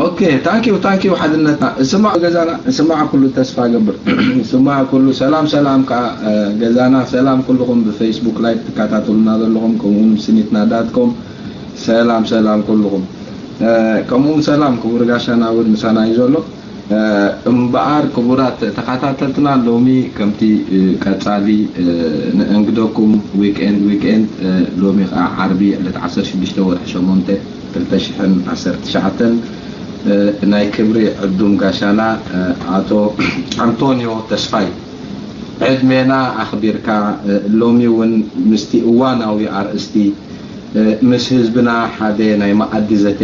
ኦኬ፣ ታንኪዩ ታንኪዩ ሓድነትና። እስማዕ ገዛና፣ እስማዕ ኩሉ፣ ተስፋ ገብር። እስማዕ ኩሉ፣ ሰላም ሰላም ከኣ፣ እ፣ ገዛና፣ ሰላም ኩልኹም ብፌስቡክ ላይቭ ትከታተሉና ዘለኹም፣ ከምኡውን ስኒትና ዳት ኮም፣ ሰላም ሰላም ኩልኹም። እ፣ ከምኡውን ሰላም ክቡር ጋሻና እውን ምሳና እዩ ዘሎ። እ፣ እምበኣር ክቡራት ተኸታተልትና፣ ሎሚ ከምቲ፣ እ፣ ቀጻሊ፣ እ፣ ንእንግደኩም ዊክኤንድ ዊክኤንድ፣ እ፣ ሎሚ ከኣ ዓርቢ ዕለት ዓሰርተ ሽዱሽተ ወርሒ ሸሞንተ ክልተ ሽሕን ዓሰርተ ትሽዓተን፣ እ፣ ናይ ክብሪ ዕዱም ጋሻና፣ እ፣ ኣቶ ኣንቶንዮ ተስፋይ፣ ዕድሜና ኣኽቢርካ፣ እ፣ ሎሚ እውን ምስቲ እዋናዊ ኣርእስቲ፣ እ፣ ምስ ህዝብና ሓደ ናይ መኣዲ ዘተ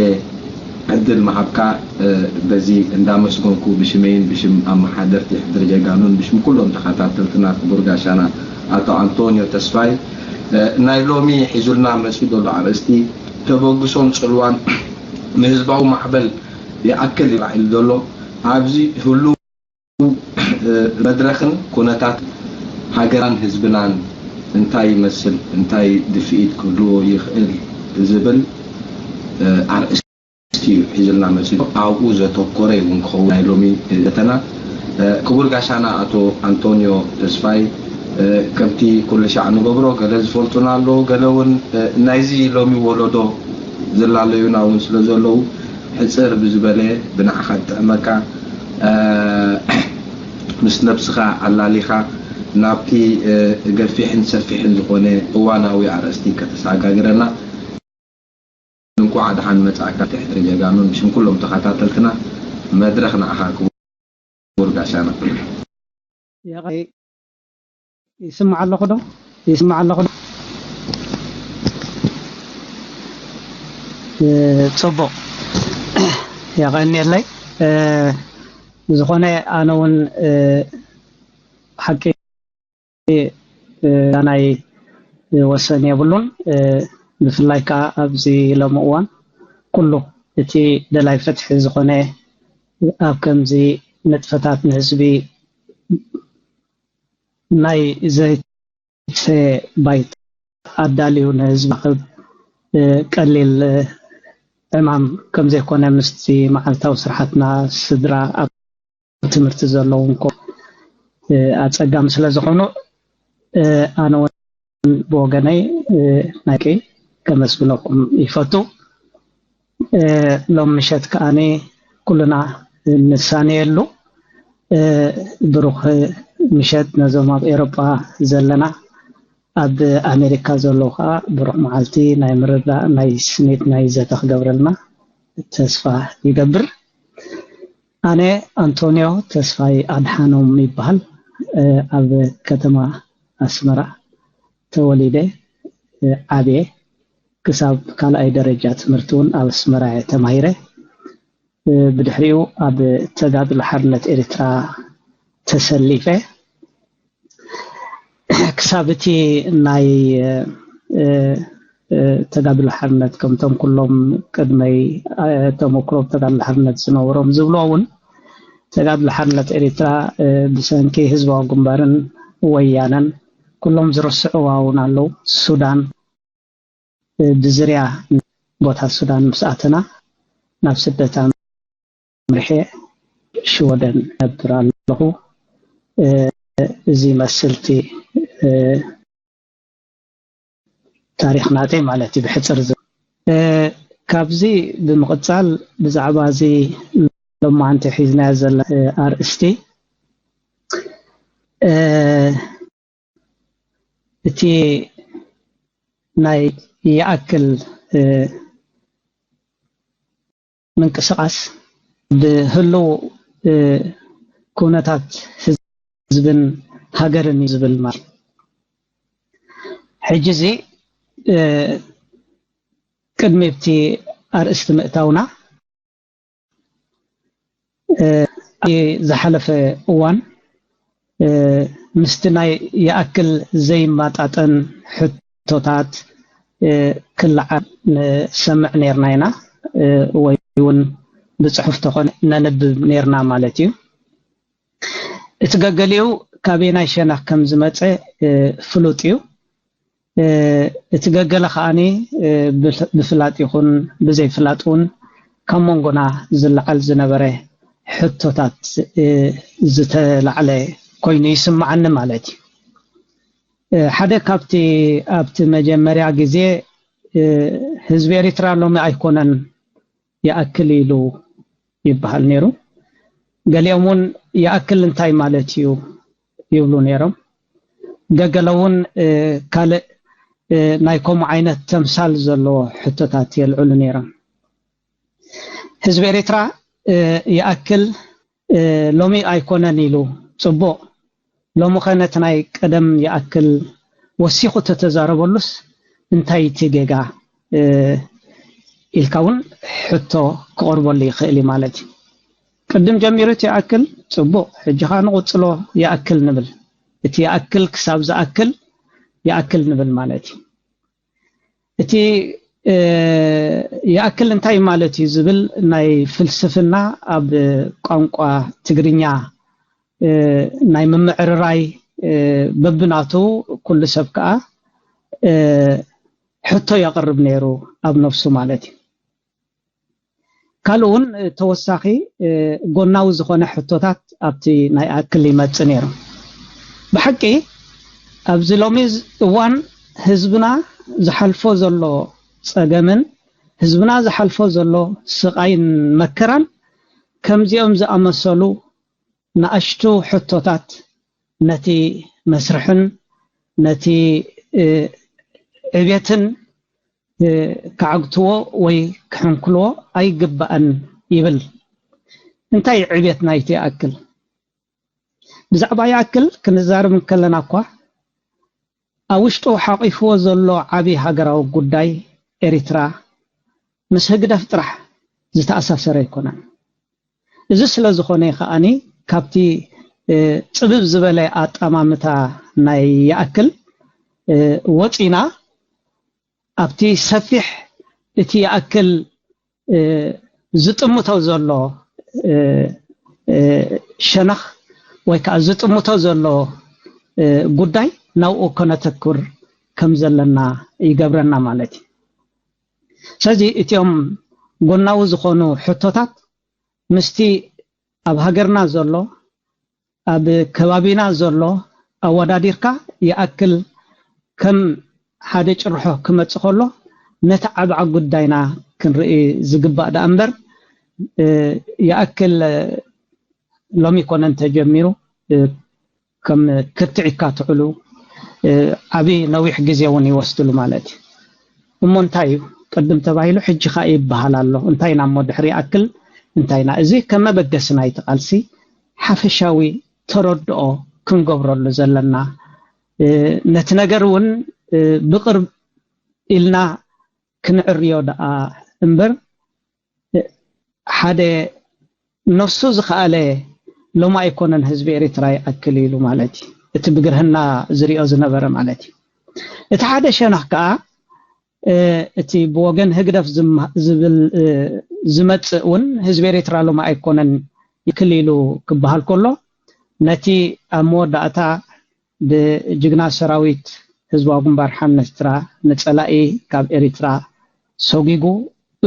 ዕድል ምሃብካ፣ እ፣ በዚ እንዳመስገንኩ፣ ብሽመይን ብሽም ኣመሓደርቲ ሕድሪ ጀጋኑን ብሽም ኩሎም ተኸታተልትና፣ ክቡር ጋሻና ኣቶ ኣንቶንዮ ተስፋይ፣ እ፣ ናይ ሎሚ ሒዙልና መጺኡ ዘሎ ኣርእስቲ፣ ተበግሶን ጽልዋን ንህዝባዊ ማዕበል ይኣክል እዩ ኢሉ ዘሎ። ኣብዚ ህሉው፣ እ፣ መድረኽን ኩነታት ሃገራን ህዝብናን እንታይ ይመስል፣ እንታይ ድፍኢት ክህልዎ ይኽእል ዝብል፣ እ፣ ኣርእስቲ እዩ ሒዝልና መጺኡ። ኣብኡ ዘተኮረ እውን ክኸውን ናይ ሎሚ ዘተና። እ፣ ክቡር ጋሻና ኣቶ ኣንቶንዮ ተስፋይ፣ እ፣ ከምቲ ኩሉ ሻዕ ንገብሮ፣ ገለ ዝፈልጡና ኣለዉ፣ ገለ እውን፣ እ፣ ናይዚ ሎሚ ወለዶ ዝላለዩና እውን ስለ ዘለዉ፣ ሕጽር ብዝበለ ብንዓኻ ዝጥዕመካ፣ እ፣ ምስ ነብስኻ ኣላሊኻ ናብቲ፣ እ፣ ገፊሕን ሰፊሕን ዝኾነ እዋናዊ ኣርእስቲ ከተሰጋግረና። እንኳዕ ደሓን መጻእካ ትሕድሪ ጀጋኑን ብሽም ኩሎም ተኸታተልትና። መድረኽ ንዓኻ ክቡር ጋሻና። የቐይ፣ ይስማዕ ኣለኹ ዶ? ይስማዕ ኣለኹ ዶ? እ፣ ጽቡቕ። የቐንየለይ። እ፣ ብዝኾነ ኣነ እውን፣ እ፣ ሓቂ፣ እ፣ ናይ ወሰን የብሉን። እ፣ ብፍላይ ከኣ ኣብዚ ሎሚ እዋን ኩሉ እቲ ደላይ ፍትሒ ዝኾነ ኣብ ከምዚ ንጥፈታት ንህዝቢ ናይ ዘይትሰ ባይታ ኣዳልዩ ንህዝቢ ክብ፣ እ፣ ቀሊል፣ እ፣ ዕማም ከም ዘይኮነ ምስቲ መዓልታዊ ስራሓትና ስድራ ኣብ ትምህርቲ ዘለዎም ኮ-፣ እ፣ ኣጸጋሚ ስለ ዝኾኑ፣ እ፣ ኣነ እውን ብወገነይ፣ እ፣ ናይ ቀይ ከመስግነኩም ይፈቱ። እ፣ ሎም ምሸት ከኣኒ ኩልና ንሳነየሉ፣ እ፣ ብሩኽ ምሸት ነዞም ኣብ ኤሮጳ ዘለና፣ ኣብ ኣሜሪካ ዘለዉ ከኣ ብሩኽ መዓልቲ ናይ ምርዳእ፣ ናይ ስኒት፣ ናይ ዘተ ክገብረልና ተስፋ ይገብር። ኣነ ኣንቶንዮ ተስፋይ ኣድሓኖም ይበሃል። እ፣ ኣብ ከተማ ኣስመራ ተወሊደ፣ እ፣ ዓብየ። ክሳብ ካልኣይ ደረጃ ትምህርቲ እውን ኣብ ኣስመራ እየ ተማሂረ። እ፣ ብድሕሪኡ ኣብ ተጋድሎ ሓርነት ኤርትራ ተሰሊፈ። ክሳብ እቲ ናይ፣ እ፣ እ፣ ተጋድሎ ሓርነት ከምቶም ኩሎም ቅድመይ፣ እ፣ ተመክሮ ተጋድሎ ሓርነት ዝነበሮም ዝብልዎ እውን፣ ተጋድሎ ሓርነት ኤርትራ፣ እ፣ ብሰንኪ ህዝባዊ ግንባርን ወያነን ኩሎም ዝርስዕዋ እውን ኣለዉ። ሱዳን፣ እ፣ ብዝርያ ቦታ ሱዳን ምስ ኣተና ናብ ስደት ኣምሪሐ ሽወደን ነብር ኣለኹ። እ፣ እዚ ይመስል እቲ፣ እ፣ ታሪኽ ናተይ ማለት እዩ ብሕጽር ዝ-፣ እ፣ ካብዚ ብምቕጻል ብዛዕባ እዚ ሎማዓንቲ ሒዝናዮ ዘለና፣ እ፣ ኣርእስቲ፣ እ፣ እቲ ናይ ይኣክል፣ እ፣ ምንቅስቓስ ብህሉው፣ እ፣ ኩነታት ህዝብን ሃገርን እዩ ዝብል ማለት እዩ። ሕጂ እዚ፣ እ፣ ቅድሚ ኣብቲ ኣርእስቲ ምእታውና፣ እ፣ ኣብ ዝሓለፈ እዋን፣ እ፣ ምስቲ ናይ ይኣክል ዘይመጣጠን ሕቶታት፣ እ፣ ክለዓል ንሰምዕ ኔርና ኢና፣ እ፣ ወይ እውን ብጽሑፍ ተኾነ ነንብብ ኔርና ማለት እዩ። እቲ ገገሊኡ ካበየናይ ሸነኽ ከም ዝመጸ፣ እ፣ ፍሉጥ እዩ። እ፣ እቲ ገገለ ከኣኒ፣ እ፣ ብፍ-፣ ብፍላጥ ይኹን ብዘይፍላጥ እውን ካብ መንጎና ዝለዓል ዝነበረ ሕቶታት ዝተላዕለ ኮይኑ ይስምዓኒ ማለት እዩ። ሓደ ካብቲ ኣብቲ መጀመርያ ግዜ ህዝቢ ኤሪትራ ሎሚ ኣይኮነን ይኣክል ኢሉ ይበሃል ነይሩ። ገሊኦም እውን ይኣክል እንታይ ማለት እዩ ይብሉ ነይሮም። ገገለ እውን ካልእ ናይ ከምኡ ዓይነት ተምሳል ዘለዎ ሕቶታት የልዕሉ ነይሮም። ህዝቢ ኤሪትራ ይኣክል ሎሚ ኣይኮነን ኢሉ ጽቡቕ፣ ሎሚ ኸ ነቲ ናይ ቀደም ይኣክል ወሲኹ ተተዛረበሉስ እንታይ እቲ ጌጋ ኢልካ እውን ሕቶ ክቐርበሉ ይኽእል እዩ ማለት እዩ። ቅድም ጀሚሩ እቲ ይኣክል ጽቡቕ፣ ሕጂ ኸኣ ንቕጽሎ ይኣክል ንብል። እቲ ይኣክል ክሳብ ዝኣክል ይኣክል ንብል ማለት እዩ። እቲ ይኣክል እንታይ ማለት እዩ ዝብል ናይ ፍልስፍና ኣብ ቋንቋ ትግርኛ ናይ ምምዕርራይ በብናቱ ኩሉ ሰብ ከኣ ሕቶ የቕርብ ነይሩ ኣብ ነፍሱ ማለት እዩ። ካልእ እውን ተወሳኺ ጎናዊ ዝኾነ ሕቶታት ኣብቲ ናይ ኣክል ይመጽእ ነይሩ። ብሓቂ ኣብዚ ሎሚ እዋን ህዝብና ዝሓልፎ ዘሎ ጸገምን ህዝብና ዝሓልፎ ዘሎ ስቓይን መከራን ከምዚኦም ዝኣመሰሉ ንኣሽቱ ሕቶታት ነቲ መስርሕን ነቲ ዕቤትን ክዓግትዎ ወይ ክሕንክልዎ ኣይግባእን ይብል። እንታይ ዕቤት ናይቲ ይኣክል? ብዛዕባ ይኣክል ክንዛረብ እንከለና እኳ ኣብ ውሽጡ ሓቒፍዎ ዘሎ ዓቢ ሃገራዊ ጉዳይ ኤሪትራ ምስ ህግደፍ ጥራሕ ዝተኣሳሰረ ኣይኮነን። እዚ ስለ ዝኾነ ከኣኒ ካብቲ ጽብብ ዝበለ ኣጠማምታ ናይ ይኣክል ወጺና ኣብቲ ሰፊሕ እቲ ይኣክል ዝጥምቶ ዘሎ ሸነኽ ወይ ከዓ ዝጥምቶ ዘሎ ጉዳይ ናብኡ ከነተኩር ከም ዘለና ይገብረና ማለት እዩ። ስለዚ እቲኦም ጎናዊ ዝኾኑ ሕቶታት ምስቲ ኣብ ሃገርና ዘሎ ኣብ ከባቢና ዘሎ ኣወዳዲርካ ይኣክል ከም ሓደ ጭርሖ ክመጽእ ከሎ ነቲ ዓብዓ ጉዳይና ክንርኢ ዝግባእ ደኣ እምበር ይኣክል ሎሚ ኮነን ተጀሚሩ ከም ክትዒካ ትዕሉ ዓብዪ ነዊሕ ግዜ እውን ይወስድሉ ማለት እዩ። እሞ እንታይ እዩ ቅድም ተባሂሉ ሕጂ ኸኣ ይበሃል ኣሎ። እንታይ ኢና እሞ ድሕሪ ይኣክል እንታይ ኢና? እዚ ከም መበገሲ ናይቲ ቃልሲ ሓፈሻዊ ተረድኦ ክንገብረሉ ዘለና ነቲ ነገር እውን ብቕርብ ኢልና ክንዕርዮ ደኣ እምበር ሓደ ነፍሱ ዝኸኣለ ሎሚ ኣይኮነን ህዝቢ ኤሪትራ ይኣክል ኢሉ ማለት እዩ። እቲ ብግርህና ዝሪኦ ዝነበረ ማለት እዩ። እቲ ሓደ ሸነኽ ከኣ እቲ ብወገን ህግደፍ ዝብል ዝመጽእ እውን ህዝቢ ኤሪትራ ሎሚ ኣይኮነን ይክል ኢሉ ክበሃል ከሎ ነቲ ኣብ መወዳእታ ብጅግና ሰራዊት ህዝባዊ ግንባር ሓርነት ኤርትራ ንጸላኢ ካብ ኤሪትራ ሰጒጉ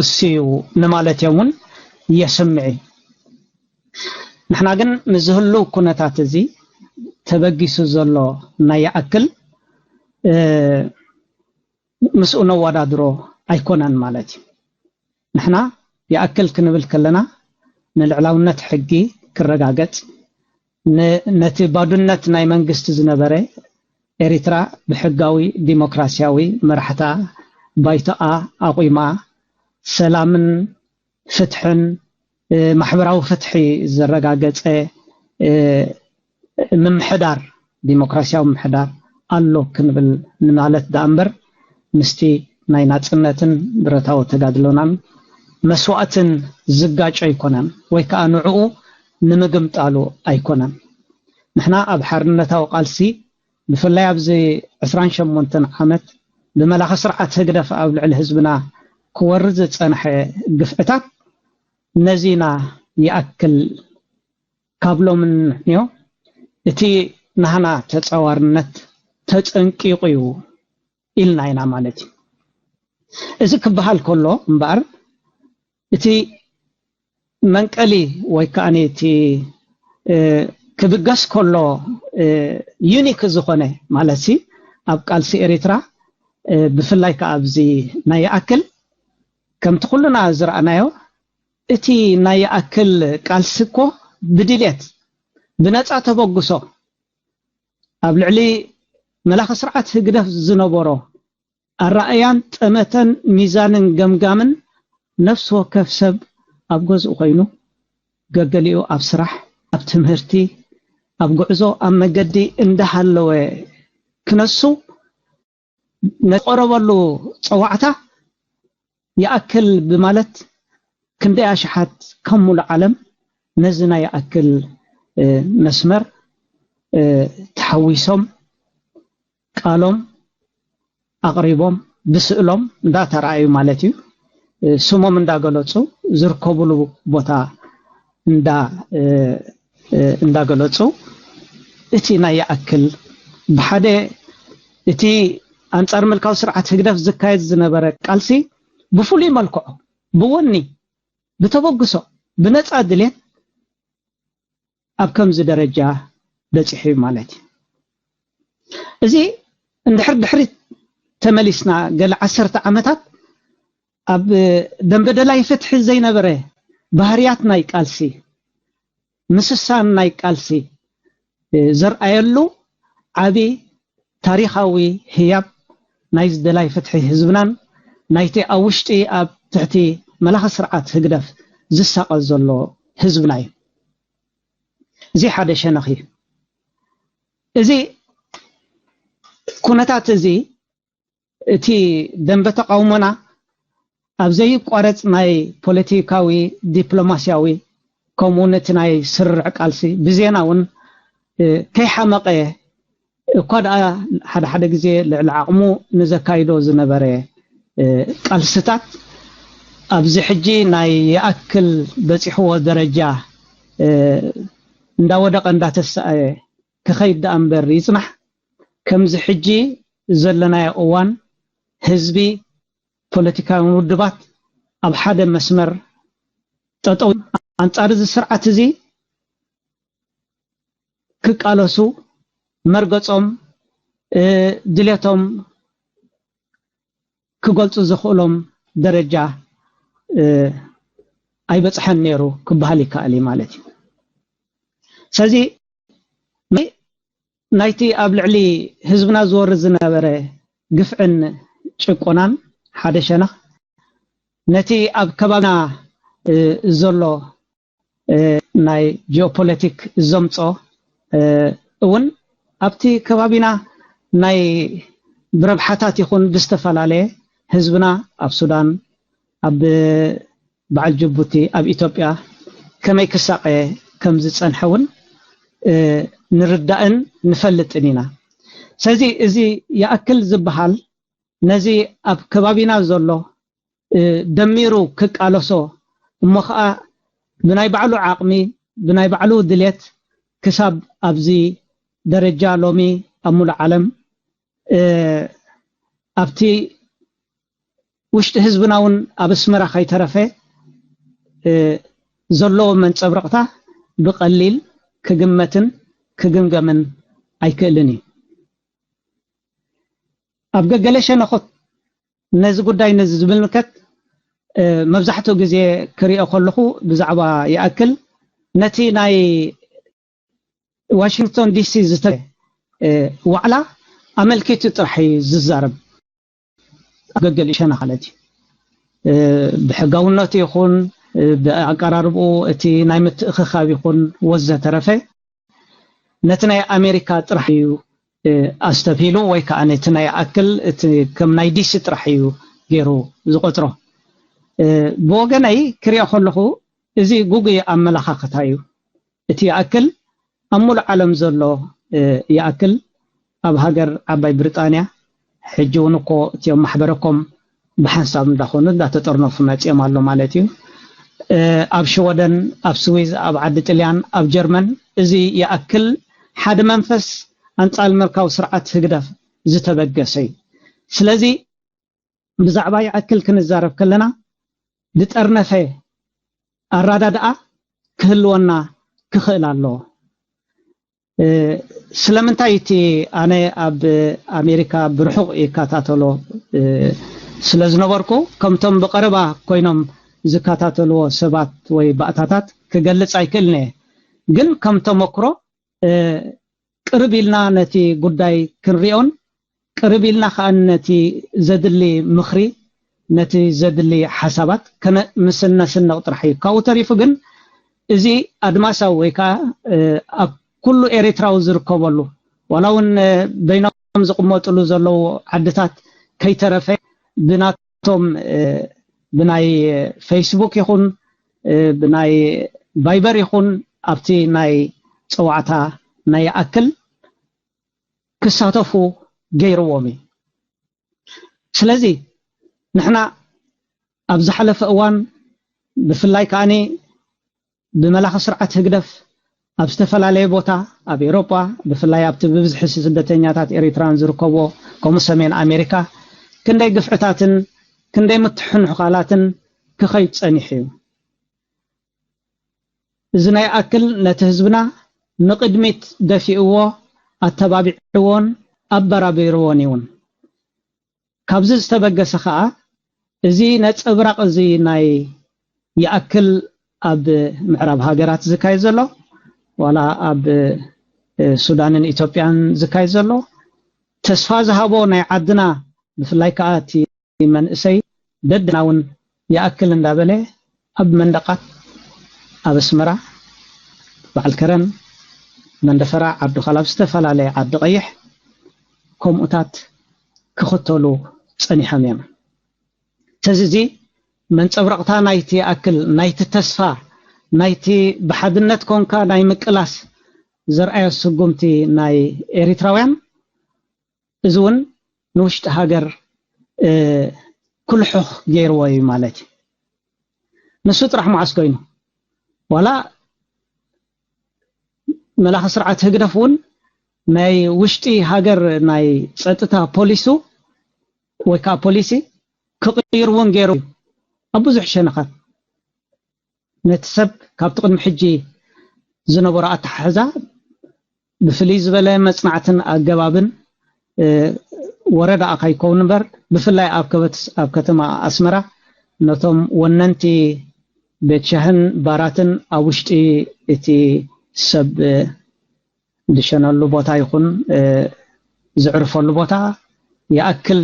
እሱ እዩ ንማለት እዮም እውን የስምዕ እዩ። ንሕና ግን ንዝህሉ ኩነታት እዚ ተበጊሱ ዘሎ ናይ ይኣክል ምስኡ ነወዳድሮ ኣይኮነን ማለት እዩ። ንሕና ይኣክል ክንብል ከለና ንልዕላውነት ሕጊ ክረጋገጽ ነቲ ባዱነት ናይ መንግስቲ ዝነበረ ኤሪትራ ብሕጋዊ ዲሞክራሲያዊ መራሕታ ባይቶኣ ኣቑማ ሰላምን ፍትሕን ማሕበራዊ ፍትሒ ዘረጋገጸ ምምሕዳር ዲሞክራሲያዊ ምምሕዳር ኣሎ ክንብል ንማለት ደኣ እምበር ምስቲ ናይ ናጽነትን ብረታዊ ተጋድሎናን መስዋእትን ዝጋጮ ኣይኮነን ወይ ከዓ ንዕኡ ንምግምጣሉ ኣይኮነን። ንሕና ኣብ ሓርነታዊ ቃልሲ ብፍላይ ኣብዚ ዕስራን ሸሞንተን ዓመት ብመላኺ ስርዓት ህግደፍ ኣብ ልዕሊ ህዝብና ክወርድ ዝጸንሐ ግፍዕታት ነዚና ይኣክል ካብ ሎሚ ንንዮ እቲ ናህና ተጻዋርነት ተጸንቂቑ እዩ ኢልና ኢና ማለት እዩ። እዚ ክበሃል ከሎ እምበኣር እቲ መንቀሊ ወይ ከዓ እቲ ክብገስ ከሎ ዩኒክ ዝኾነ ማለት ሲ ኣብ ቃልሲ ኤርትራ ብፍላይ ከዓ ኣብዚ ናይ ይኣክል ከምቲ ኩልና ዝረኣናዮ እቲ ናይ ይኣክል ቃልሲ እኮ ብድልየት ብነፃ ተበግሶ ኣብ ልዕሊ መላኺ ስርዓት ህግደፍ ዝነበሮ ኣረኣእያን ጠመተን ሚዛንን ገምጋምን ነፍሲ ወከፍ ሰብ ኣብ ገዝኡ ኮይኑ ገገሊኡ ኣብ ስራሕ ኣብ ትምህርቲ ኣብ ጉዕዞ ኣብ መገዲ እንዳሃለወ ክነሱ ነቆረበሉ ፀዋዕታ ይኣክል ብማለት ክንደይ ኣሽሓት ካብ ሙሉእ ዓለም ነዚ ናይ ይኣክል መስመር ተሓዊሶም ቃሎም ኣቕሪቦም ብስእሎም እንዳተረኣዩ ማለት እዩ ስሞም እንዳገለፁ ዝርከብሉ ቦታ እንዳ እንዳገለፁ እቲ ናይ ይኣክል ብሓደ እቲ ኣንፃር ምልካዊ ስርዓት ህግደፍ ዝካየድ ዝነበረ ቃልሲ ብፍሉይ መልክዑ ብወኒ ብተበግሶ ብነፃ ድሌት ኣብ ከምዚ ደረጃ በፂሑ እዩ ማለት እዩ። እዚ እንድሕር ድሕሪት ተመሊስና ገለ ዓሰርተ ዓመታት ኣብ ደንበ ደላይ ፍትሒ ዘይነበረ ባህርያት ናይ ቃልሲ ምስሳን ናይ ቃልሲ ዘርኣየሉ ዓቢ ታሪኻዊ ህያብ ናይ ዝደላይ ፍትሒ ህዝብናን ናይቲ ኣብ ውሽጢ ኣብ ትሕቲ መላኺ ስርዓት ህግደፍ ዝሳቐ ዘሎ ህዝብና እዩ። እዚ ሓደ ሸነኽ እዩ። እዚ ኩነታት እዚ እቲ ደንበ ተቃውሞና ኣብ ዘይቋረጽ ናይ ፖለቲካዊ ዲፕሎማስያዊ ከምኡውን እቲ ናይ ስርርዕ ቃልሲ ብዜና እውን ከይሓመቐ እኳ ደኣ ሓደ ሓደ ግዜ ልዕሊ ዓቕሙ ንዘካይዶ ዝነበረ ቃልስታት ኣብዚ ሕጂ ናይ ይኣክል በፂሕዎ ደረጃ እንዳወደቐ እንዳተሰኣየ ክኸይድ ደኣ እምበር ይፅናሕ ከምዚ ሕጂ ዘለናዮ እዋን ህዝቢ ፖለቲካውያን ውድባት ኣብ ሓደ መስመር ጠጠው ኣንፃር እዚ ስርዓት እዚ ክቃለሱ መርገፆም ድሌቶም ክገልፁ ዘኽእሎም ደረጃ ኣይበፅሐን ነይሩ ክበሃል ይከኣል እዩ ማለት እዩ። ስለዚ ናይቲ ኣብ ልዕሊ ህዝብና ዝወርድ ዝነበረ ግፍዕን ጭቆናን ሓደ ሸነኽ ነቲ ኣብ ከባቢና ዘሎ ናይ ጂኦፖለቲክ ዘምፆ እውን ኣብቲ ከባቢና ናይ ብረብሓታት ይኹን ብዝተፈላለየ ህዝብና ኣብ ሱዳን ኣብ በዓል ጅቡቲ ኣብ ኢትዮጵያ ከመይ ክሳቐ ከም ዝጸንሐ እውን ንርዳእን ንፈልጥን ኢና። ስለዚ እዚ ይኣክል ዝበሃል ነዚ ኣብ ከባቢና ዘሎ ደሚሩ ክቃለሶ እሞ ኸዓ ብናይ ባዕሉ ዓቕሚ ብናይ ባዕሉ ድሌት ክሳብ ኣብዚ ደረጃ ሎሚ ኣብ ሙሉእ ዓለም ኣብቲ ውሽጢ ህዝብና እውን ኣብ ኣስመራ ከይተረፈ ዘለዎ መንፀብረቕታ ብቐሊል ክግመትን ክግምገምን ኣይክእልን እዩ። ኣብ ገገለ ሸነኾት ነዚ ጉዳይ ነዚ ዝምልከት መብዛሕትኡ ግዜ ክሪኦ ከለኹ ብዛዕባ ይኣክል ነቲ ናይ ዋሽንግቶን ዲሲ ዝተ ዋዕላ ኣመልኪቱ ጥራሕ እዩ ዝዛረብ። ኣብ ገገሊኡ ሸነኽ ማለት እዩ ብሕጋውነቱ ይኹን ብኣቀራርብኡ እቲ ናይ ምትእኽኻብ ይኹን ወዘተረፈ ነቲ ናይ ኣሜሪካ ጥራሕ እዩ ኣስተብሂሉ ወይ ከዓ ነቲ ናይ ኣክል እቲ ከም ናይ ዲሲ ጥራሕ እዩ ገይሩ ዝቆፅሮ። ብወገነይ ክሪኦ ከለኹ እዚ ጉጉይ ኣመላኻኽታ እዩ። እቲ ይኣክል ኣብ ሙሉእ ዓለም ዘሎ ይኣክል ኣብ ሃገር ዓባይ ብሪጣንያ ሕጂ እውን እኮ እቲኦም ማሕበረኮም ብሓንሳብ እንዳኾኑ እንዳተጠርነፉ መፂኦም ኣሎ ማለት እዩ። ኣብ ሽወደን፣ ኣብ ስዊዝ፣ ኣብ ዓዲ ጥልያን፣ ኣብ ጀርመን እዚ ይኣክል ሓደ መንፈስ ኣንፃል ምርካው ስርዓት ህግደፍ ዝተበገሰ እዩ። ስለዚ ብዛዕባ ይኣክል ክንዛረብ ከለና ዝጠርነፈ ኣራዳድኣ ክህልወና ክኽእል ኣለዎ። ስለምንታይ እቲ ኣነ ኣብ ኣሜሪካ ብርሑቕ ይከታተሎ ስለ ዝነበርኩ፣ ከምቶም ብቐረባ ኮይኖም ዝከታተልዎ ሰባት ወይ ባእታታት ክገልጽ ኣይክእልን እየ። ግን ከም ተመክሮ ቅርብ ኢልና ነቲ ጉዳይ ክንሪኦን ቅርብ ኢልና ከኣ ነቲ ዘድሊ ምኽሪ፣ ነቲ ዘድሊ ሓሳባት ምስ እነስንቕ ጥራሕ እዩ። ካብኡ ተሪፉ ግን እዚ ኣድማሳዊ ወይ ከኣ ኣብ ኩሉ ኤርትራዊ ዝርከበሉ፣ ዋላ እውን በይኖም ዝቕመጥሉ ዘለዉ ዓድታት ከይተረፈ ብናቶም ብናይ ፌስቡክ ይኹን ብናይ ቫይበር ይኹን ኣብቲ ናይ ጸዋዕታ ናይ ይኣክል ክሳተፉ ገይርዎም እዩ። ስለዚ ንሕና ኣብ ዝሓለፈ እዋን ብፍላይ ከኣኒ ብመላኺ ስርዓት ህግደፍ ኣብ ዝተፈላለየ ቦታ ኣብ ኤውሮጳ ብፍላይ ኣብቲ ብብዝሒ ስደተኛታት ኤሪትራን ዝርከብዎ ከምኡ ሰሜን ኣሜሪካ ክንደይ ግፍዕታትን ክንደይ ምትሕንሑቓላትን ክኸይድ ጸኒሑ እዩ። እዚ ናይ ኣክል ነቲ ህዝብና ንቕድሚት ደፊእዎ ኣተባቢዕዎን ኣበራቢርዎን እውን። ካብዚ ዝተበገሰ ኸኣ እዚ ነጸብራቕ እዚ ናይ ይኣክል ኣብ ምዕራብ ሃገራት ዝካየድ ዘሎ ዋላ ኣብ ሱዳንን ኢትዮጵያን ዝካየድ ዘሎ ተስፋ ዝሃቦ ናይ ዓድና ብፍላይ ከኣ እቲ መንእሰይ ደድና እውን ይኣክል እንዳበለ ኣብ መንደቓት ኣብ ኣስመራ በዓል ከረን መንደፈራ ዓዲ ኻላብ ዝተፈላለየ ዓዲ ቀይሕ ከምኡታት ክኽተሉ ጸኒሖም እዮም። ስለዚ መንጸብረቕታ ናይቲ ይኣክል ናይቲ ተስፋ ናይቲ ብሓድነት ኮንካ ናይ ምቅላስ ዘርኣዮ ስጉምቲ ናይ ኤሪትራውያን እዚ እውን ንውሽጢ ሃገር ኩልሑኽ ገይርዎ እዩ ማለት እዩ። ንሱ ጥራሕ መዓስ ኮይኑ ዋላ መላኺ ስርዓት ህግደፍ እውን ናይ ውሽጢ ሃገር ናይ ጸጥታ ፖሊሱ ወይ ከዓ ፖሊሲ ክቕይር እውን ገይሩ እዩ ኣብ ብዙሕ ሸነኻት ነቲ ሰብ ካብቲ ቅድሚ ሕጂ ዝነበሮ ኣተሓሕዛ ብፍልይ ዝበለ መጽናዕትን ኣገባብን ወረ ደኣ ከይከውን እምበር ብፍላይ ኣብ ከበት ኣብ ከተማ ኣስመራ ነቶም ወነንቲ ቤት ሻህን ባራትን ኣብ ውሽጢ እቲ ሰብ ዝሸነሉ ቦታ ይኹን ዝዕርፈሉ ቦታ ይኣክል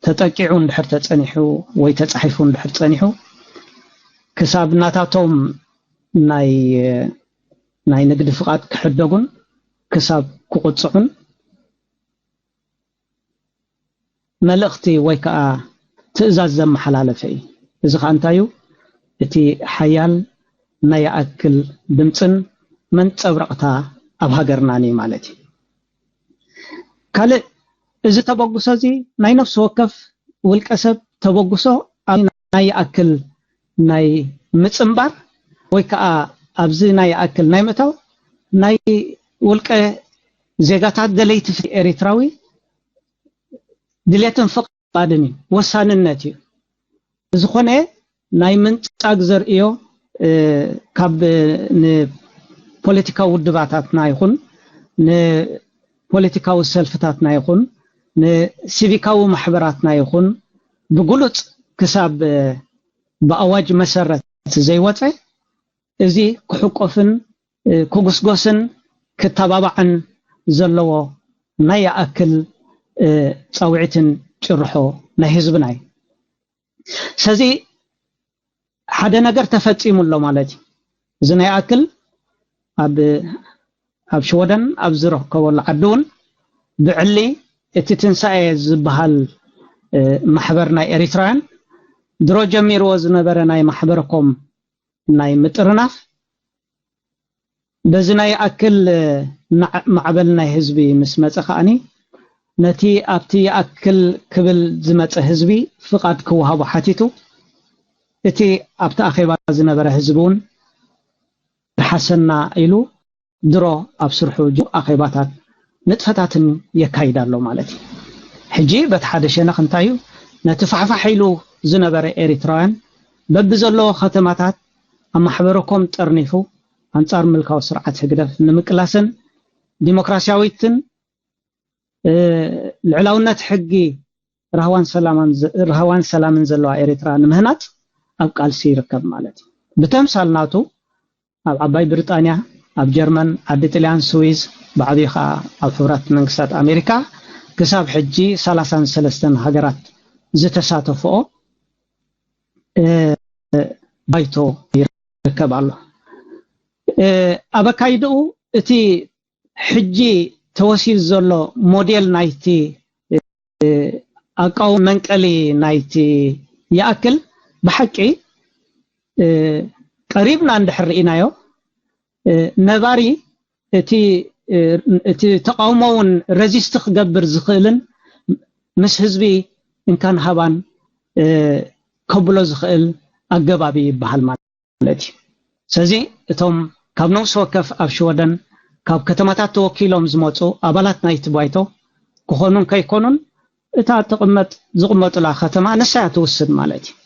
ተጠቂዑ እንድሕር ተጸኒሑ ወይ ተጻሒፉ እንድሕር ጸኒሑ ክሳብ ናታቶም ናይ ናይ ንግዲ ፍቓድ ክሕደጉን ክሳብ ክቕጽዑን መልእኽቲ ወይ ከዓ ትእዛዝ ዘመሓላለፈ እዩ። እዚ ከዓ እንታይ እዩ? እቲ ሓያል ናይ ይኣክል ድምፅን መንፀብረቕታ ኣብ ሃገርናን እዩ ማለት እዩ። ካልእ እዚ ተበግሶ እዚ ናይ ነፍሲ ወከፍ ውልቀ ሰብ ተበግሶ ኣብ ናይ ይኣክል ናይ ምፅንባር ወይ ከዓ ኣብዚ ናይ ይኣክል ናይ ምእታው ናይ ውልቀ ዜጋታት ደለይቲ ፍትሒ ኤሪትራዊ ድሌትን ፍቓድን እዩ፣ ወሳንነት እዩ። ዝኾነ ናይ ምንጻግ ዘርእዮ ካብ ንፖለቲካዊ ውድባታትና ይኹን ንፖለቲካዊ ሰልፍታትና ይኹን ንሲቪካዊ ማሕበራትና ይኹን ብግሉጽ ክሳብ ብኣዋጅ መሰረት ዘይወፀ እዚ ክሕቆፍን ክጉስጎስን ክተባባዕን ዘለዎ ናይ ይኣክል ፃውዒትን ጭርሖ ናይ ህዝብና እዩ። ስለዚ ሓደ ነገር ተፈፂሙ ኣሎ ማለት እዩ። እዚ ናይ ይኣክል ኣብ ኣብ ሽወደን ኣብ ዝረከበሉ ዓዲ እውን ብዕሊ እቲ ትንሳኤ ዝበሃል ማሕበር ናይ ኤሪትራውያን ድሮ ጀሚርዎ ዝነበረ ናይ ማሕበረኮም ናይ ምጥርናፍ በዚ ናይ ይኣክል ማዕበል ናይ ህዝቢ ምስ መፀ ከኣኒ ነቲ ኣብቲ ይኣክል ክብል ዝመፀ ህዝቢ ፍቓድ ክወሃቦ ሓቲቱ እቲ ኣብቲ ኣኼባ ዝነበረ ህዝቢ እውን ተሓሰና ኢሉ ድሮ ኣብ ስርሑ ጅ ኣኼባታት ንጥፈታትን የካይድ ኣሎ ማለት እዩ። ሕጂ በቲ ሓደ ሸነኽ እንታይ እዩ ነቲ ፋሕፋሕ ኢሉ ዝነበረ ኤሪትራውያን በብዘለዎ ከተማታት ኣብ ማሕበረ ኮም ጠርኒፉ ኣንጻር ምልካዊ ስርዓት ህግደፍ ንምቅላስን ዲሞክራሲያዊትን ልዕላውነት ሕጊ ራህዋን ሰላምን ዘለዋ ኤርትራ ንምህናጽ ኣብ ቃልሲ ይርከብ ማለት እዩ። ብተምሳል ናቱ ኣብ ዓባይ ብሪጣንያ፣ ኣብ ጀርመን፣ ዓዲ ጥልያን፣ ስዊዝ፣ ብዓብዩ ከዓ ኣብ ሕቡራት መንግስታት ኣሜሪካ ክሳብ ሕጂ ሰላሳን ሰለስተን ሃገራት ዝተሳተፈኦ ባይቶ ይርከብ ኣሎ። ኣብ ኣካይድኡ እቲ ሕጂ ተወሲዱ ዘሎ ሞዴል ናይቲ ኣቃውም መንቀሊ ናይቲ ይኣክል ብሓቂ ቀሪብና እንድሕር ርኢናዮ ነባሪ እቲ እቲ ተቃውሞ እውን ረዚስት ክገብር ዝኽእልን ምስ ህዝቢ እንካን ሃባን ከብሎ ዝኽእል ኣገባብ ይበሃል ማለት እዩ። ስለዚ እቶም ካብ ነፍሲ ወከፍ ኣብ ሽወደን ካብ ከተማታት ተወኪሎም ዝመፁ ኣባላት ናይቲ ባይቶ ክኾኑን ከይኮኑን እታ ትቕመጥ ዝቕመጡላ ከተማ ንሳ እያ ትውስን ማለት እዩ።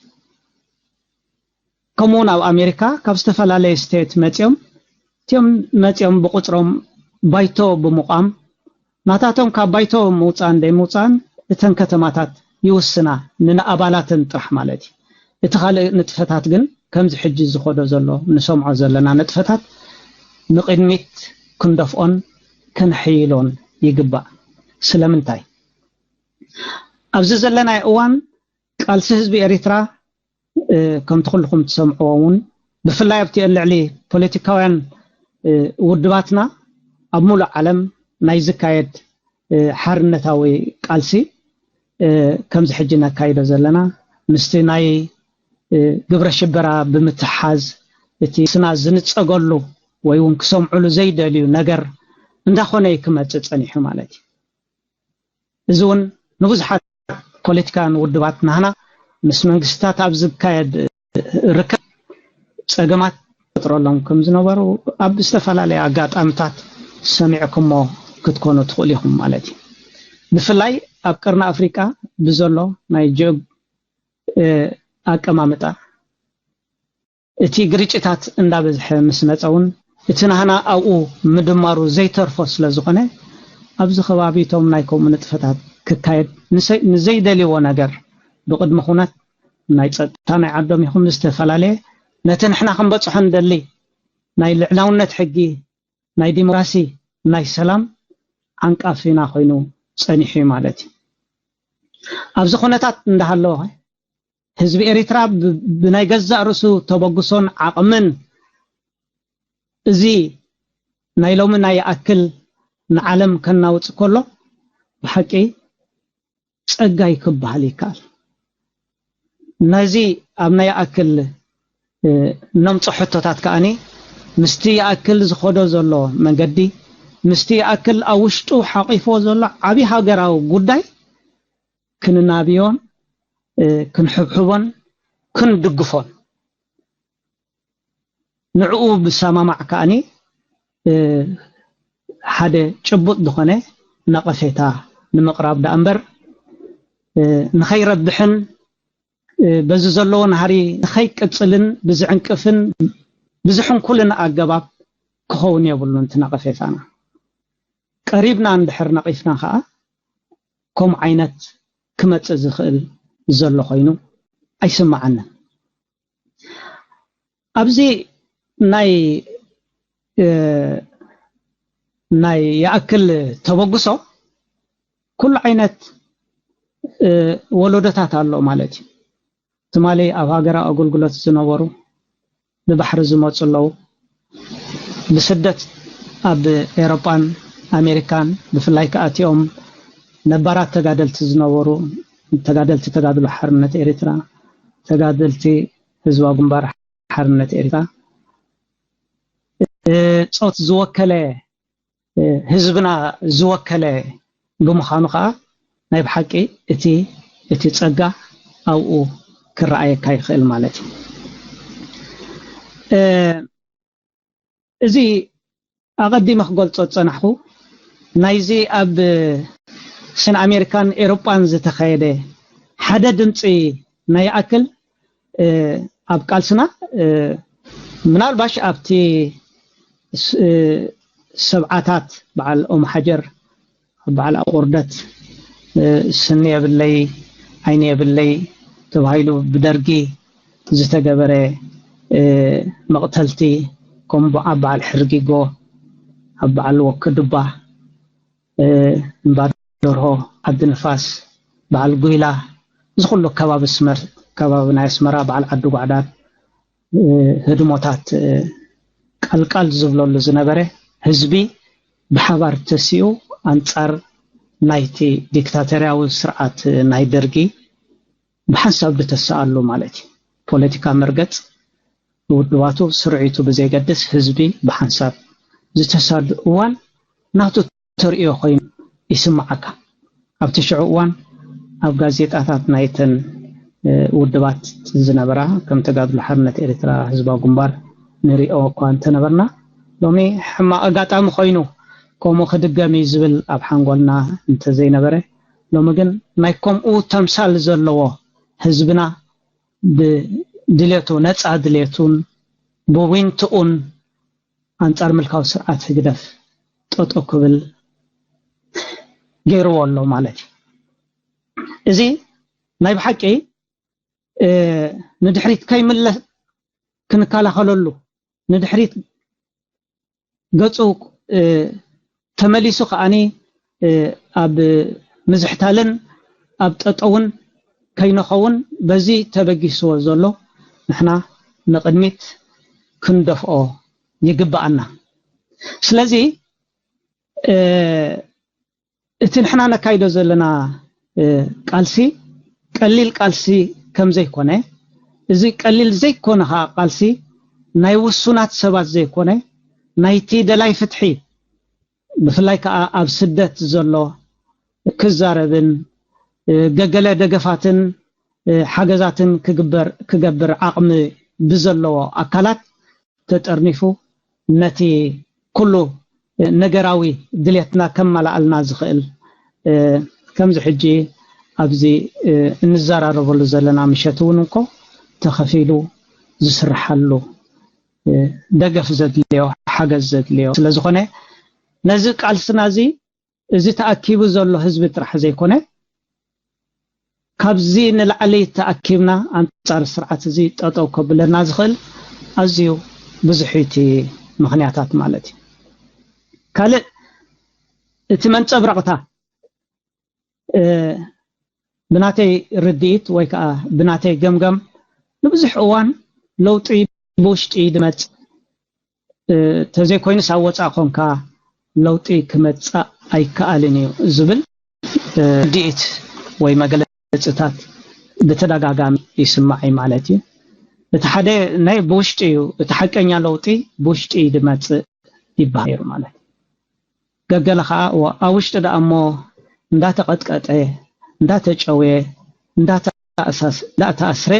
ከምኡውን ኣብ ኣሜሪካ ካብ ዝተፈላለየ ስቴት መፂኦም እቲኦም መፂኦም ብቁፅሮም ባይቶ ብምቋም ናታቶም ካብ ባይቶ ምውፃእን ዘይምውፃእን እተን ከተማታት ይውስና ንንኣባላተን ጥራሕ ማለት እዩ። እቲ ካልእ ንጥፈታት ግን ከምዚ ሕጂ ዝኸዶ ዘሎ ንሰምዖ ዘለና ንጥፈታት ንቕድሚት ክንደፍኦን ከነሕይሎን ይግባእ። ስለምንታይ ኣብዚ ዘለናዮ እዋን ቃልሲ ህዝቢ ኤሪትራ ከምቲ ኩልኹም ትሰምዕዎ እውን ብፍላይ ኣብቲ ልዕሊ ፖለቲካውያን ውድባትና ኣብ ሙሉእ ዓለም ናይ ዝካየድ ሓርነታዊ ቃልሲ ከምዚ ሕጂ ነካይዶ ዘለና ምስቲ ናይ ግብረ ሽበራ ብምትሓዝ እቲ ስና ዝንፀገሉ ወይ እውን ክሰምዕሉ ዘይደልዩ ነገር እንዳኾነ እዩ ክመፅእ ፀኒሑ ማለት እዩ። እዚ እውን ንብዙሓት ፖለቲካን ውድባት ናህና ምስ መንግስታት ኣብ ዝካየድ ርከብ ፀገማት ፈጥረሎም ከም ዝነበሩ ኣብ ዝተፈላለየ ኣጋጣምታት ሰሚዕኩሞ ክትኮኑ ትኽእሉ ኢኹም ማለት እዩ። ብፍላይ ኣብ ቀርኒ ኣፍሪቃ ብዘሎ ናይ ጅእ ኣቀማምጣ እቲ ግርጭታት እንዳበዝሐ ምስ መፀ እውን እቲ ናህና ኣብኡ ምድማሩ ዘይተርፎ ስለ ዝኾነ ኣብዚ ከባቢ እቶም ናይ ከምኡ ንጥፈታት ክካየድ ንዘይደልይዎ ነገር ብቅድሚ ኩነት ናይ ፀጥታ ናይ ዓዶም ይኹን ዝተፈላለየ ነቲ ንሕና ክንበፅሖ ንደሊ ናይ ልዕላውነት ሕጊ ናይ ዲሞክራሲ ናይ ሰላም ዓንቃፊና ኮይኑ ፀኒሑ እዩ ማለት እዩ። ኣብዚ ኩነታት እንዳሃለወ ህዝቢ ኤሪትራ ብናይ ገዛእ ርእሱ ተበግሶን ዓቕምን እዚ ናይ ሎሚ ናይ ይኣክል ንዓለም ከናውጽ ከሎ ብሓቂ ጸጋይ ክበሃል ይከኣል። ነዚ ኣብ ናይ ይኣክል ነምጾ ሕቶታት ከኣኒ ምስቲ ይኣክል ዝኸዶ ዘሎ መንገዲ ምስቲ ይኣክል ኣብ ውሽጡ ሓቂፍዎ ዘሎ ዓብዪ ሃገራዊ ጉዳይ ክንናብዮን ክንሕብሕቦን ክንድግፎን ንዕኡ ብሰማማዕ ከኣኒ ሓደ ጭቡጥ ዝኾነ ነቐፌታ ንምቕራብ ደኣ እምበር ንኸይረብሕን በዚ ዘለዎ ናህሪ ንኸይቅፅልን ብዝዕንቅፍን ብዝሕንኩልን ኣገባብ ክኸውን የብሉን እቲ ነቐፌታና። ቀሪብና እንድሕር ነቒፍና ከዓ ከምኡ ዓይነት ክመፅእ ዝኽእል ዘሎ ኮይኑ ኣይስምዓንን። ኣብዚ ናይ ናይ ይኣክል ተበግሶ ኩሉ ዓይነት ወለዶታት ኣሎ ማለት እዩ። ትማሊ ኣብ ሃገራዊ ኣገልግሎት ዝነበሩ ብባሕሪ ዝመፁ ኣለዉ። ብስደት ኣብ ኤሮጳን ኣሜሪካን ብፍላይ ከኣቲኦም ነባራት ተጋደልቲ ዝነበሩ ተጋደልቲ ተጋድሎ ሓርነት ኤሪትራ ተጋደልቲ ህዝባዊ ግንባር ሓርነት ኤሪትራ ፆት ዝወከለ ህዝብና ዝወከለ ብምዃኑ ከዓ ናይ ብሓቂ እቲ እቲ ፀጋ ኣብኡ ክረኣየካ ይኽእል ማለት እዩ። እዚ ኣቐዲመ ክገልጾ ዝጸናሕኩ ናይዚ ኣብ ሰሜን ኣሜሪካን ኤሮጳን ዝተኻየደ ሓደ ድምፂ ናይ ይኣክል ኣብ ቃልስና ምናልባሽ ኣብቲ ሰብዓታት በዓል ኦም ሓጀር በዓል ኣቑርደት ስኒ የብለይ ዓይኒ የብለይ ተባሂሉ ብደርጊ ዝተገበረ መቕተልቲ፣ ከም ኣብ በዓል ሕርጊጎ፣ ኣብ በዓል ወክዱባ፣ እምባ ደርሆ፣ ዓዲ ንፋስ፣ በዓል ጉይላ፣ እዚ ኩሉ ከባቢ ኣስመር ከባቢ ናይ ኣስመራ በዓል ዓዲ ጓዕዳት፣ ህድሞታት ቀልቃል ዝብለሉ ዝነበረ ህዝቢ ብሓባር ተሲኡ ኣንጻር ናይቲ ዲክታተርያዊ ስርዓት ናይ ደርጊ ብሓንሳብ ዝተሰኣሉ ማለት እዩ። ፖለቲካ መርገጽ ውድባቱ ስርዒቱ ብዘይገድስ ህዝቢ ብሓንሳብ ዝተሳሉ እዋን ናቱ ተርእዮ ኮይኑ ይስምዓካ። ኣብቲ ሽዑ እዋን ኣብ ጋዜጣታት ናይተን ውድባት ዝነበራ ከም ተጋድሎ ሓርነት ኤርትራ ህዝባዊ ግንባር ንሪኦ እኳ እንተነበርና ሎሚ ሕማቕ ኣጋጣሚ ኮይኑ ከምኡ ክድገም እዩ ዝብል ኣብ ሓንጎልና እንተዘይነበረ ሎሚ ግን ናይ ከምኡ ተምሳል ዘለዎ ህዝብና ብድሌቱ ነፃ ድሌቱን ብዊንትኡን ኣንጻር ምልካዊ ስርዓት ህግደፍ ጠጠው ክብል ገይርዎ ኣሎ ማለት እዩ። እዚ ናይ ብሓቂ ንድሕሪት ከይምለስ ክንከላኸለሉ ንድሕሪት ገጹ ተመሊሱ ከዓኒ ኣብ ምዝሕታልን ኣብ ጠጠውን ከይንኸውን በዚ ተበጊስዎ ዘሎ ንሕና ንቕድሚት ክንደፍኦ ይግብኣና። ስለዚ እቲ ንሕና ነካይዶ ዘለና ቃልሲ ቀሊል ቃልሲ ከም ዘይኮነ፣ እዚ ቀሊል ዘይኮነ ከዓ ቃልሲ ናይ ውሱናት ሰባት ዘይኮነ ናይቲ ደላይ ፍትሒ ብፍላይ ከዓ ኣብ ስደት ዘሎ ክዛረብን ገገለ ደገፋትን ሓገዛትን ክግበር ክገብር ዓቕሚ ብዘለዎ ኣካላት ተጠርኒፉ ነቲ ኩሉ ነገራዊ ድሌትና ከማላኣልና ዝኽእል ከምዚ ሕጂ ኣብዚ እንዘራረበሉ ዘለና ምሸት እውን እንኮ ተኸፊሉ ዝስርሓሉ ደገፍ ዘድልዮ ሓገዝ ዘድልዮ ስለዝኾነ ነዚ ቃልስና እዚ እዚ ተኣኪቡ ዘሎ ህዝቢ ጥራሕ ዘይኮነ ካብዚ ንላዕሊ ተኣኪብና ኣንጻር ስርዓት እዚ ጠጠው ከብለና ዝኽእል ኣዝዩ ብዙሕ እቲ ምኽንያታት ማለት እዩ። ካልእ እቲ መንጸብረቕታ ብናተይ ርድኢት ወይ ከዓ ብናተይ ገምገም ንብዙሕ እዋን ለውጢ ብውሽጢ ድመጽእ ተዘይኮይኑስ ኣብ ወፃእ ኮንካ ለውጢ ክመፃእ ኣይከኣልን እዩ ዝብል ርድኢት ወይ መግለፅታት ብተደጋጋሚ ይስማዕ እዩ ማለት እዩ። እቲ ሓደ ናይ ብውሽጢ እዩ፣ እቲ ሓቀኛ ለውጢ ብውሽጢ እዩ ድመፅእ ይበሃል ነይሩ ማለት እዩ። ገገለ ከዓ ኣብ ውሽጢ ደኣ እሞ እንዳተቐጥቀጠ እንዳተጨውየ እንዳተኣስረ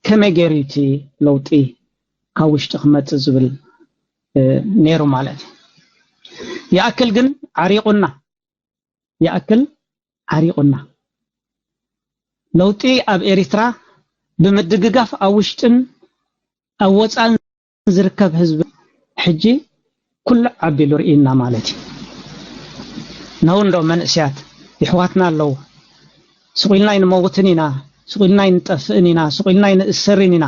ከመይ ገይሩ እቲ ለውጢ ካብ ውሽጢ ክመፅእ ዝብል ነይሩ ማለት እዩ። ይኣክል ግን ዓሪቑና ይኣክል ዓሪቑና ለውጢ ኣብ ኤሪትራ ብምድግጋፍ ኣብ ውሽጥን ኣብ ወፃእን ዝርከብ ህዝቢ ሕጂ ኩሉ ዓቢሉ ርኢና ማለት እዩ። ነው እንዶ መንእስያት ይሕዋትና ኣለዉ ስቑኢልና ይንመውትን ኢና ስቑኢልና ይንጠፍእን ኢና ስቑኢልና ይንእሰርን ኢና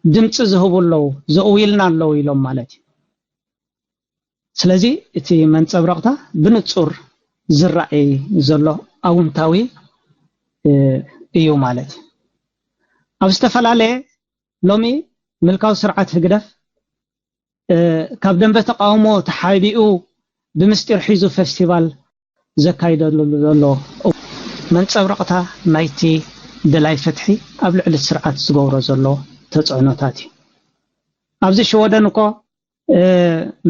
ድምፂ ዝህቡ ኣለዉ ዘእውይልና ኣለዉ ኢሎም ማለት እዩ። ስለዚ እቲ መንፀብረቕታ ብንፁር ዝረኣይ ዘሎ ኣውንታዊ እዩ ማለት እዩ። ኣብ ዝተፈላለየ ሎሚ ምልካዊ ስርዓት ህግደፍ ካብ ደንበ ተቃውሞ ተሓቢኡ ብምስጢር ሒዙ ፌስቲቫል ዘካይደሉ ዘሎ መንፀብረቕታ ናይቲ ደላይ ፍትሒ ኣብ ልዕሊ ስርዓት ዝገብሮ ዘሎ ተፅዕኖታት እዩ። ኣብዚ ሽወደን እኮ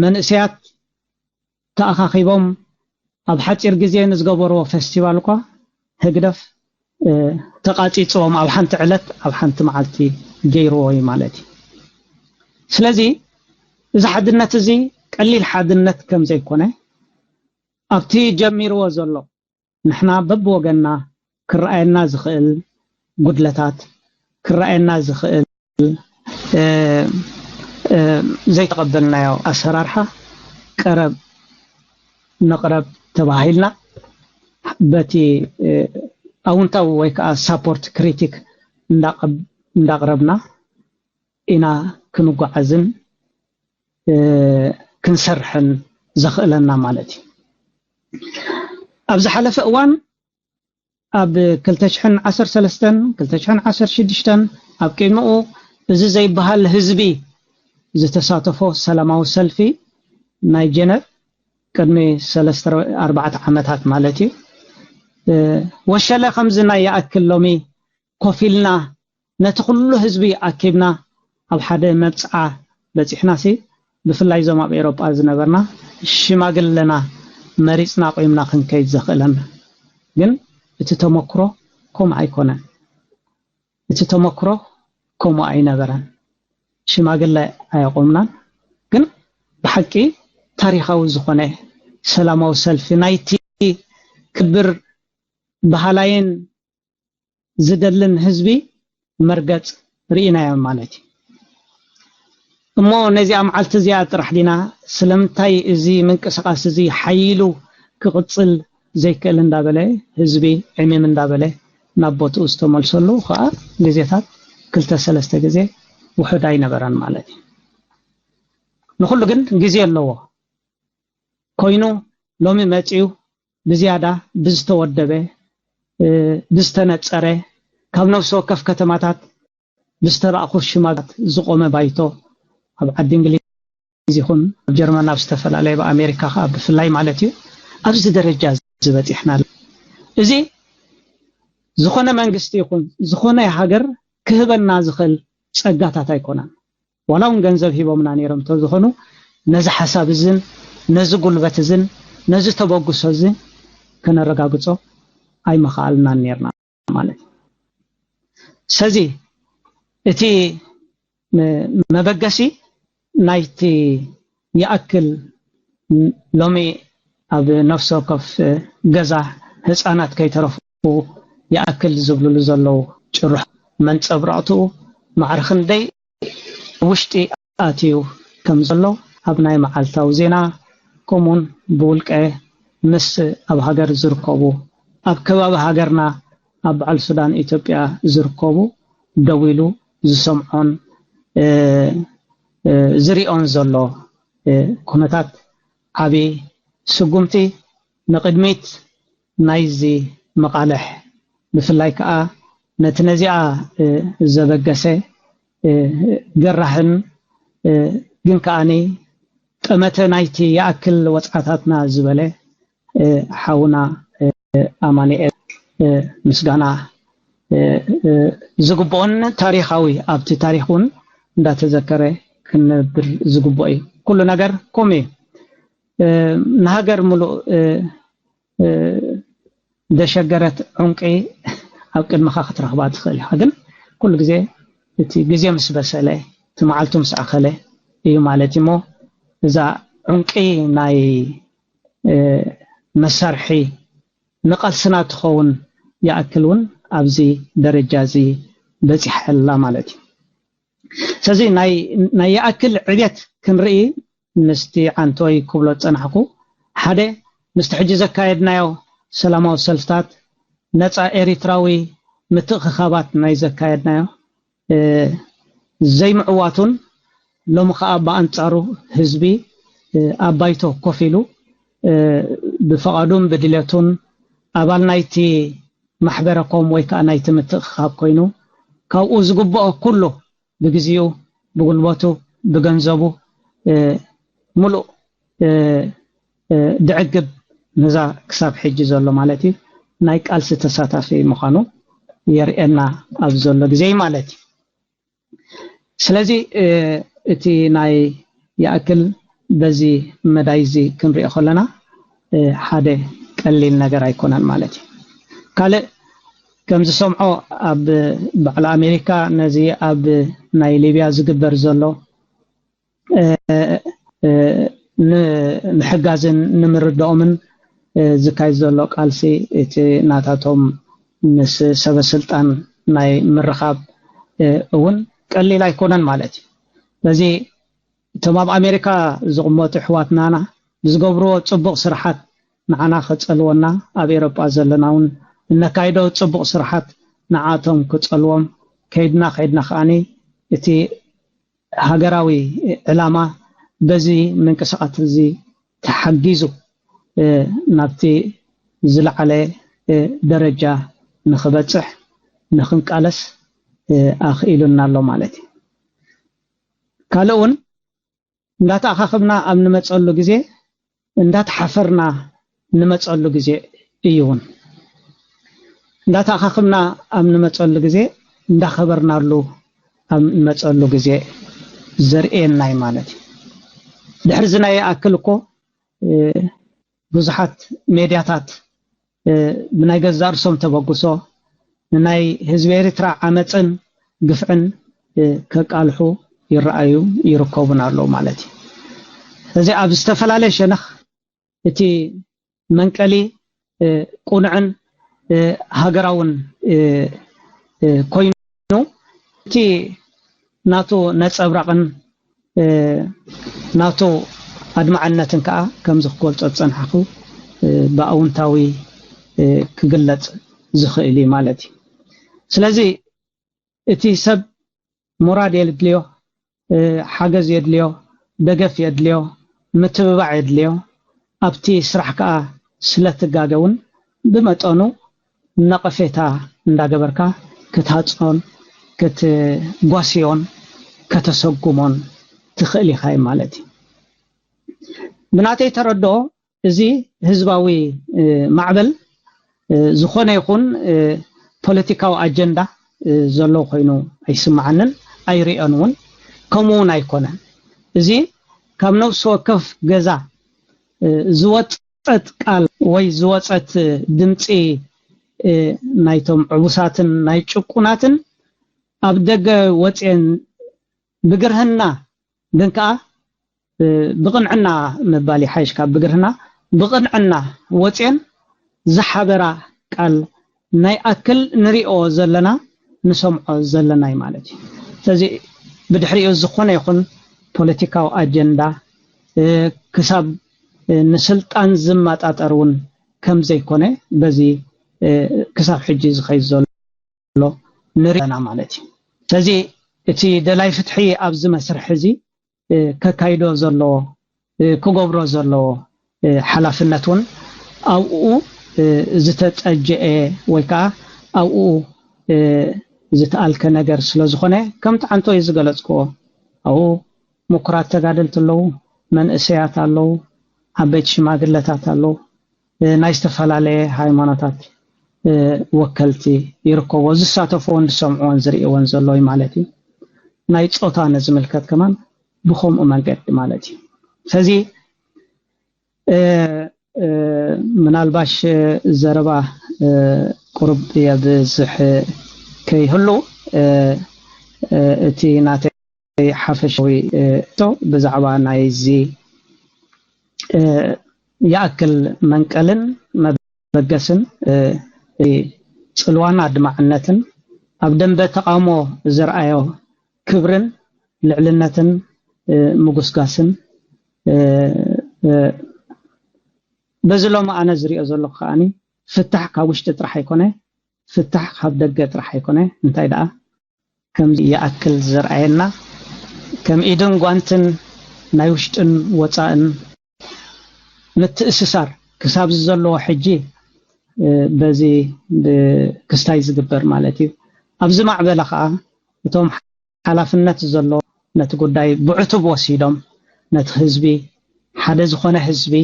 መንእሰያት ተኣኻኺቦም ኣብ ሓፂር ግዜ ንዝገበርዎ ፌስቲቫል እኳ ህግደፍ ተቓፂፅዎም ኣብ ሓንቲ ዕለት ኣብ ሓንቲ መዓልቲ ገይርዎ እዩ ማለት እዩ። ስለዚ እዚ ሓድነት እዚ ቀሊል ሓድነት ከም ዘይኮነ ኣብቲ ጀሚርዎ ዘሎ ንሕና በብወገንና ክረኣየና ዝኽእል ጉድለታት ክረኣየና ዝኽእል ዘይተቐበልናዮ ኣሰራርሓ ቀረብ ንቕረብ ተባሂልና በቲ ኣውንታዊ ወይ ከዓ ሳፖርት ክሪቲክ እንዳቕረብና ኢና ክንጓዓዝን ክንሰርሕን ዘኽእለና ማለት እዩ። ኣብ ዝሓለፈ እዋን ኣብ ክልተ ሽሕን ዓሰርተ ሰለስተን ክልተ ሽሕን ዓሰርተ ሽዱሽተን ኣብ ቅድሚኡ እዚ ዘይበሃል ህዝቢ ዝተሳተፎ ሰላማዊ ሰልፊ ናይ ጀነቭ ቅድሚ ሰለስተ ኣርባዕተ ዓመታት ማለት እዩ። ወሸለ ከምዚ ናይ ይኣክል ሎሚ ኮፍ ኢልና ነቲ ኩሉ ህዝቢ ኣኪብና ኣብ ሓደ መብፅዓ በፂሕና ሲ ብፍላይ እዞም ኣብ ኤሮጳ ዝነበርና ሽማግለና መሪፅና ቆይምና ክንከይድ ዘኽእለና ግን እቲ ተመክሮ ከምኡ ኣይኮነን። እቲ ተመክሮ ከምኡ ኣይነበረን። ሽማግለ ኣየቆምናን። ግን ብሓቂ ታሪኻዊ ዝኾነ ሰላማዊ ሰልፊ ናይቲ ክብር ባህላይን ዝደልን ህዝቢ መርገጽ ርኢናዮ ማለት እዩ። እሞ ነዚኣ መዓልቲ እዚኣ ጥራሕ ዲና ስለምንታይ እዚ ምንቅስቃስ እዚ ሓይሉ ክቕጽል ዘይክእል እንዳበለ ህዝቢ ዕምም እንዳበለ ናብ ቦትኡ ዝተመልሰሉ ከዓ ግዜታት ክልተ ሰለስተ ግዜ ውሑድ ኣይነበረን ማለት እዩ። ንኹሉ ግን ግዜ ኣለዎ ኮይኑ ሎሚ መጺኡ ብዝያዳ ብዝተወደበ ብዝተነጸረ ካብ ነፍሲ ወከፍ ከተማታት ብዝተላእኹ ሽማግለታት ዝቖመ ባይቶ ኣብ ዓዲ እንግሊዝ ይኹን ኣብ ጀርመን ኣብ ዝተፈላለየ ኣብ ኣሜሪካ ከዓ ብፍላይ ማለት እዩ ኣብዚ ደረጃ ዝበፂሕና እዚ ዝኾነ መንግስቲ ይኹን ዝኾነ ሃገር ክህበና ዝኽእል ፀጋታት ኣይኮነን። ዋላ እውን ገንዘብ ሂቦምና ነይሮም እንተዝኾኑ ነዚ ሓሳብ እዝን ነዚ ጉልበት እዝን ነዚ ተበግሶ እዚ ከነረጋግፆ ኣይመኸኣልናን ነይርና ማለት እዩ። ስለዚ እቲ መበገሲ ናይቲ ይኣክል ሎሚ ኣብ ነፍሲ ወከፍ ገዛ ህፃናት ከይተረፉ ይኣክል ዝብልሉ ዘለዉ ጭርሖ መንፀብረቕትኡ ማዕረ ክንደይ ውሽጢ ኣትዩ ከም ዘሎ ኣብ ናይ መዓልታዊ ዜና ከምኡውን ብውልቀ ምስ ኣብ ሃገር ዝርከቡ ኣብ ከባቢ ሃገርና ኣብ በዓል ሱዳን ኢትዮጵያ ዝርከቡ ደው ኢሉ ዝሰምዖን ዝሪኦን ዘሎ ኩነታት ዓቢ ስጉምቲ ንቕድሚት ናይዚ መቓልሕ ብፍላይ ከዓ ነቲ ነዚኣ ዘበገሰ ገራህን ግን ከዓኒ ጠመተ ናይቲ ይኣክል ወፅዓታትና ዝበለ ሓውና ኣማኑኤል ምስጋና ዝግብኦን ታሪኻዊ ኣብቲ ታሪኽ እውን እንዳተዘከረ ክንነብር ዝግብኦ እዩ። ኩሉ ነገር ከምኡ እዩ። ንሃገር ሙሉእ ደሸገረት ዑንቂ ኣብ ቅድመኻ ክትረኽባ ትኽእል ኢኻ። ግን ኩሉ ግዜ እቲ ግዜ ምስ በሰለ እቲ መዓልቱ ምስ ኣኸለ እዩ ማለት እሞ እዛ ዑንቂ ናይ መሳርሒ ንቃልስና ትኸውን ይኣክል እውን ኣብዚ ደረጃ እዚ በፂሓ ኣላ ማለት እዩ። ስለዚ ናይ ይኣክል ዕብየት ክንርኢ ምስቲ ዓንቶይ ክብሎ ዝፀናሕኩ ሓደ ምስቲ ሕጂ ዘካየድናዮ ሰላማዊ ሰልፍታት ነፃ ኤሪትራዊ ምትእኽኻባት ናይ ዘካየድናዮ ዘይምዕዋቱን ሎሚ ከዓ ብኣንፃሩ ህዝቢ ኣብ ባይቶ ኮፍ ኢሉ ብፈቓዱን ብድሌቱን ኣባል ናይቲ ማሕበረኮም ወይ ከዓ ናይቲ ምትእኽኻብ ኮይኑ ካብኡ ዝግብኦ ኩሉ ብግዚኡ ብጉልበቱ ብገንዘቡ ሙሉእ ድዕግብ ነዛ ክሳብ ሕጂ ዘሎ ማለት እዩ ናይ ቃልሲ ተሳታፊ ምዃኑ የርእየና ኣብ ዘሎ ግዜ ማለት እዩ። ስለዚ እቲ ናይ ይኣክል በዚ መዳይ እዚ ክንሪኦ ከለና ሓደ ቀሊል ነገር ኣይኮነን ማለት እዩ። ካልእ ከም ዝሰምዖ ኣብ ባዕሉ ኣሜሪካ ነዚ ኣብ ናይ ሊብያ ዝግበር ዘሎ ንምሕጋዝን ንምርድኦምን ዝካየድ ዘሎ ቃልሲ እቲ ናታቶም ምስ ሰበስልጣን ናይ ምርኻብ እውን ቀሊል ኣይኮነን ማለት እዩ። በዚ እቶም ኣብ ኣሜሪካ ዝቕመጡ ኣሕዋትናና ብዝገብርዎ ጽቡቕ ስራሓት ንዓና ከጸልወና፣ ኣብ ኤውሮጳ ዘለና እውን እነካይዶ ጽቡቕ ስራሓት ንዓቶም ክጸልዎም፣ ከይድና ከይድና ከኣኒ እቲ ሃገራዊ ዕላማ በዚ ምንቅስቃስ እዚ ተሓጊዙ ናብቲ ዝለዓለ ደረጃ ንኽበፅሕ ንኽንቃለስ ኣኽኢሉና ኣሎ ማለት እዩ። ካልእ እውን እንዳተኣኻኸብና ኣብ ንመፀሉ ግዜ እንዳተሓፈርና ንመፀሉ ግዜ እዩ እውን እንዳተኣኻኽብና ኣብ ንመፀሉ ግዜ እንዳኸበርናሉ ኣብ ንመፀሉ ግዜ ዘርእየናይ ማለት እዩ። ድሕሪ እዚ ናይ ይኣክል እኮ ብዙሓት ሜድያታት ብናይ ገዛእ ርእሶም ተበግሶ ንናይ ህዝቢ ኤርትራ ዓመፅን ግፍዕን ከቃልሑ ይረኣዩ ይርከቡን ኣለዉ ማለት እዩ። ስለዚ ኣብ ዝተፈላለየ ሸነኽ እቲ መንቀሊ ቁኑዕን ሃገራውን ኮይኑ እቲ ናቱ ነፀብራቕን ናቱ ኣድማዕነትን ከዓ ከምዚ ክገልፆ ዝፀንሓኹ ብኣውንታዊ ክግለፅ ዝኽእል እዩ ማለት እዩ። ስለዚ እቲ ሰብ ሞራል የድልዮ፣ ሓገዝ የድልዮ፣ ደገፍ የድልዮ፣ ምትብባዕ የድልዮ። ኣብቲ ስራሕ ከዓ ስለ ትጋገ እውን ብመጠኑ ነቐፌታ እንዳገበርካ ክትሃፅኖን ክትጓስዮን ከተሰጉሞን ትኽእል ኢኻ ማለት እዩ። ብናተይ ተረድኦ እዚ ህዝባዊ ማዕበል ዝኾነ ይኹን ፖለቲካዊ ኣጀንዳ ዘለዎ ኮይኑ ኣይስምዓንን ኣይርእዮን እውን ከምኡ እውን ኣይኮነን። እዚ ካብ ነፍሲ ወከፍ ገዛ ዝወፀት ቃል ወይ ዝወፀት ድምፂ ናይቶም ዕቡሳትን ናይ ጭቁናትን ኣብ ደገ ወፅየን ብግርህና ግን ከዓ ብቕንዕና ምባል ይሓይሽ ካብ ብግርህና ብቕንዕና ወፅየን ዝሓበራ ቃል ናይ ኣክል ንሪኦ ዘለና ንሰምዖ ዘለናይ ማለት እዩ። ስለዚ ብድሕሪኡ ዝኾነ ይኹን ፖለቲካዊ ኣጀንዳ ክሳብ ንስልጣን ዝመጣጠር እውን ከም ዘይኮነ በዚ ክሳብ ሕጂ ዝኸይድ ዘሎ ንሪኦ ኣለና ማለት እዩ። ስለዚ እቲ ደላይ ፍትሒ ኣብዚ መስርሕ እዚ ከካይዶ ዘለዎ ክገብሮ ዘለዎ ሓላፍነት እውን ኣብኡ ዝተጠጀአ ወይ ከዓ ኣብኡ ዝተኣልከ ነገር ስለ ዝኾነ ከምቲ ዓንቶ እዩ ዝገለፅክዎ ኣብኡ ምኩራት ተጋደልቲ ኣለዉ፣ መንእሰያት ኣለዉ፣ ዓበይቲ ሽማግለታት ኣለዉ፣ ናይ ዝተፈላለየ ሃይማኖታት ወከልቲ ይርከብዎ፣ ዝሳተፍዎን ዝሰምዕዎን ዝርእይዎን ዘለዉ ማለት እዩ። ናይ ፆታ ንዝምልከት ከማን ብኸምኡ መንገዲ ማለት እዩ። ስለዚ ምናልባሽ ዘረባ ቁሩብ የብዝሕ ከይህሉ እቲ ናተይ ሓፈሻዊ ሕቶ ብዛዕባ ናይዚ ይኣክል መንቀልን መበገስን ጽልዋን ኣድማዕነትን ኣብ ደንበ ተቓውሞ ዘርኣዮ ክብርን ልዕልነትን ምጉስጋስን በዚ ሎሚ ኣነ ዝሪኦ ዘለኹ ከዓኒ ፍታሕ ካብ ውሽጢ ጥራሕ ኣይኮነ፣ ፍታሕ ካብ ደገ ጥራሕ ኣይኮነ፣ እንታይ ደኣ ከምዚ ይኣክል ዘርኣየና ከም ኢድን ጓንትን ናይ ውሽጥን ወፃእን ምትእስሳር ክሳብ ዘለዎ ሕጂ በዚ ክስታይ ዝግበር ማለት እዩ። ኣብዚ ማዕበለ ከዓ እቶም ሓላፍነት ዘሎ ነቲ ጉዳይ ብዕቱብ ወሲዶም ነቲ ህዝቢ ሓደ ዝኾነ ህዝቢ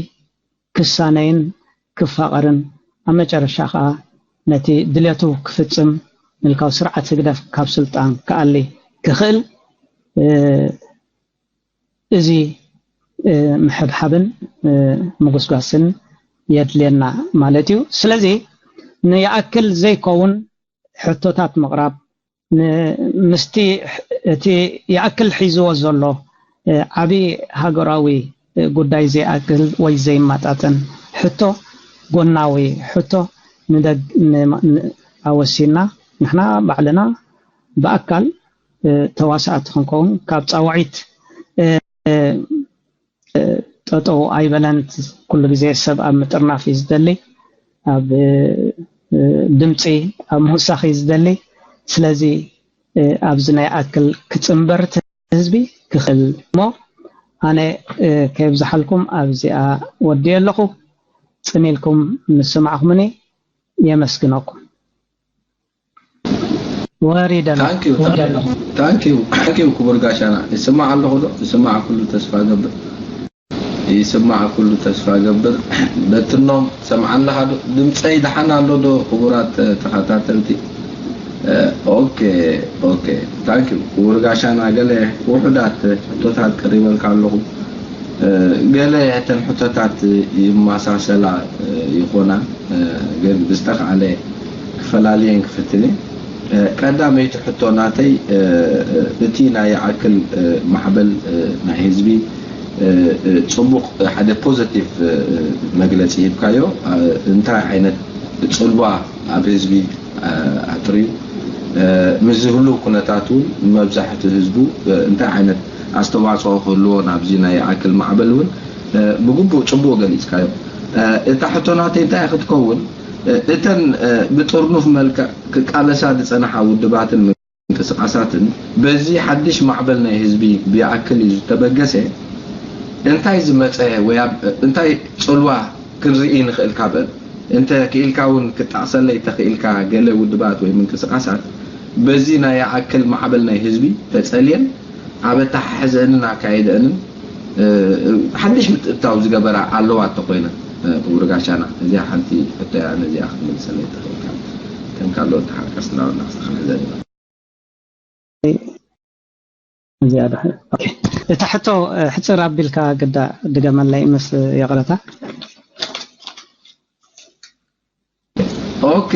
ክሳነይን ክፋቐርን ኣብ መጨረሻ ከዓ ነቲ ድሌቱ ክፍፅም ምልካዊ ስርዓት ህግደፍ ካብ ስልጣን ክኣሊ ክኽእል እዚ ምሕብሓብን ምጉስጓስን የድልየና ማለት እዩ። ስለዚ ንይኣክል ዘይከውን ሕቶታት ምቕራብ ምስቲ እቲ ይኣክል ሒዝዎ ዘሎ ዓብዪ ሃገራዊ ጉዳይ ዘይኣክል ወይ ዘይመጣጠን ሕቶ ጎናዊ ሕቶ ኣወሲና ንሕና ባዕልና ብኣካል ተዋሳእቲ ክንከውን ካብ ፃውዒት ጠጠው ኣይበለን። ኩሉ ግዜ ሰብ ኣብ ምጥርናፍ እዩ ዝደሊ፣ ኣብ ድምፂ ኣብ ምውሳኽ እዩ ዝደሊ። ስለዚ ኣብዚ ናይ ኣክል ክፅንበር ህዝቢ ክኽእል እሞ ኣነ ከየብዝሓልኩም ኣብዚኣ ወዲየ ኣለኹ። ፅን ኢልኩም ምስማዕኹምኒ የመስግነኩም። ወሪደ ኣለኹ። ታንኪዩ ታንኪዩ ክቡር ጋሻና። ይስማዕ ኣለኹ ዶ? ይስማዕ ኩሉ ተስፋ ገብር። ይስማዕ ኩሉ ተስፋ ገብር። በትኖም ሰምዓ ኣለኻ ዶ? ድምፀይ ደሓን ኣሎ ዶ? ክቡራት ተኸታተልቲ። ኦኬ ኦኬ ታንኪዩ ክቡር ጋሻና። ገለ ውሑዳት ሕቶታት ቀሪበልካ ኣለኹ። ገለ እተን ሕቶታት ይመሳሰላ ይኾና፣ ግን ብዝተኻእለ ክፈላልየን ክፍትን እየ። ቀዳመይቲ ሕቶ ናተይ፣ እቲ ናይ ይኣክል ማዕበል ናይ ህዝቢ፣ ጽቡቕ ሓደ ፖዘቲቭ መግለጺ ሂብካዮ። እንታይ ዓይነት ጽልዋ ኣብ ህዝቢ ኣጥርዩ፣ ምስ ዝህሉ ኩነታት እውን መብዛሕቲ ህዝቡ እንታይ ዓይነት ኣስተዋፅኦ ክህልዎ ናብዚ ናይ ይኣክል ማዕበል እውን ብግቡእ ጽቡቕ ገሊፅካዮ። እታ ሕቶ ናተይ እንታይ ክትከውን፣ እተን ብጥርኑፍ መልክዕ ክቃለሳ ዝጸንሓ ውድባትን ምንቅስቃሳትን በዚ ሓድሽ ማዕበል ናይ ህዝቢ ብይኣክል እዩ ዝተበገሰ፣ እንታይ ዝመጸ ወይ እንታይ ጽልዋ ክንርኢ ንኽእል? ካብ እንተ ክኢልካ እውን ክጣቕሰለይ ተኽኢልካ፣ ገለ ውድባት ወይ ምንቅስቃሳት በዚ ናይ ይኣክል ማዕበል ናይ ህዝቢ ተጸልየን ኣብ ኣተሓሕዘአንን ኣካይደአንን ሓድሽ ምትእትታው ዝገበራ ኣለዋ እንተኾይነን፣ ክቡር ጋሻና፣ እዚኣ ሓንቲ ሕቶ እያ። ነዚኣ ክትመልሰለይ ተኽኢልካ፣ ከም ካልኦት ተሓቀስትና ናስተኻሕዘ እዚኣ ድሕር። ኦኬ። እታ ሕቶ ሕፅር ኣቢልካ ግዳ ድገመለይ ምስ ይቕረታ። ኦኬ።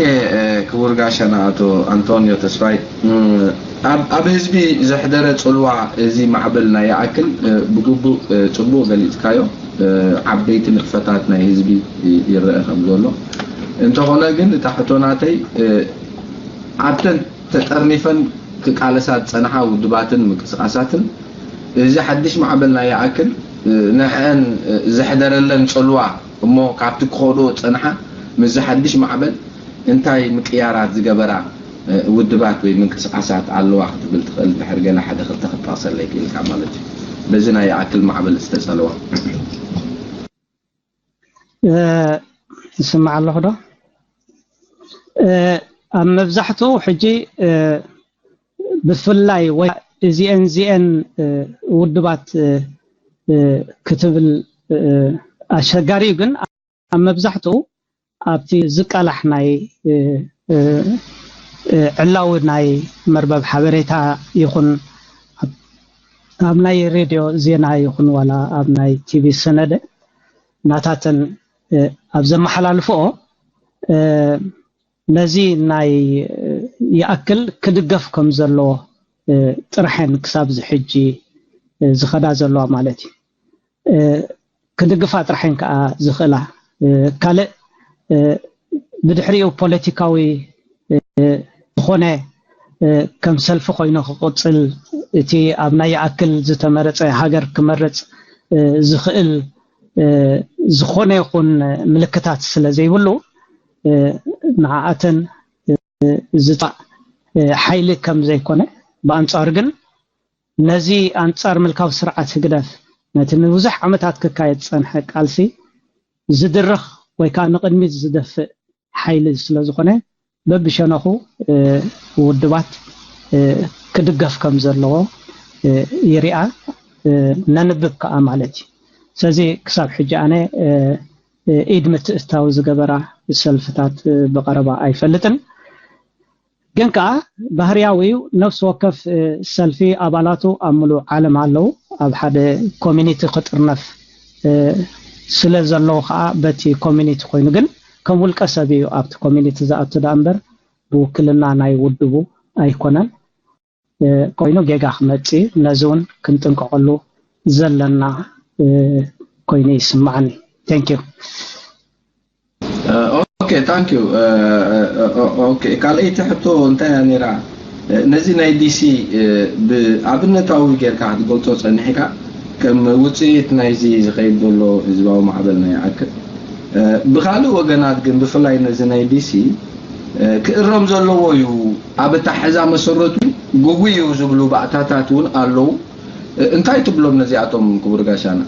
ክቡር ጋሻና ኣቶ ኣንቶንዮ ተስፋይ፣ ኣብ ህዝቢ ዘሕደረ ፅልዋ እዚ ማዕበል ናይ ይኣክል ብግቡእ ፅቡቕ ገሊፅካዮ። ዓበይቲ ንጥፈታት ናይ ህዝቢ ይረአ ከም ዘሎ፣ እንተኾነ ግን እታ ሕቶ ናተይ ኣብተን ተጠርኒፈን ክቃለሳ ዝጸንሓ ውድባትን ምንቅስቃሳትን፣ እዚ ሓድሽ ማዕበል ናይ ይኣክል ንዐን ዘሕደረለን ጽልዋ እሞ ካብቲ ክኸድኦ ዝጸንሓ ምስዚ ሓድሽ ማዕበል እንታይ ምቅያራት ዝገበራ ውድባት ወይ ምንቅስቃሳት ኣለዋ ክትብል ትኽእል? እንድሕር ገለ ሓደ ክልተ ክትጠቕሰለይ ክኢልካ ማለት እዩ። በዚ ናይ ይኣክል ማዕበል ዝተጸልዋ። ይስማዕ ኣለኹ ዶ? ኣብ መብዛሕትኡ ሕጂ ብፍላይ ወይ እዚኤን እዚኤን ውድባት ክትብል ኣሸጋሪ እዩ፣ ግን ኣብ መብዛሕትኡ ኣብቲ ዝቃላሕ ናይ ዕላዊ ናይ መርበብ ሓበሬታ ይኹን ኣብ ናይ ሬድዮ ዜና ይኹን ዋላ ኣብ ናይ ቲቪ ሰነደ ናታተን ኣብ ዘመሓላልፍኦ ነዚ ናይ ይኣክል ክድገፍ ከም ዘለዎ ጥራሐን ክሳብ ዝሕጂ ዝኸዳ ዘለዋ ማለት እዩ። ክድግፋ ጥራሐን ከዓ ዝኽእላ ካልእ ብድሕሪኡ ፖለቲካዊ ዝኾነ ከም ሰልፊ ኮይኑ ክቕፅል እቲ ኣብ ናይ ይኣክል ዝተመረፀ ሃገር ክመርፅ ዝኽእል ዝኾነ ይኹን ምልክታት ስለ ዘይብሉ ንዓኣተን ዝጣእ ሓይሊ ከም ዘይኮነ ብኣንፃሩ ግን ነዚ ኣንጻር ምልካዊ ስርዓት ህግደፍ ነቲ ንብዙሕ ዓመታት ክካየድ ዝጸንሐ ቃልሲ ዝድርኽ ወይ ከዓ ንቕድሚት ዝደፍእ ሓይሊ ስለ ዝኾነ በብሸነኹ ውድባት ክድገፍ ከም ዘለዎ ይሪኣ ነንብብ ከዓ ማለት እዩ። ስለዚ ክሳብ ሕጂ ኣነ ኢድ ምትእትታው ዝገበራ ሰልፍታት ብቐረባ ኣይፈልጥን። ግን ከኣ ባህርያዊ እዩ። ነፍሲ ወከፍ ሰልፊ ኣባላቱ ኣብ ምሉእ ዓለም ኣለዉ። ኣብ ሓደ ኮሚኒቲ ክጥርነፍ ስለ ዘለዎ ከኣ በቲ ኮሚኒቲ ኮይኑ ግን ከም ውልቀ ሰብ እዩ ኣብቲ ኮሚኒቲ ዝኣቱ ደኣ እምበር ብውክልና ናይ ውድቡ ኣይኮነን። ኮይኑ ጌጋ ክመጽእ እዩ። ነዚ እውን ክንጥንቀቐሉ ዘለና ኮይኑ ይስምዓኒ። Thank you። ኦኬ ታንክ ዩ። ኦኬ ካልኣይቲ ሕቶ እንታይ እያ ነይራ? ነዚ ናይ ዲሲ ብኣብነታዊ ጌርካ ክትገልጾ ጸኒሕካ ከም ውፅኢት ናይዚ ዝኸይድ ዘሎ ህዝባዊ ማዕበል ናይ ኣክል ብካልእ ወገናት ግን ብፍላይ ነዚ ናይ ዲሲ ክእረም ዘለዎ እዩ። ኣብ ኣታሕዛ መሰረቱ ጉጉይ እዩ ዝብሉ ባእታታት እውን ኣለዉ። እንታይ ትብሎም ነዚኣቶም ክቡር ጋሻና?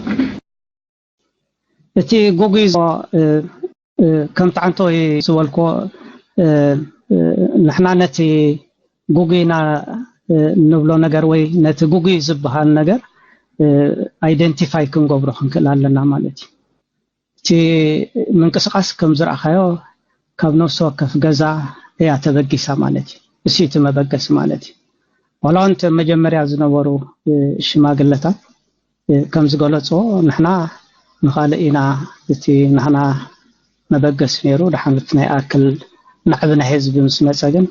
እቲ ጉጉይ ከም ትዓንቶ ዝበልኮ ንሕና ነቲ ጉጉይና ንብሎ ነገር ወይ ነቲ ጉጉይ ዝበሃል ነገር ኣይደንቲፋይ ክንገብሮ ክንክእል ኣለና ማለት እዩ። እቲ ምንቅስቃስ ከም ዝረኣኻዮ ካብ ነፍሲ ወከፍ ገዛ እያ ተበጊሳ ማለት እዩ። እሱ እቲ መበገሲ ማለት እዩ። ዋላ እውን መጀመርያ ዝነበሩ ሽማግለታት ከም ዝገለፅዎ ንሕና ንኻልእ ኢና እቲ ናህና መበገሲ ነይሩ። ድሓን እቲ ናይ ኣክል ናዕቢ ናይ ህዝቢ ምስ መፀ ግን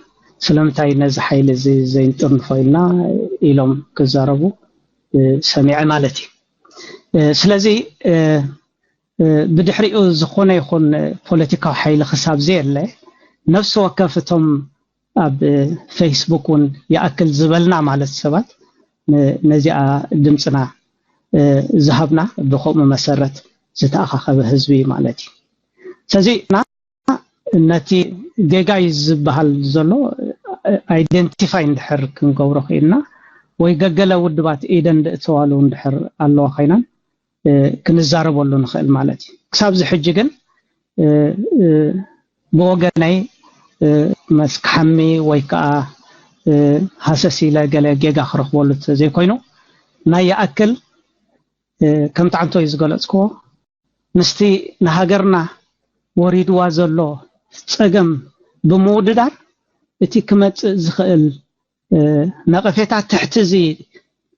ስለምንታይ ነዚ ሓይሊ እዚ ዘይንጥርንፎ ኢልና ኢሎም ክዛረቡ ሰሚዐ ማለት እዩ። ስለዚ ብድሕሪኡ ዝኾነ ይኹን ፖለቲካዊ ሓይሊ ክሳብ ዘየለ ነፍሲ ወከፍ እቶም ኣብ ፌስቡክ እውን ይኣክል ዝበልና ማለት ሰባት ነዚኣ ድምፅና ዝሃብና ብከምኡ መሰረት ዝተኣኻኸበ ህዝቢ ማለት እዩ። ስለዚ ነቲ ጌጋ እዩ ዝበሃል ዘሎ ኣይደንቲፋይ እንድሕር ክንገብሮ ክኢልና ወይ ገገለ ውድባት ኢደን ዝእተዋሉ እንድሕር ኣለዋ ኮይናን ክንዛረበሉ ንኽእል ማለት እዩ። ክሳብዚ ሕጂ ግን ብወገነይ መስክሓሚ ወይ ከዓ ሃሰስ ኢለ ገለ ጌጋ ክረኽበሉ ዘይኮይኑ ናይ ይኣክል ከም ትዓንቶ እዩ ዝገለፅክዎ ምስቲ ንሃገርና ወሪድዋ ዘሎ ፀገም ብምውድዳር እቲ ክመፅእ ዝኽእል ነቐፌታ ትሕቲ እዚ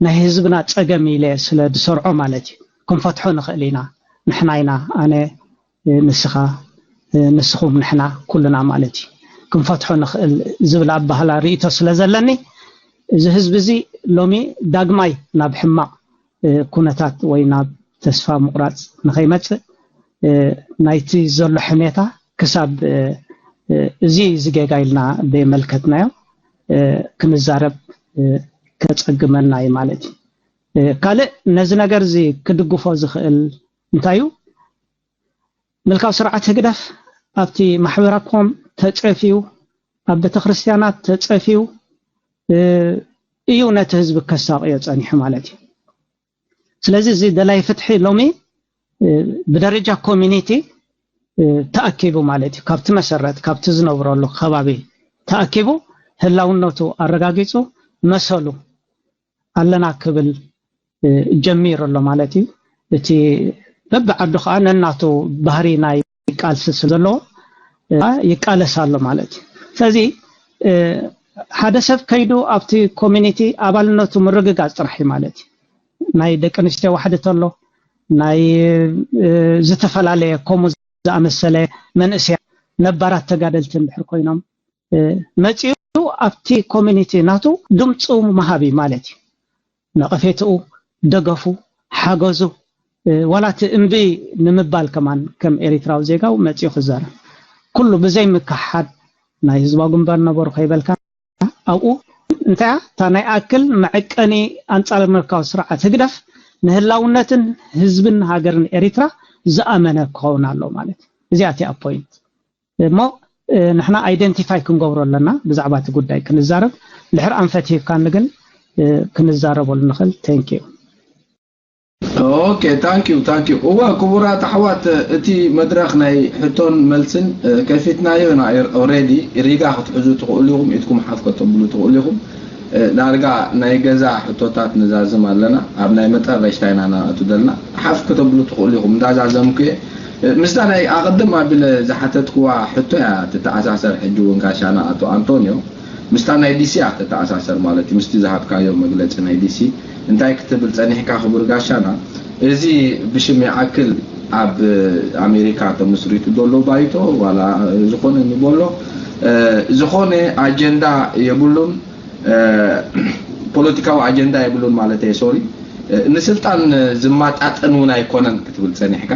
ናይ ህዝብና ፀገም ኢለ ስለ ዝሰርዖ ማለት እዩ። ክንፈትሖ ንኽእል ኢና። ንሕና ኢና ኣነ ንስኻ ንስኹም ንሕና ኩልና ማለት እዩ። ክንፈትሖ ንኽእል ዝብል ኣባህላ ርእቶ ስለ ዘለኒ እዚ ህዝቢ እዚ ሎሚ ዳግማይ ናብ ሕማቕ ኩነታት ወይ ናብ ተስፋ ምቑራፅ ንኸይመፅእ ናይቲ ዘሎ ሕሜታ ክሳብ እዚ እዚ ጌጋ ኢልና ዘይመልከትናዮ ክንዛረብ ከፀግመና እዩ ማለት እዩ። ካልእ ነዚ ነገር እዚ ክድግፎ ዝኽእል እንታይ እዩ? ምልካዊ ስርዓት ህግደፍ ኣብቲ ማሕበራኮም ተፀፊዩ ኣብ ቤተክርስትያናት ተፀፊዩ እዩ ነቲ ህዝቢ ከሳቕዮ ፀኒሑ ማለት እዩ። ስለዚ እዚ ደላይ ፍትሒ ሎሚ ብደረጃ ኮሚኒቲ ተኣኪቡ ማለት እዩ። ካብቲ መሰረት ካብቲ ዝነብረሉ ከባቢ ተኣኪቡ ህላውነቱ ኣረጋጊፁ መሰሉ ኣለና ክብል ጀሚሩ ኣሎ ማለት እዩ። እቲ በብዓዱ ከዓ ነናቱ ባህሪ ናይ ቃልሲ ስለ ዘለዎ ይቃለስ ኣሎ ማለት እዩ። ስለዚ ሓደ ሰብ ከይዱ ኣብቲ ኮሚኒቲ ኣባልነቱ ምርግጋፅ ጥራሕ እዩ ማለት እዩ። ናይ ደቂ ኣንስትዮ ዋሕዲ ተሎ ናይ ዝተፈላለየ ከምኡ ዝኣመሰለ መንእሰያ ነባራት ተጋደልቲ እንድሕር ኮይኖም መፂኡ ኣብቲ ኮሚኒቲ ናቱ ድምፁ ምሃብ እዩ ማለት እዩ። ነቐፌትኡ፣ ደገፉ፣ ሓገዙ ዋላ እቲ እምቢ ንምባል ከማን ከም ኤሪትራዊ ዜጋው መፂኡ ክዛረብ ኩሉ ብዘይ ምክሓድ ናይ ህዝባዊ ግንባር ነበሩ ከይበልካ ኣብኡ እንታይ እታ ናይ ኣክል መዐቀኒ ኣንፃር ምልካዊ ስርዓት ህግደፍ ንህላውነትን ህዝብን ሃገርን ኤሪትራ ዝኣመነ ክኸውን ኣሎ ማለት እዚኣ እቲኣ ፖይንት እሞ ንሕና ኣይደንቲፋይ ክንገብሮ ኣለና ብዛዕባ እቲ ጉዳይ ክንዛረብ ድሕር ኣንፈት ሂብካኒ ግን ክንዛረበሉ ንኽእል thank you okay thank you thank you እወ ክቡራት ኣሕዋት እቲ መድረኽ ናይ ሕቶን መልስን ከፊትናዮ ኢና already ሪጋ ክትሕዙ ትኽእሉ ኢኹም ኢድኩም ሓፍ ከተብሉ ትኽእሉ ኢኹም ዳርጋ ናይ ገዛ ሕቶታት ንዛዝም ኣለና ኣብ ናይ መጠረሽታ ኢና ናእቱ ዘለና ሓፍ ከተብሉ ትኽእሉ ኢኹም እንዳዛዘምኩ ምስታ ናይ ኣቐድም ኣቢለ ዝሓተትክዋ ሕቶ እያ ትተኣሳሰር ሕጂ እውን ጋሻና ኣቶ ኣንቶንዮ ምስታ ናይ ዲሲ እያ ትተኣሳሰር ማለት እዩ ምስቲ ዝሃብካዮ መግለፂ ናይ ዲሲ እንታይ ክትብል ፀኒሕካ ክቡር ጋሻና እዚ ብሽም ይኣክል ኣብ ኣሜሪካ ተመስሪቱ ዘሎ ባይቶ ዋላ ዝኾነ ንበሎ ዝኾነ ኣጀንዳ የብሉን ፖለቲካዊ ኣጀንዳ የብሉን ማለት እየ sorry ንስልጣን ዝማጣጠን እውን ኣይኮነን ክትብል ፀኒሕካ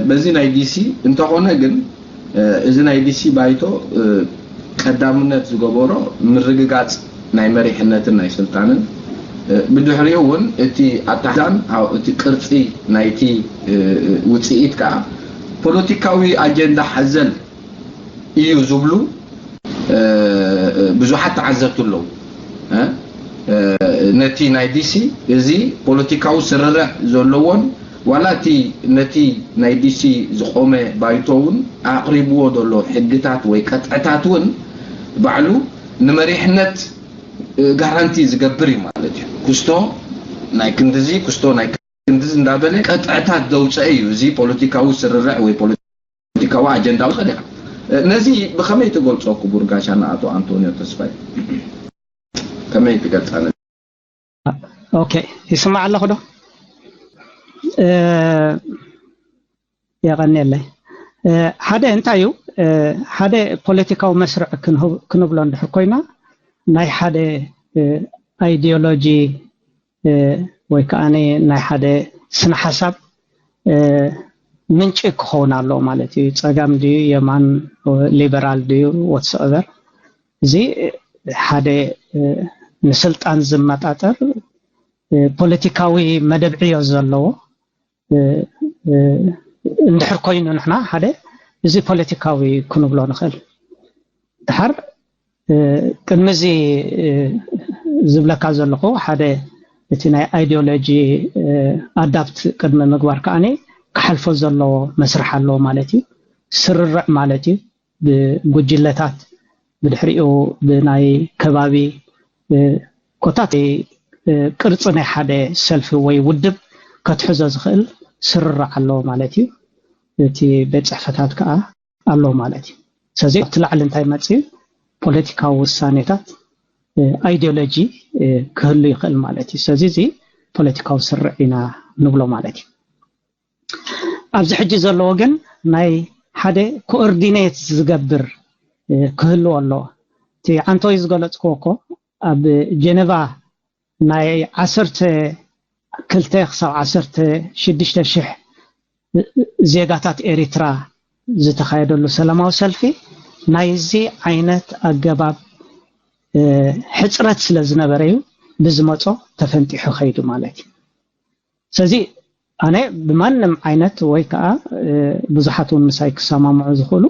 በዚ ናይ ዲሲ እንተኾነ ግን እዚ ናይ ዲሲ ባይቶ ቀዳምነት ዝገበሮ ምርግጋፅ ናይ መሪሕነትን ናይ ስልጣንን ብድሕሪኡ እውን እቲ ኣታሕዛን እቲ ቅርፂ ናይቲ ውፅኢት ከዓ ፖለቲካዊ ኣጀንዳ ሓዘል እዩ ዝብሉ ብዙሓት ተዓዘብቲ ኣለዉ። ነቲ ናይ ዲሲ እዚ ፖለቲካዊ ስርርዕ ዘለዎን ዋላ እቲ ነቲ ናይ ዲሲ ዝቆመ ባይቶ እውን ኣቕሪብዎ ዘሎ ሕግታት ወይ ቀጥዕታት እውን ባዕሉ ንመሪሕነት ጋራንቲ ዝገብር እዩ ማለት እዩ። ክስቶ ናይ ክንድዚ ክስቶ ናይ ክንድዚ እንዳበለ ቀጥዕታት ዘውፀአ እዩ። እዚ ፖለቲካዊ ስርርዕ ወይ ፖለቲካዊ ኣጀንዳ ኸደ ነዚ ብኸመይ ትገልፆ ክቡር ጋሻና ኣቶ ኣንቶኒዮ ተስፋይ? ከመይ ትገልፃ ነዚ? ኦኬ፣ ይስማዕ ኣለኹ ዶ? የቐንየለይ። ሓደ እንታይ እዩ፣ ሓደ ፖለቲካዊ መስርዕ ክንብሎ እንድሕር ኮይና ናይ ሓደ ኣይዲዮሎጂ ወይ ከዓ ናይ ሓደ ስነ ሓሳብ ምንጪ ክኸውን ኣለዎ ማለት እዩ። ፀጋም ድዩ የማን፣ ሊበራል ድዩ፣ ወትስኦቨር፣ እዚ ሓደ ንስልጣን ዝመጣጠር ፖለቲካዊ መደብ ዕዮ ዘለዎ እንድሕር ኮይኑ ንሕና ሓደ እዚ ፖለቲካዊ ክንብሎ ንኽእል። ድሓር ቅድሚ እዚ ዝብለካ ዘለኹ ሓደ እቲ ናይ ኣይዲዮሎጂ ኣዳፕት ቅድሚ ምግባር ከዓኒ ክሓልፎ ዘለዎ መስርሕ ኣለዎ ማለት እዩ። ስርርዕ ማለት እዩ። ብጉጅለታት ብድሕሪኡ ብናይ ከባቢ ኮታት ቅርፂ ናይ ሓደ ሰልፊ ወይ ውድብ ከትሕዞ ዝኽእል ስርርዕ ኣለዎ ማለት እዩ። እቲ ቤት ፅሕፈታት ከዓ ኣለዎ ማለት እዩ። ስለዚ ኣብቲ ላዕሊ እንታይ መፅዩ ፖለቲካዊ ውሳኔታት ኣይዲዮሎጂ ክህሉ ይኽእል ማለት እዩ። ስለዚ እዚ ፖለቲካዊ ስርርዕ ኢና ንብሎ ማለት እዩ። ኣብዚ ሕጂ ዘለዎ ግን ናይ ሓደ ኮኦርዲኔት ዝገብር ክህልዎ ኣለዎ። እቲ ዓንቶይ ዝገለፅክዎ እኮ ኣብ ጀነቫ ናይ ዓሰርተ ክልተ ክሳብ ዓሰርተ ሽዱሽተ ሽሕ ዜጋታት ኤሪትራ ዝተኻየደሉ ሰላማዊ ሰልፊ ናይዚ ዓይነት ኣገባብ ሕፅረት ስለ ዝነበረ እዩ ብዝመፆ ተፈንጢሑ ከይዱ ማለት እዩ። ስለዚ ኣነ ብማንም ዓይነት ወይ ከዓ ብዙሓት እውን ምሳይ ክሰማምዑ ዝኽእሉ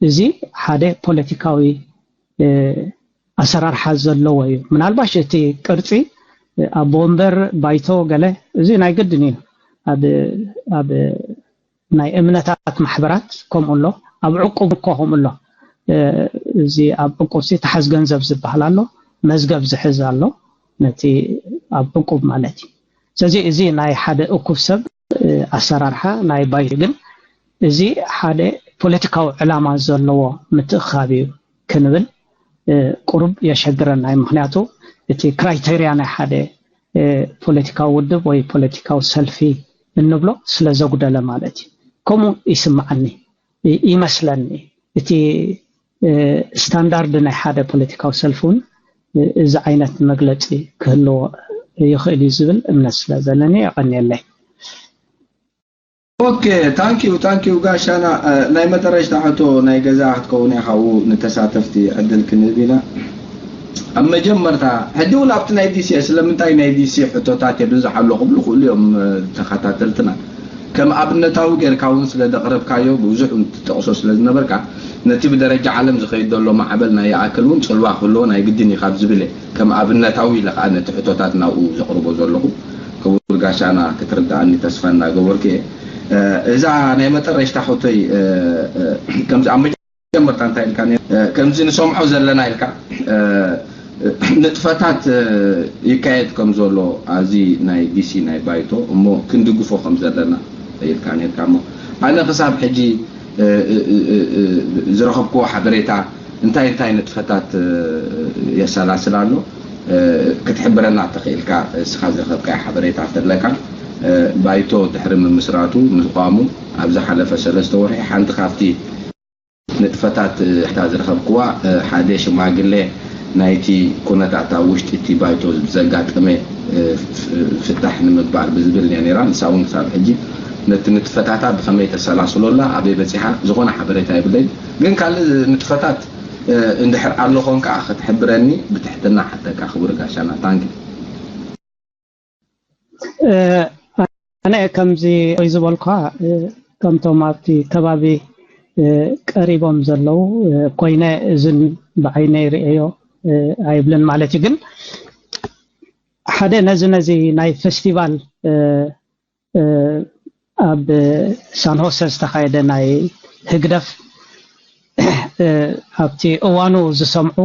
እዚ ሓደ ፖለቲካዊ ኣሰራርሓ ዘለዎ እዩ። ምናልባሽ እቲ ቅርፂ ኣቦ ወንበር ባይቶ ገለ እዚ ናይ ግድን እዩ። ኣብ ናይ እምነታት ማሕበራት ከምኡ ኣሎ፣ ኣብ ዕቁብ እኮ ከምኡ ኣሎ። እዚ ኣብ ዕቁብ ሲ ተሓዝ ገንዘብ ዝበሃል ኣሎ፣ መዝገብ ዝሕዝ ኣሎ ነቲ ኣብ ዕቁብ ማለት እዩ። ስለዚ እዚ ናይ ሓደ እኩብ ሰብ ኣሰራርሓ ናይ ባይቶ ግን እዚ ሓደ ፖለቲካዊ ዕላማ ዘለዎ ምትእኻብ እዩ ክንብል ቁሩብ የሸግረና እዩ። ምክንያቱ እቲ ክራይቴርያ ናይ ሓደ ፖለቲካዊ ውድብ ወይ ፖለቲካዊ ሰልፊ እንብሎ ስለ ዘጉደለ ማለት እዩ። ከምኡ ይስምዓኒ ይመስለኒ። እቲ ስታንዳርድ ናይ ሓደ ፖለቲካዊ ሰልፊ እውን እዚ ዓይነት መግለፂ ክህልዎ ይኽእል እዩ ዝብል እምነት ስለ ዘለኒ የቐንየለይ። ኦኬ፣ ታንኪዩ ታንኪዩ ጋሻና። ናይ መጠረሽታ ሕቶ ናይ ገዛ ክትከውን እያ ካብኡ ንተሳተፍቲ ዕድል ክንህብ ኢና። ኣብ መጀመርታ ሕጂ እውን ኣብቲ ናይ ዲሲ ስለምንታይ ናይ ዲሲ ሕቶታት የብዝሕ ኣሎ ክብሉ ክእሉ እዮም ተኸታተልትና። ከም ኣብነታዊ ጌርካ እውን ስለ ዘቕረብካዮ ብብዙሕ እውን ትጠቕሶ ስለ ዝነበርካ ነቲ ብደረጃ ዓለም ዝኸይድ ዘሎ ማዕበል ናይ ይኣክል እውን ፅልዋ ክህልዎ ናይ ግድን እዩ ካብ ዝብል እየ። ከም ኣብነታዊ ኢለ ከዓ ነቲ ሕቶታት ናብኡ ዘቕርቦ ዘለኹ ክቡር ጋሻና ክትርድኣኒ ተስፋ እናገበርኩ እየ። እዛ ናይ መጠረሽታ ሕቶይ ከምዚ ኣብ መጀመርታ እንታይ ኢልካ ከምዚ ንሰምዖ ዘለና ኢልካ ንጥፈታት ይካየድ ከም ዘሎ ኣብዚ ናይ ዲሲ ናይ ባይቶ እሞ ክንድግፎ ከም ዘለና ኢልካ ነርካ እሞ ኣነ ክሳብ ሕጂ ዝረኸብክዎ ሓበሬታ እንታይ እንታይ ንጥፈታት የሰላስል ኣሎ ክትሕብረና ተኽኢልካ እስኻ ዝረኸብካዮ ሓበሬታ ተለካ ባይቶ ድሕሪ ምምስራቱ ምዝቋሙ ኣብ ዝሓለፈ ሰለስተ ወርሒ ሓንቲ ካብቲ ንጥፈታት እታ ዝረኸብክዋ ሓደ ሽማግሌ ናይቲ ኩነታት ኣብ ውሽጢ እቲ ባይቶ ብዘጋጠመ ፍታሕ ንምግባር ብዝብል እያ ነይራ። ንሳ እውን ክሳብ ሕጂ ነቲ ንጥፈታታ ብኸመይ ተሰላስሎ ኣላ ኣበይ በፂሓ ዝኾነ ሓበሬታ የብለይን። ግን ካልእ ንጥፈታት እንድሕር ኣሎ ኾንካ ክትሕብረኒ ብትሕትና ሓተካ ክቡር ጋሻና። ታንኪ። ኣነ ከምዚ ወይ ዝበልኳ ከምቶም ኣብቲ ከባቢ ቀሪቦም ዘለዉ ኮይነ እዝን ብዓይነይ ርእዮ ኣይብልን ማለት እዩ። ግን ሓደ ነዚ ነዚ ናይ ፌስቲቫል ኣብ ሳን ሆሰ ዝተኻየደ ናይ ህግደፍ ኣብቲ እዋኑ ዝሰምዑ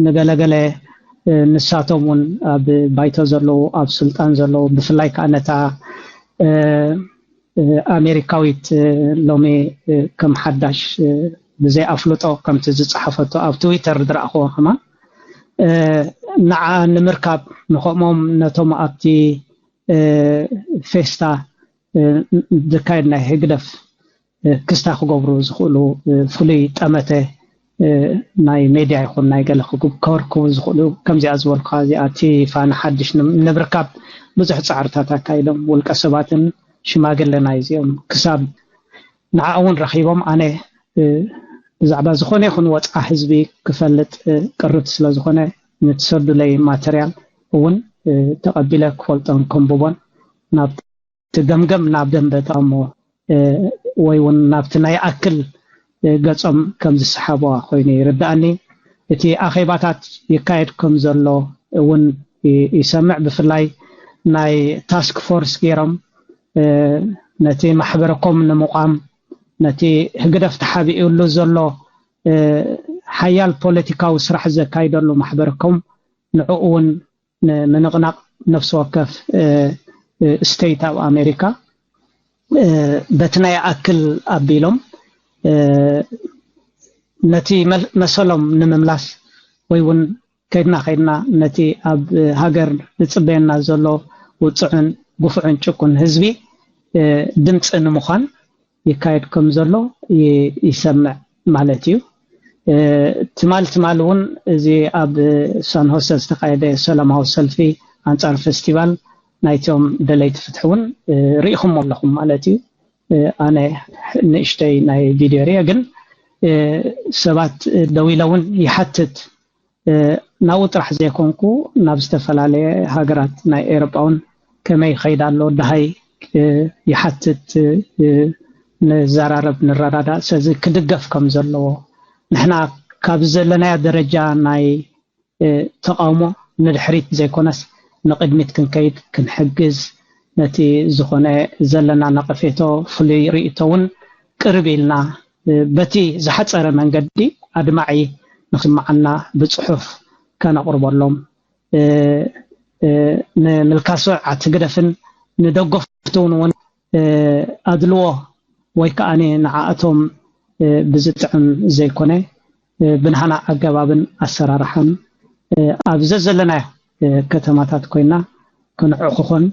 ንገለገለ ንሳቶም እውን ኣብ ባይቶ ዘለዉ ኣብ ስልጣን ዘለዉ ብፍላይ ከዓ ነታ ኣሜሪካዊት ሎሚ ከም ሓዳሽ ብዘይ ኣፍልጦ ከምቲ ዝፀሓፈቶ ኣብ ትዊተር ዝረኣኽዎ ከማን ንዓ ንምርካብ ንኸምኦም ነቶም ኣብቲ ፌስታ ዝካየድ ናይ ህግደፍ ክስታ ክገብሩ ዝኽእሉ ፍሉይ ጠመተ ናይ ሜድያ ይኹን ናይ ገለ ክርክቡ ዝኽእሉ ከምዚኣ ዝበልኩ እዚኣ እቲ ፋና ሓድሽ ንምርካብ ብዙሕ ፃዕርታት ኣካይዶም ውልቀ ሰባትን ሽማግለ ናይ እዚኦም ክሳብ ንዓ እውን ረኺቦም ኣነ ብዛዕባ ዝኾነ ይኹን ወፅዓ ህዝቢ ክፈልጥ ቅርብቲ ስለ ዝኾነ ንትሰዱለይ ማተርያል እውን ተቐቢለ ክፈልጦን ከንብቦን ናብ ትገምገም ናብ ደንበ ተቐሞ ወይ እውን ናብቲ ናይ ኣክል ገጾም ከም ዝሰሓብዋ ኮይኑ ይርዳእኒ። እቲ ኣኼባታት ይካየድ ከም ዘሎ እውን ይሰምዕ። ብፍላይ ናይ ታስክ ፎርስ ገይሮም ነቲ ማሕበረኮም ንምቋም ነቲ ህግደፍ ተሓቢኡሉ ዘሎ ሓያል ፖለቲካዊ ስራሕ ዘካይደሉ ማሕበረኮም ንዕኡ እውን ንምንቕናቕ ነፍሲ ወከፍ ስቴት ኣብ ኣሜሪካ በቲ ናይ ኣክል ኣቢሎም ነቲ መሰሎም ንምምላስ ወይ እውን ከይድና ከይድና ነቲ ኣብ ሃገር ዝፅበየና ዘሎ ውፅዕን ግፉዕን ጭቁን ህዝቢ ድምፂ ንምዃን ይካየድ ከም ዘሎ ይሰምዕ ማለት እዩ። ትማል ትማል እውን እዚ ኣብ ሳን ሆሰ ዝተካየደ ሰላማዊ ሰልፊ ኣንፃር ፌስቲቫል ናይቶም ደለይቲ ፍትሒ እውን ርኢኹሞ ኣለኹም ማለት እዩ። ኣነ ንእሽተይ ናይ ቪድዮ ርየ፣ ግን ሰባት ደው ኢለ እውን ይሓትት ናብኡ ጥራሕ ዘይኮንኩ ናብ ዝተፈላለየ ሃገራት ናይ ኤሮጳ እውን ከመይ ይኸይድ ኣሎ ደሃይ ይሓትት፣ ንዘራረብ ንረዳዳእ። ስለዚ ክድገፍ ከም ዘለዎ ንሕና ካብ ዘለናዮ ደረጃ ናይ ተቃውሞ ንድሕሪት ዘይኮነስ ንቕድሚት ክንከይድ ክንሕግዝ፣ ነቲ ዝኾነ ዘለና ነቐፌቶ ፍሉይ ርእይቶ እውን ቅርብ ኢልና በቲ ዝሓፀረ መንገዲ ኣድማዒ ንክስምዓና ብፅሑፍ ከነቕርበሎም፣ ንምልካሶ ዓቲ ግደፍን ንደገፍቱን እውን ኣድልዎ ወይ ከዓ ንዓእቶም ብዝጥዕም ዘይኮነ ብናህና ኣገባብን ኣሰራርሓን ኣብ ዘዘለናዮ ከተማታት ኮይና ክንዕኹኾን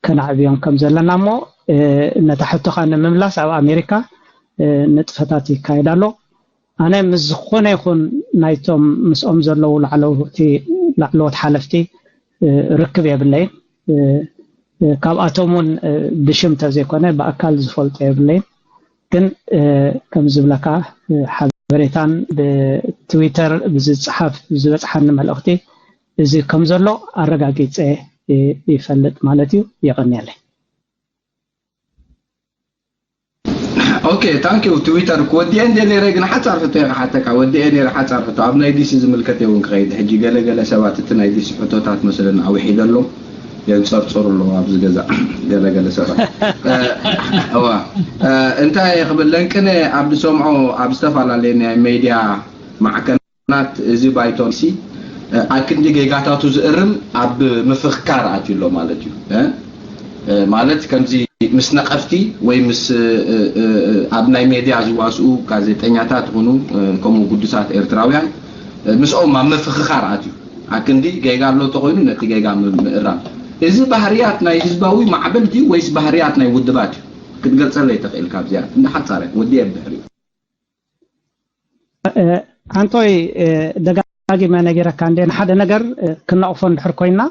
ከነዕብዮም ከም ዘለና እሞ ነታ ሕቶኻ ንምምላስ ኣብ ኣሜሪካ ንጥፈታት ይካየድ ኣሎ። ኣነ ምስ ዝኾነ ይኹን ናይቶም ምስኦም ዘለዉ ላዕለዎት ሓለፍቲ ርክብ የብለይን። ካብኣቶም እውን ብሽም ተዘይኮነ ብኣካል ዝፈልጦ የብለይን። ግን ከም ዝብለካ ሓበሬታን ብትዊተር ብዝፅሓፍ ዝበፅሓኒ መልእኽቲ እዚ ከም ዘሎ ኣረጋጊፀ ይፈልጥ ማለት እዩ። የቐንየለይ። ኦኬ ታንክ ዩ ትዊተር ክወዲኤ እንደ ነረ ግን ሓፃር ሕቶ እየ ክሓተካ ወዲኤ ነረ ሓፃር ሕቶ ኣብ ናይ ዲሲ ዝምልከት እውን ክኸይድ ሕጂ ገለገለ ሰባት እቲ ናይ ዲሲ ሕቶታት መሰለን ኣውሒደ ኣሎ የንፀርፅሩ ኣለዉ ኣብዚ ገዛ ገለገለ ሰባት እዋ እንታይ ክብል ለንቅነ ኣብ ዝሰምዖ ኣብ ዝተፈላለየ ናይ ሜድያ ማዕከናት እዚ ባይቶ ሲ ኣክንዲ ጌጋታቱ ዝእርም ኣብ ምፍክካር ኣትዩ ኣሎ ማለት እዩ ማለት ከምዚ ምስ ነቐፍቲ ወይ ምስ ኣብ ናይ ሜድያ ዝዋስኡ ጋዜጠኛታት ይኹኑ ከምኡ ግዱሳት ኤርትራውያን ምስኦም ኣብ ምፍክካር ኣትዩ ኣክንዲ ጌጋ ኣሎ ተኮይኑ ነቲ ጌጋ ምእራም እዚ ባህርያት ናይ ህዝባዊ ማዕበል ድዩ ወይስ ባህርያት ናይ ውድባት እዩ ክትገልፀለይ ተኽእል ካብዚኣ እንዳ ሓፃረ ወዲ የብድሕሪ ኣንቶይ ደጋጊመ ነጊረካ እንደ ንሓደ ነገር ክነቕፎ እንድሕር ኮይና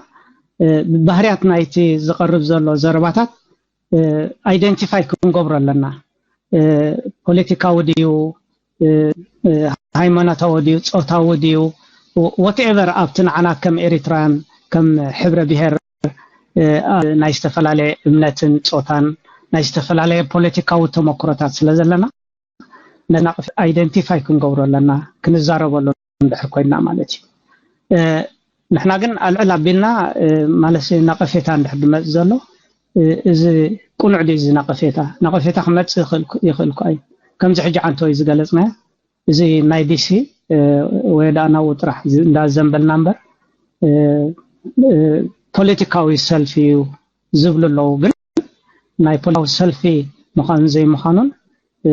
ባህርያት ናይቲ ዝቐርብ ዘሎ ዘረባታት ኣይደንቲፋይ ክንገብሮ ኣለና። ፖለቲካዊ ድዩ፣ ሃይማኖታዊ ድዩ፣ ፆታዊ ድዩ፣ ወትኤቨር ኣብቲ ንዓና ከም ኤሪትራውያን ከም ሕብረ ብሄር እ፣ ኣ-፣ ናይ ዝተፈላለየ እምነትን ጾታን ናይ ዝተፈላለየ ፖለቲካዊ ተመክሮታት ስለ ዘለና ነናቕፍ ኣይደንቲፋይ ክንገብሮ ኣለና፣ ክንዛረበሉ እንድሕር ኮይንና ማለት እዩ። እ፣ ንሕና ግን ኣልዕል ኣቢልና፣ እ፣ ማለት ነቐፌታ እንድሕር ድመጽእ ዘሎ፣ እ፣ እዚ ቅኑዕ ድዩ? እዚ ነቐፌታ፣ ነቐፌታ ክመጽእ ይኽእል፣ ይኽእል እኳ እዩ። ከምዚ ሕጂ ዓንቶ እዩ ዝገለጽናዮ፣ እዚ ናይ ዲሲ፣ እ፣ ወይ ደኣ ናብኡ ጥራሕ ዝ-፣ እንዳዘንበልና እምበር፣ እ፣ እ፣ ፖለቲካዊ ሰልፊ እዩ ዝብሉ ኣለዉ። ግን ናይ ፖለቲካዊ ሰልፊ ምዃኑን ዘይምዃኑን፣ እ፣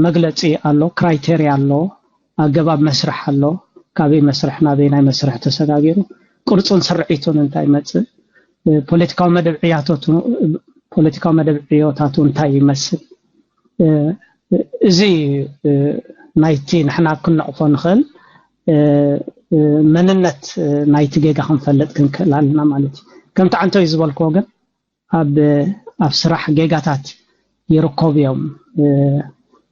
መግለጺ ኣሎ፣ ክራይቴርያ ኣሎ፣ ኣገባብ መስርሕ ኣሎ። ካበይ መስርሕ ናበይ ናይ መስርሕ ተሰጋጊሩ፣ ቅርጹን ስርዒቱን እንታይ ይመጽእ፣ እ፣ ፖለቲካዊ መደብ ዕያታቱ፣ ፖለቲካዊ መደብ ዕዮታቱ እንታይ ይመስል፣ እ፣ እዚ፣ እ፣ ናይቲ ንሕና ክንነቕፎ ንኽእል፣ እ፣ እ፣ መንነት፣ እ፣ ናይቲ ጌጋ ክንፈልጥ ክንክእል ኣለና ማለት እዩ። ከምቲ ዓንቶይ ዝበልክዎ ግን ኣብ፣ ኣብ ስራሕ ጌጋታት ይርከቡ እዮም። እ፣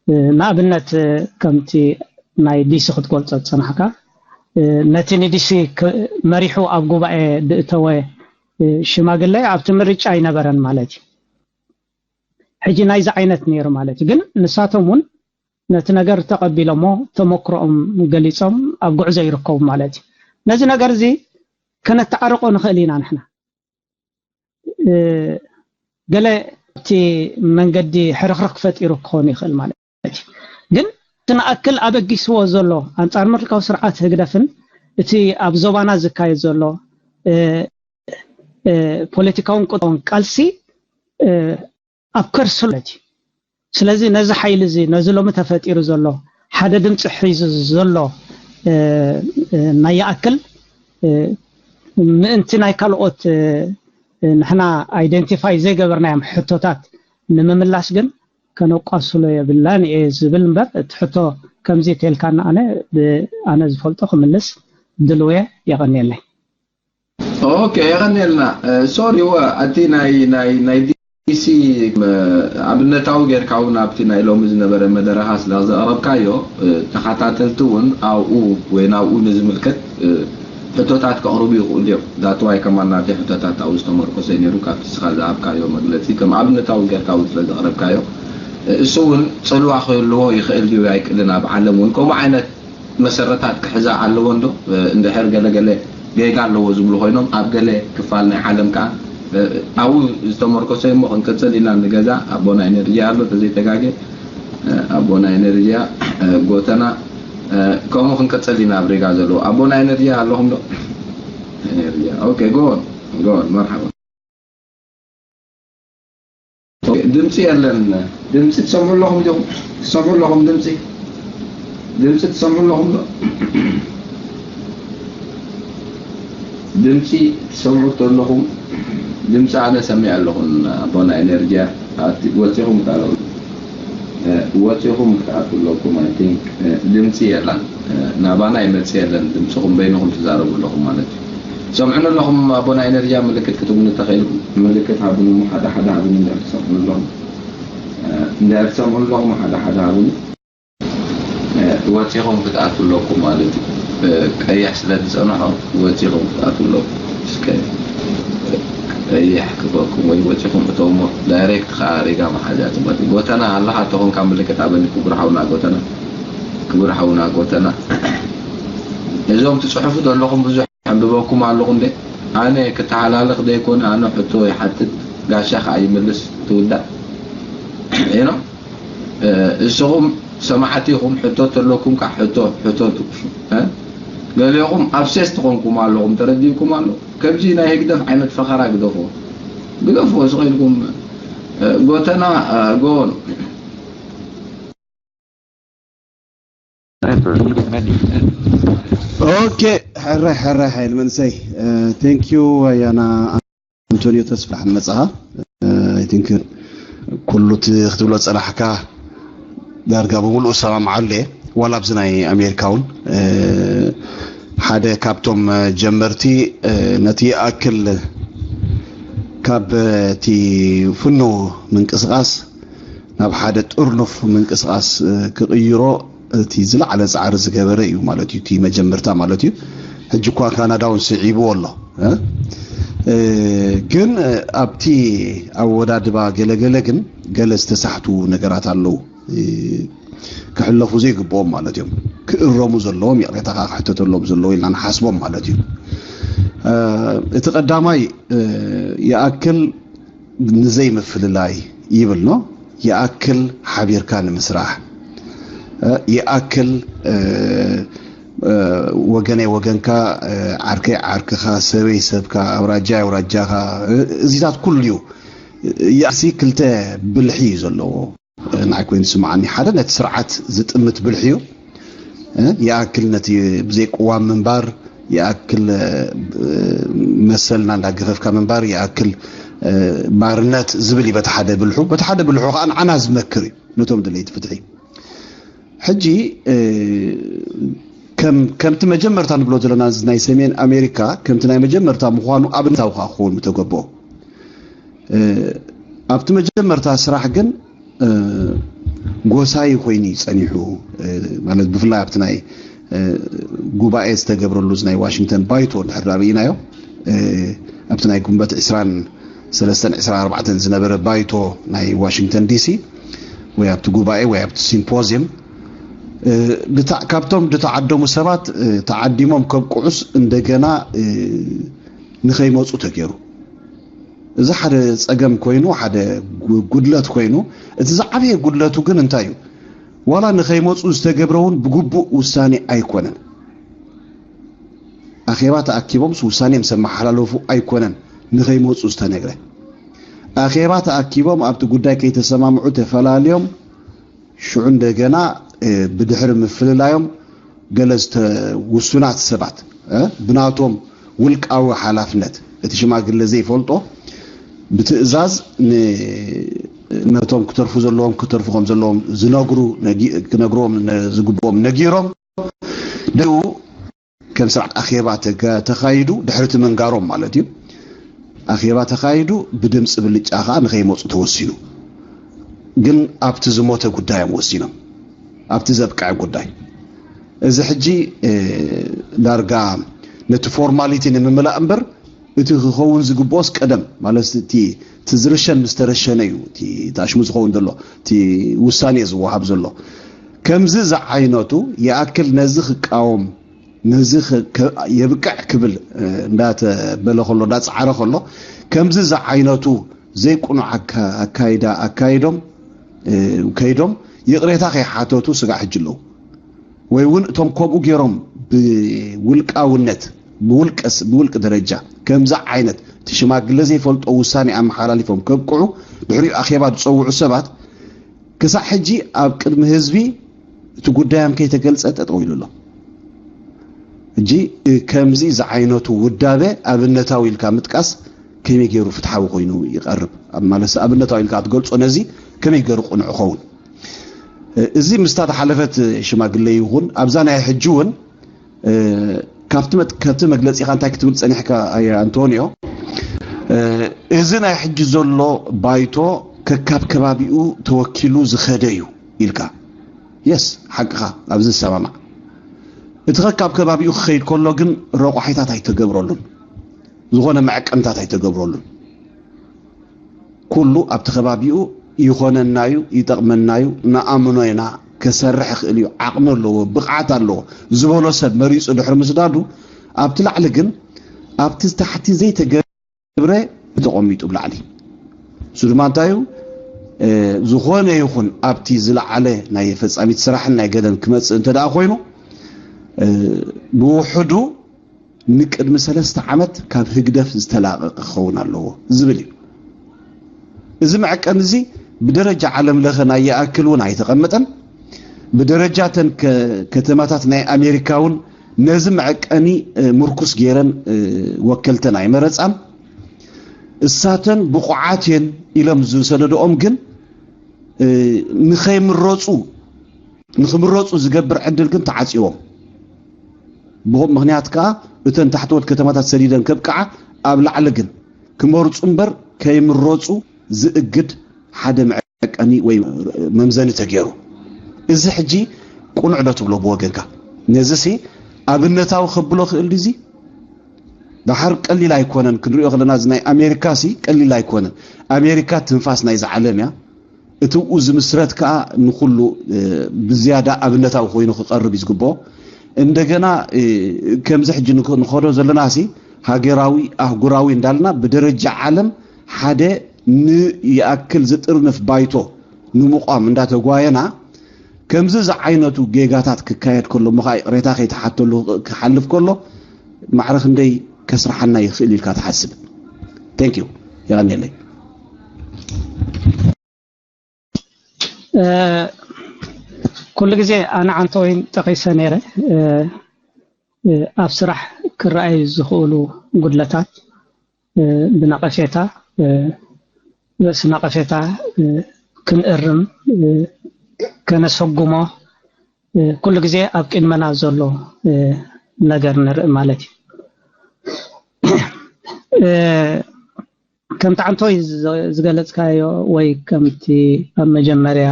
እ፣ ንኣብነት፣ እ፣ ከምቲ ናይ ዲሲ ክትገልጾ ዝጸናሕካ፣ እ፣ ነቲ ንዲሲ ክ-፣ መሪሑ ኣብ ጉባኤ ድእተወ፣ እ፣ ሽማግለ ኣብቲ ምርጫ ኣይነበረን ማለት እዩ። ሕጂ ናይዚ ዓይነት ነይሩ ማለት እዩ። ግን ንሳቶም እውን ነቲ ነገር ተቐቢሎሞ ተመክሮኦም ገሊጾም ኣብ ጉዕዞ ይርከቡ ማለት እዩ። ነዚ ነገር እዚ ከነተዓርቆ ንኽእል ኢና ንሕና። እ፣ ገለ እቲ መንገዲ ሕርኽርኽ ፈጢሩ ክኸውን ይኽእል ማለት እዩ። ግን እቲ ንኣክል ኣበጊስዎ ዘሎ ኣንጻር ምልካዊ ስርዓት ህግደፍን እቲ ኣብ ዞባና ዝካየድ ዘሎ፣ እ፣ እ፣ ፖለቲካውን ቁጠባውን ቃልሲ፣ እ፣ ኣብ ከርሱ ማለት እዩ። ስለዚ ነዚ ሓይሊ እዚ፣ ነዚ ሎሚ ተፈጢሩ ዘሎ ሓደ ድምፂ ሒዙ ዘሎ፣ እ፣ እ፣ ናይ ይኣክል፣ እ፣ ምእንቲ ናይ ካልኦት፣ እ፣ እ፣ ንሕና ኣይደንቲፋይ ዘይገበርናዮም ሕቶታት ንምምላስ ግን ከነቋስሎ የብላን እየ ዝብል እምበር፣ እቲ ሕቶ ከምዚ ተልካና ኣነ ብ-፣ ኣነ ዝፈልጦ ክምልስ ድልው እየ። የቐንየለይ። ኦኬ፣ የቐንየልና። እ፣ ሶሪ፣ ወ-፣ ኣቲ ናይ፣ ናይ፣ ናይ ዲሲ፣ እ፣ ኣብነታዊ ጌርካ እውን ኣብቲ ናይ ሎሚ ዝነበረ መደረኻ ስለ ዘቕረብካዮ፣ እ፣ ተኸታተልቲ እውን ኣብኡ ወይ ናብኡ ንዝምልከት፣ እ፣ ሕቶታት ከቕርቡ ይኽእሉ እዮም። ዳትዋይ ከማን ናብቲ ሕቶታት ኣብኡ ዝተመርኮሰ ነይሩ፣ ካብቲ ንስኻ ዝሃብካዮ መግለጺ ከም ኣብነታዊ ጌርካ እውን ስለ ዘቕረብካዮ፣ እ፣ እሱ እውን ጽልዋ ክህልዎ ይኽእል ድዩ ኣይክእልን፣ ኣብ ዓለም እውን ከምኡ ዓይነት መሰረታት ክሕዛ ኣለዎ እንዶ፣ እ፣ እንድሕር ገለ ገለ ጌጋ ኣለዎ ዝብሉ ኮይኖም፣ ኣብ ገለ ክፋል ናይ ዓለም ከኣ፣ እ፣ ኣብኡ ዝተመርኮሰ እሞ ክንቅጽል ኢና። ንገዛ ኣቦና ኤነርጂ ኣሎ፣ ተዘይተጋጌ፣ እ፣ ኣቦና ኤነርጂ፣ እ፣ ጎተና፣ እ፣ ከምኡ ክንቅጽል ኢና። ኣብ ሪጋ ዘለዉ ኣቦና ኤነርጂ ኣለኹም ዶ? ኤነርጂ፣ ኦኬ፣ ጎን፣ ጎን፣ መርሓባ። ድምፂ የለን። ድምፂ ትሰምዑ ኣለኹም ዲኹም? ትሰምዑ ኣለኹም ድምፂ? ድምፂ ትሰምዑ ኣለኹም ዶ? ድምፂ ትሰምዑ ተለኹም፣ ድምፂ ኣነ ሰሚዐ ኣለኹን። ኣቦና ኤነርጂያ፣ ኣቲ-፣ ወፂኹም ተኣለኹ። እ፣ ወፂኹም ክትኣትዉ ኣለኩም። I think፣ እ፣ ድምፂ የላን። እ፣ ናባና ይመፅእ የለን። ድምፅኹም በይንኹም ትዛረቡ ኣለኹም ማለት እዩ። ትሰምዑኒ ኣለኹም? ኣቦና ኤነርጂያ ምልክት ክትብሉ ተኽኢልኩም። ምልክት ሃቡኒ እሞ ሓደ ሓደ ሃቡኒ እንድሕር ትሰምዑኒ ኣለኹም። እ፣ እንድሕር ትሰምዑኒ ኣለኹም ሓደ ሓደ ሃቡኒ። እ፣ ወፂኹም ክትኣትዉ ኣለኩም ማለት እዩ። እ፣ ቀይሕ ስለ ዝፀንሖ ወፂኹም ክትኣትዉ ኣለኩም። እስከ ቀይሕ ክበኩም ወይ ወፂኹም እተውሞ ዳይሬክት ከዓ ሪጋ መሓዝያ ትመት ጎተና ኣለኻ ተኾንካ ምልክት ኣበኒ ክቡር ሓውና ጎተና፣ ክቡር ሓውና ጎተና። እዞም ትፅሕፉ ዘለኹም ብዙሕ ኣንብበኩም ኣለኹ እንዴ? ኣነ ክተሓላልኽ ዘይኮነ ኣነ ሕቶ ይሓትት፣ ጋሻ ከዓ ይምልስ ትውዳእ። You know? እ፣ እስኹም ሰማዕቲ ኢኹም፣ ሕቶ ተለኩም ከዓ ሕቶ፣ ሕተቱ። እ? ገሊኹም ኣብሴስ ትኾንኩም ኣለኹም፣ ተረዲእኩም ኣሎ። ከምዚ ናይ ህግደፍ ዓይነት ፈኸራ ግደፍዎ። ግደፍዎ፣ ስቕ ኢልኩም፣ እ፣ ጎተና፣ እ፣ ጎን። ኦኬ፣ ሕራይ፣ ሕራይ ሓይል መንሰይ። እ፣ thank you ኣያና ኣንቶኒዮ ተስፋ መጻኻ። እ፣ I think ኩሉ እቲ ክትብሎ ጸናሕካ ዳርጋ ብምሉእ እሰማምዓሉ እየ። ዋላ ኣብዚ ናይ ኣሜሪካ እውን፣ እ፣ ሓደ ካብቶም ጀመርቲ፣ እ፣ ነቲ ይኣክል ካብ እቲ ፍኑው ምንቅስቓስ ናብ ሓደ ጥርኑፍ ምንቅስቓስ፣ እ፣ ክቕይሮ እቲ ዝለዓለ ጻዕሪ ዝገበረ እዩ ማለት እዩ፣ እቲ መጀመርታ ማለት እዩ። ሕጂ እኳ ካናዳ እውን ስዒብዎ ኣሎ፣ እ? ግን ኣብቲ ኣወዳድባ ገለገለ ግን ገለ ዝተሳሕቱ ነገራት ኣለዉ። ክሕለፉ ዘይግብኦም ማለት እዮም። ክእረሙ ዘለዎም፣ ይቕሬታ ከዓ ክሕተተሎም ዘለዎ ኢልና ንሓስቦም ማለት እዩ። እቲ ቀዳማይ ይኣክል ንዘይምፍልላይ ይብል ኖ ይኣክል ሓቢርካ ንምስራሕ ይኣክል ወገነይ ወገንካ ዓርከይ ዓርክኻ ሰበይ ሰብካ ኣውራጃይ ኣውራጃኻ እዚታት ኩሉ እዩ። ያሲ ክልተ ብልሒ እዩ ዘለዎ። ንዓይ ኮይኑ ስምዓኒ ሓደ ነቲ ስርዓት ዝጥምት ብልሒ እዩ። ይኣክል ነቲ ብዘይ ቅዋም ምንባር ይኣክል መሰልና እንዳገፈፍካ ምንባር ይኣክል ባርነት ዝብል እዩ በቲ ሓደ ብልሑ። በቲ ሓደ ብልሑ ከዓ ንዓና ዝመክር እዩ ነቶም ድለይቲ ፍትሒ። ሕጂ ከምቲ መጀመርታ ንብሎ ዘለና ናይ ሰሜን ኣሜሪካ ከምቲ ናይ መጀመርታ ምዃኑ ኣብነታዊ ከዓ ክኸውን ምተገብኦ። ኣብቲ መጀመርታ ስራሕ ግን ጎሳይ ኮይኑ ጸኒሑ ማለት ብፍላይ ኣብቲ ናይ ጉባኤ ዝተገብረሉ ናይ ዋሽንግተን ባይቶ እንድሕር ርኢናዮ ኣብቲ ናይ ጉንበት ዕስራን ሰለስተን ዕስራን ኣርባዕተን ዝነበረ ባይቶ ናይ ዋሽንግተን ዲሲ ወይ ኣብቲ ጉባኤ ወይ ኣብቲ ሲምፖዚየም ካብቶም ዝተዓደሙ ሰባት ተዓዲሞም ከብቅዑስ እንደገና ንኸይመፁ ተገይሩ። እዚ ሓደ ፀገም ኮይኑ ሓደ ጉድለት ኮይኑ እቲ ዝዓበየ ጉድለቱ ግን እንታይ እዩ? ዋላ ንኸይመፁ ዝተገብረ እውን ብግቡእ ውሳኔ ኣይኮነን። ኣኼባ ተኣኪቦምስ ውሳኔ ምስ ኣመሓላለፉ ኣይኮነን ንኸይመፁ ዝተነግረ። ኣኼባ ተኣኪቦም ኣብቲ ጉዳይ ከይተሰማምዑ ተፈላልዮም ሽዑ እንደገና ብድሕሪ ምፍልላዮም ገለ ውሱናት ሰባት ብናቶም ውልቃዊ ሓላፍነት እቲ ሽማግለ ዘይፈልጦ ብትእዛዝ ነቶም ክተርፉ ዘለዎም ክተርፉ ከም ዘለዎም ዝነግሩ ክነግርዎም ዝግብኦም ነጊሮም ደው ከም ስርዓት ኣኼባ ተካይዱ ድሕርቲ ምንጋሮም ማለት እዩ። ኣኼባ ተካይዱ ብድምፂ ብልጫ ከዓ ንኸይመፁ ተወሲኑ። ግን ኣብቲ ዝሞተ ጉዳዮም ወሲኖም ኣብቲ ዘብቅዐ ጉዳይ እዚ ሕጂ ዳርጋ ነቲ ፎርማሊቲ ንምምላእ እምበር እቲ ክኸውን ዝግብኦስ ቀደም ማለት እቲ ዝርሸን ምስ ተረሸነ እዩ እቲ ታሽሙ ዝኸውን ዘሎ እቲ ውሳኔ ዝወሃብ ዘሎ። ከምዚ ዝዓይነቱ ይኣክል ነዚ ክቃወም ነዚ የብቅዕ ክብል እንዳተበለ ከሎ እንዳፀዓረ ከሎ ከምዚ ዝዓይነቱ ዘይቁኑዕ ኣካይዳ ኣካይዶም ከይዶም ይቕሬታ ከይሓተቱ ስጋዕ ሕጂ ኣለዉ። ወይ እውን እቶም ከምኡ ገይሮም ብውልቃውነት ብውልቀስ ብውልቂ ደረጃ ከምዚ ዓይነት እቲ ሽማግለ ዘይፈልጦ ውሳኔ ኣመሓላሊፎም ከብቅዑ ድሕሪኡ ኣኼባ ዝፀውዑ ሰባት ክሳዕ ሕጂ ኣብ ቅድሚ ህዝቢ እቲ ጉዳዮም ከይተገልጸ ጠጠው ኢሉ ኣሎ። ሕጂ ከምዚ ዝዓይነቱ ውዳበ ኣብነታዊ ኢልካ ምጥቃስ ከመይ ገይሩ ፍትሓዊ ኮይኑ ይቐርብ? ማለት ኣብነታዊ ኢልካ ክትገልጾ ነዚ ከመይ ገይሩ ቅኑዕ ይኸውን? እዚ ምስታ ተሓለፈት ሽማግለ ይኹን ኣብዛ ናይ ሕጂ እውን ካብቲ መግለፂኻ እንታይ ክትብል ፀኒሕካ ኣንቶኒዮ እዚ ናይ ሕጂ ዘሎ ባይቶ ከካብ ከባቢኡ ተወኪሉ ዝኸደ እዩ ኢልካ የስ ሓቅኻ ኣብዚ ዝሰማማዕ እቲ ከካብ ከባቢኡ ክኸይድ ከሎ ግን ረቋሒታት ኣይተገብረሉን ዝኾነ መዐቀንታት ኣይተገብረሉን ኩሉ ኣብቲ ከባቢኡ ይኾነናዩ ይጠቕመናዩ ንኣምኖ ኢና ከሰርሕ ይኽእል እዩ ዓቕሚ ኣለዎ ብቕዓት ኣለዎ ዝበሎ ሰብ መሪፁ ድሕሪ ምስዳዱ ኣብቲ ላዕሊ ግን ኣብቲ ታሕቲ ዘይተገብረ ተቐሚጡ ብላዕሊ እሱ ድማ እንታዩ ዝኾነ ይኹን ኣብቲ ዝለዓለ ናይ ፈፃሚት ስራሕን ናይ ገለን ክመፅእ እንተ ደኣ ኮይኑ ብውሕዱ ንቅድሚ ሰለስተ ዓመት ካብ ህግደፍ ዝተላቐቐ ክኸውን ኣለዎ ዝብል እዩ። እዚ መዐቀኒ እዚ ብደረጃ ዓለም ለኸ ናይ ይኣክል እውን ኣይተቐመጠን። ብደረጃ ተን ከተማታት ናይ ኣሜሪካ እውን ነዚ መዐቀኒ ምርኩስ ገይረን ወከልተን ኣይመረፃን። እሳተን ብቑዓት እየን ኢሎም ዝሰደድኦም ግን ንኸይምረፁ ንኽምረፁ ዝገብር ዕድል ግን ተዓፅዎም። ብኹም ምኽንያት ከዓ እተን ታሕተዎት ከተማታት ሰዲደን ከብቅዓ ኣብ ላዕሊ ግን ክመርፁ እምበር ከይምረፁ ዝእግድ ሓደ መዐቀኒ ወይ መምዘኒ ተገይሩ። እዚ ሕጂ ቁኑዕ ዶ ትብሎ ብወገንካ? ነዚ ሲ ኣብነታዊ ከብሎ ክእል ድዚ? ዳሓር ቀሊል ኣይኮነን ክንሪኦ ከለና፣ እዚ ናይ ኣሜሪካ ሲ ቀሊል ኣይኮነን። ኣሜሪካ ትንፋስ ናይዚ ዓለም እያ። እቲ ኡ ዝምስረት ከዓ ንኩሉ ብዝያዳ ኣብነታዊ ኮይኑ ክቐርብ እዩ ዝግብኦ። እንደገና ከምዚ ሕጂ ንኸዶ ዘለና ሲ ሃገራዊ ኣህጉራዊ እንዳልና ብደረጃ ዓለም ሓደ ንይኣክል ዝጥርንፍ ባይቶ ንምቋም እንዳተጓየና፣ ከምዚ ዝዓይነቱ ጌጋታት ክካየድ ከሎ ምኻ ይቕሬታ ከይተሓተሉ ክሓልፍ ከሎ ማዕረ ክንደይ ከስርሓና ይኽእል ኢልካ ትሓስብ? Thank you። የቐንየለይ። ኩሉ ግዜ ኣነ ዓንተወይን ጠቂሰ ነይረ። ኣብ ስራሕ ክረኣዩ ዝኽእሉ ጉድለታት ብነቐፌታ፣ ርእሲ ነቐፌታ ክንእርም፣ ከነሰጉሞ፣ ኩሉ ግዜ ኣብ ቅድመና ዘሎ ነገር ንርኢ ማለት እዩ። ከምቲ ዓንቶይ ዝገለጽካዮ ወይ ከምቲ ኣብ መጀመርያ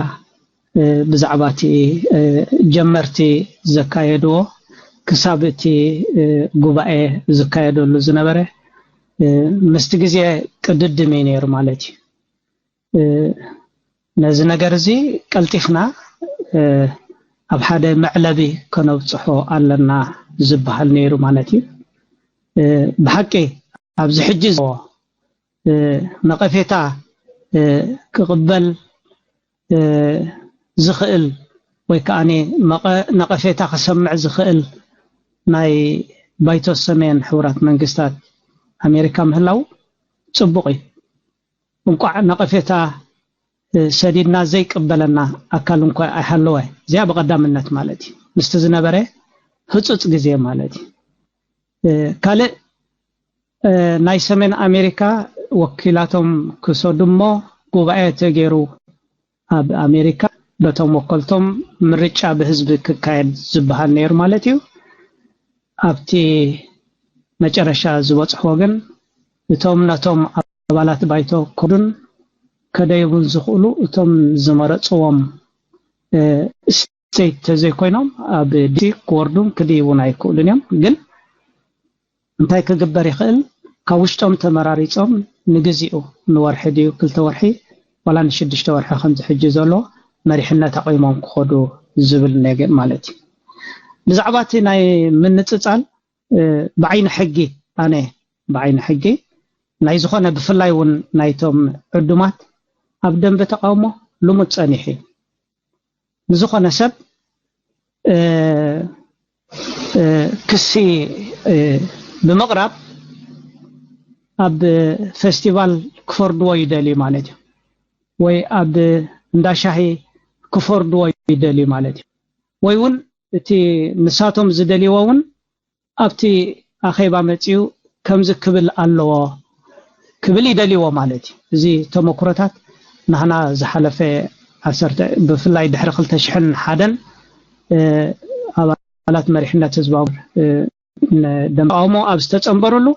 ብዛዕባ እቲ ጀመርቲ ዘካየድዎ ክሳብ እቲ ጉባኤ ዝካየደሉ ዝነበረ ምስቲ ግዜ ቅድድም እዩ ነይሩ ማለት እዩ። ነዚ ነገር እዚ ቀልጢፍና ኣብ ሓደ መዕለቢ ከነብፅሖ ኣለና ዝበሃል ነይሩ ማለት እዩ። ብሓቂ ኣብዚ ሕጂ ነቐፌታ ክቕበል ዝኽእል ወይ ከዓ ነቐፌታ ክሰምዕ ዝኽእል ናይ ባይቶ ሰሜን ሕቡራት መንግስታት ኣሜሪካ ምህላው ፅቡቕ እዩ። እንቋዕ ነቐፌታ ሰዲድና ዘይቅበለና ኣካል እንኳ ኣይሃለወ፣ እዚኣ ብቐዳምነት ማለት እዩ። ምስቲ ዝነበረ ህፁፅ ግዜ ማለት እዩ። ካልእ ናይ ሰሜን ኣሜሪካ ወኪላቶም ክሰዱ እሞ ጉባኤ ተገይሩ ኣብ ኣሜሪካ በቶም ወከልቶም ምርጫ ብህዝቢ ክካየድ ዝበሃል ነይሩ ማለት እዩ። ኣብቲ መጨረሻ ዝበፅሕዎ ግን እቶም ነቶም ኣባላት ባይቶ ከዱን ከደይቡን ዝኽእሉ እቶም ዝመረፅዎም ስቴት ተዘይኮይኖም ኣብ ዲሲ ክወርዱን ክድይቡን ኣይክእሉን እዮም። ግን እንታይ ክግበር ይኽእል? ካብ ውሽጦም ተመራሪፆም ንግዚኡ ንወርሒ ድዩ ክልተ ወርሒ ዋላ ንሽዱሽተ ወርሒ ከምዚ ሕጂ ዘሎ መሪሕነት ኣቑሞም ክኸዱ ዝብል ነገር ማለት እዩ። ብዛዕባ እቲ ናይ ምንፅፃል ብዓይኒ ሕጊ ኣነ ብዓይኒ ሕጊ ናይ ዝኾነ ብፍላይ እውን ናይቶም ዕዱማት ኣብ ደንበ ተቃውሞ ልሙድ ፀኒሑ እዩ። ንዝኾነ ሰብ ክሲ ብምቕራብ ኣብ ፌስቲቫል ክፈርድዎ ይደልዩ ማለት እዩ፣ ወይ ኣብ እንዳ ሻሂ ክፈርድዎ ይደልዩ ማለት እዩ። ወይ እውን እቲ ንሳቶም ዝደልይዎ እውን ኣብቲ ኣኼባ መፂኡ ከምዚ ክብል ኣለዎ ክብል ይደልይዎ ማለት እዩ። እዚ ተመክሮታት ናህና ዝሓለፈ ዓሰርተ ብፍላይ ድሕሪ ክልተ ሽሕን ሓደን ኣባላት መሪሕነት ህዝባዊ ደንበ ተቃውሞ ኣብ ዝተፀንበርሉ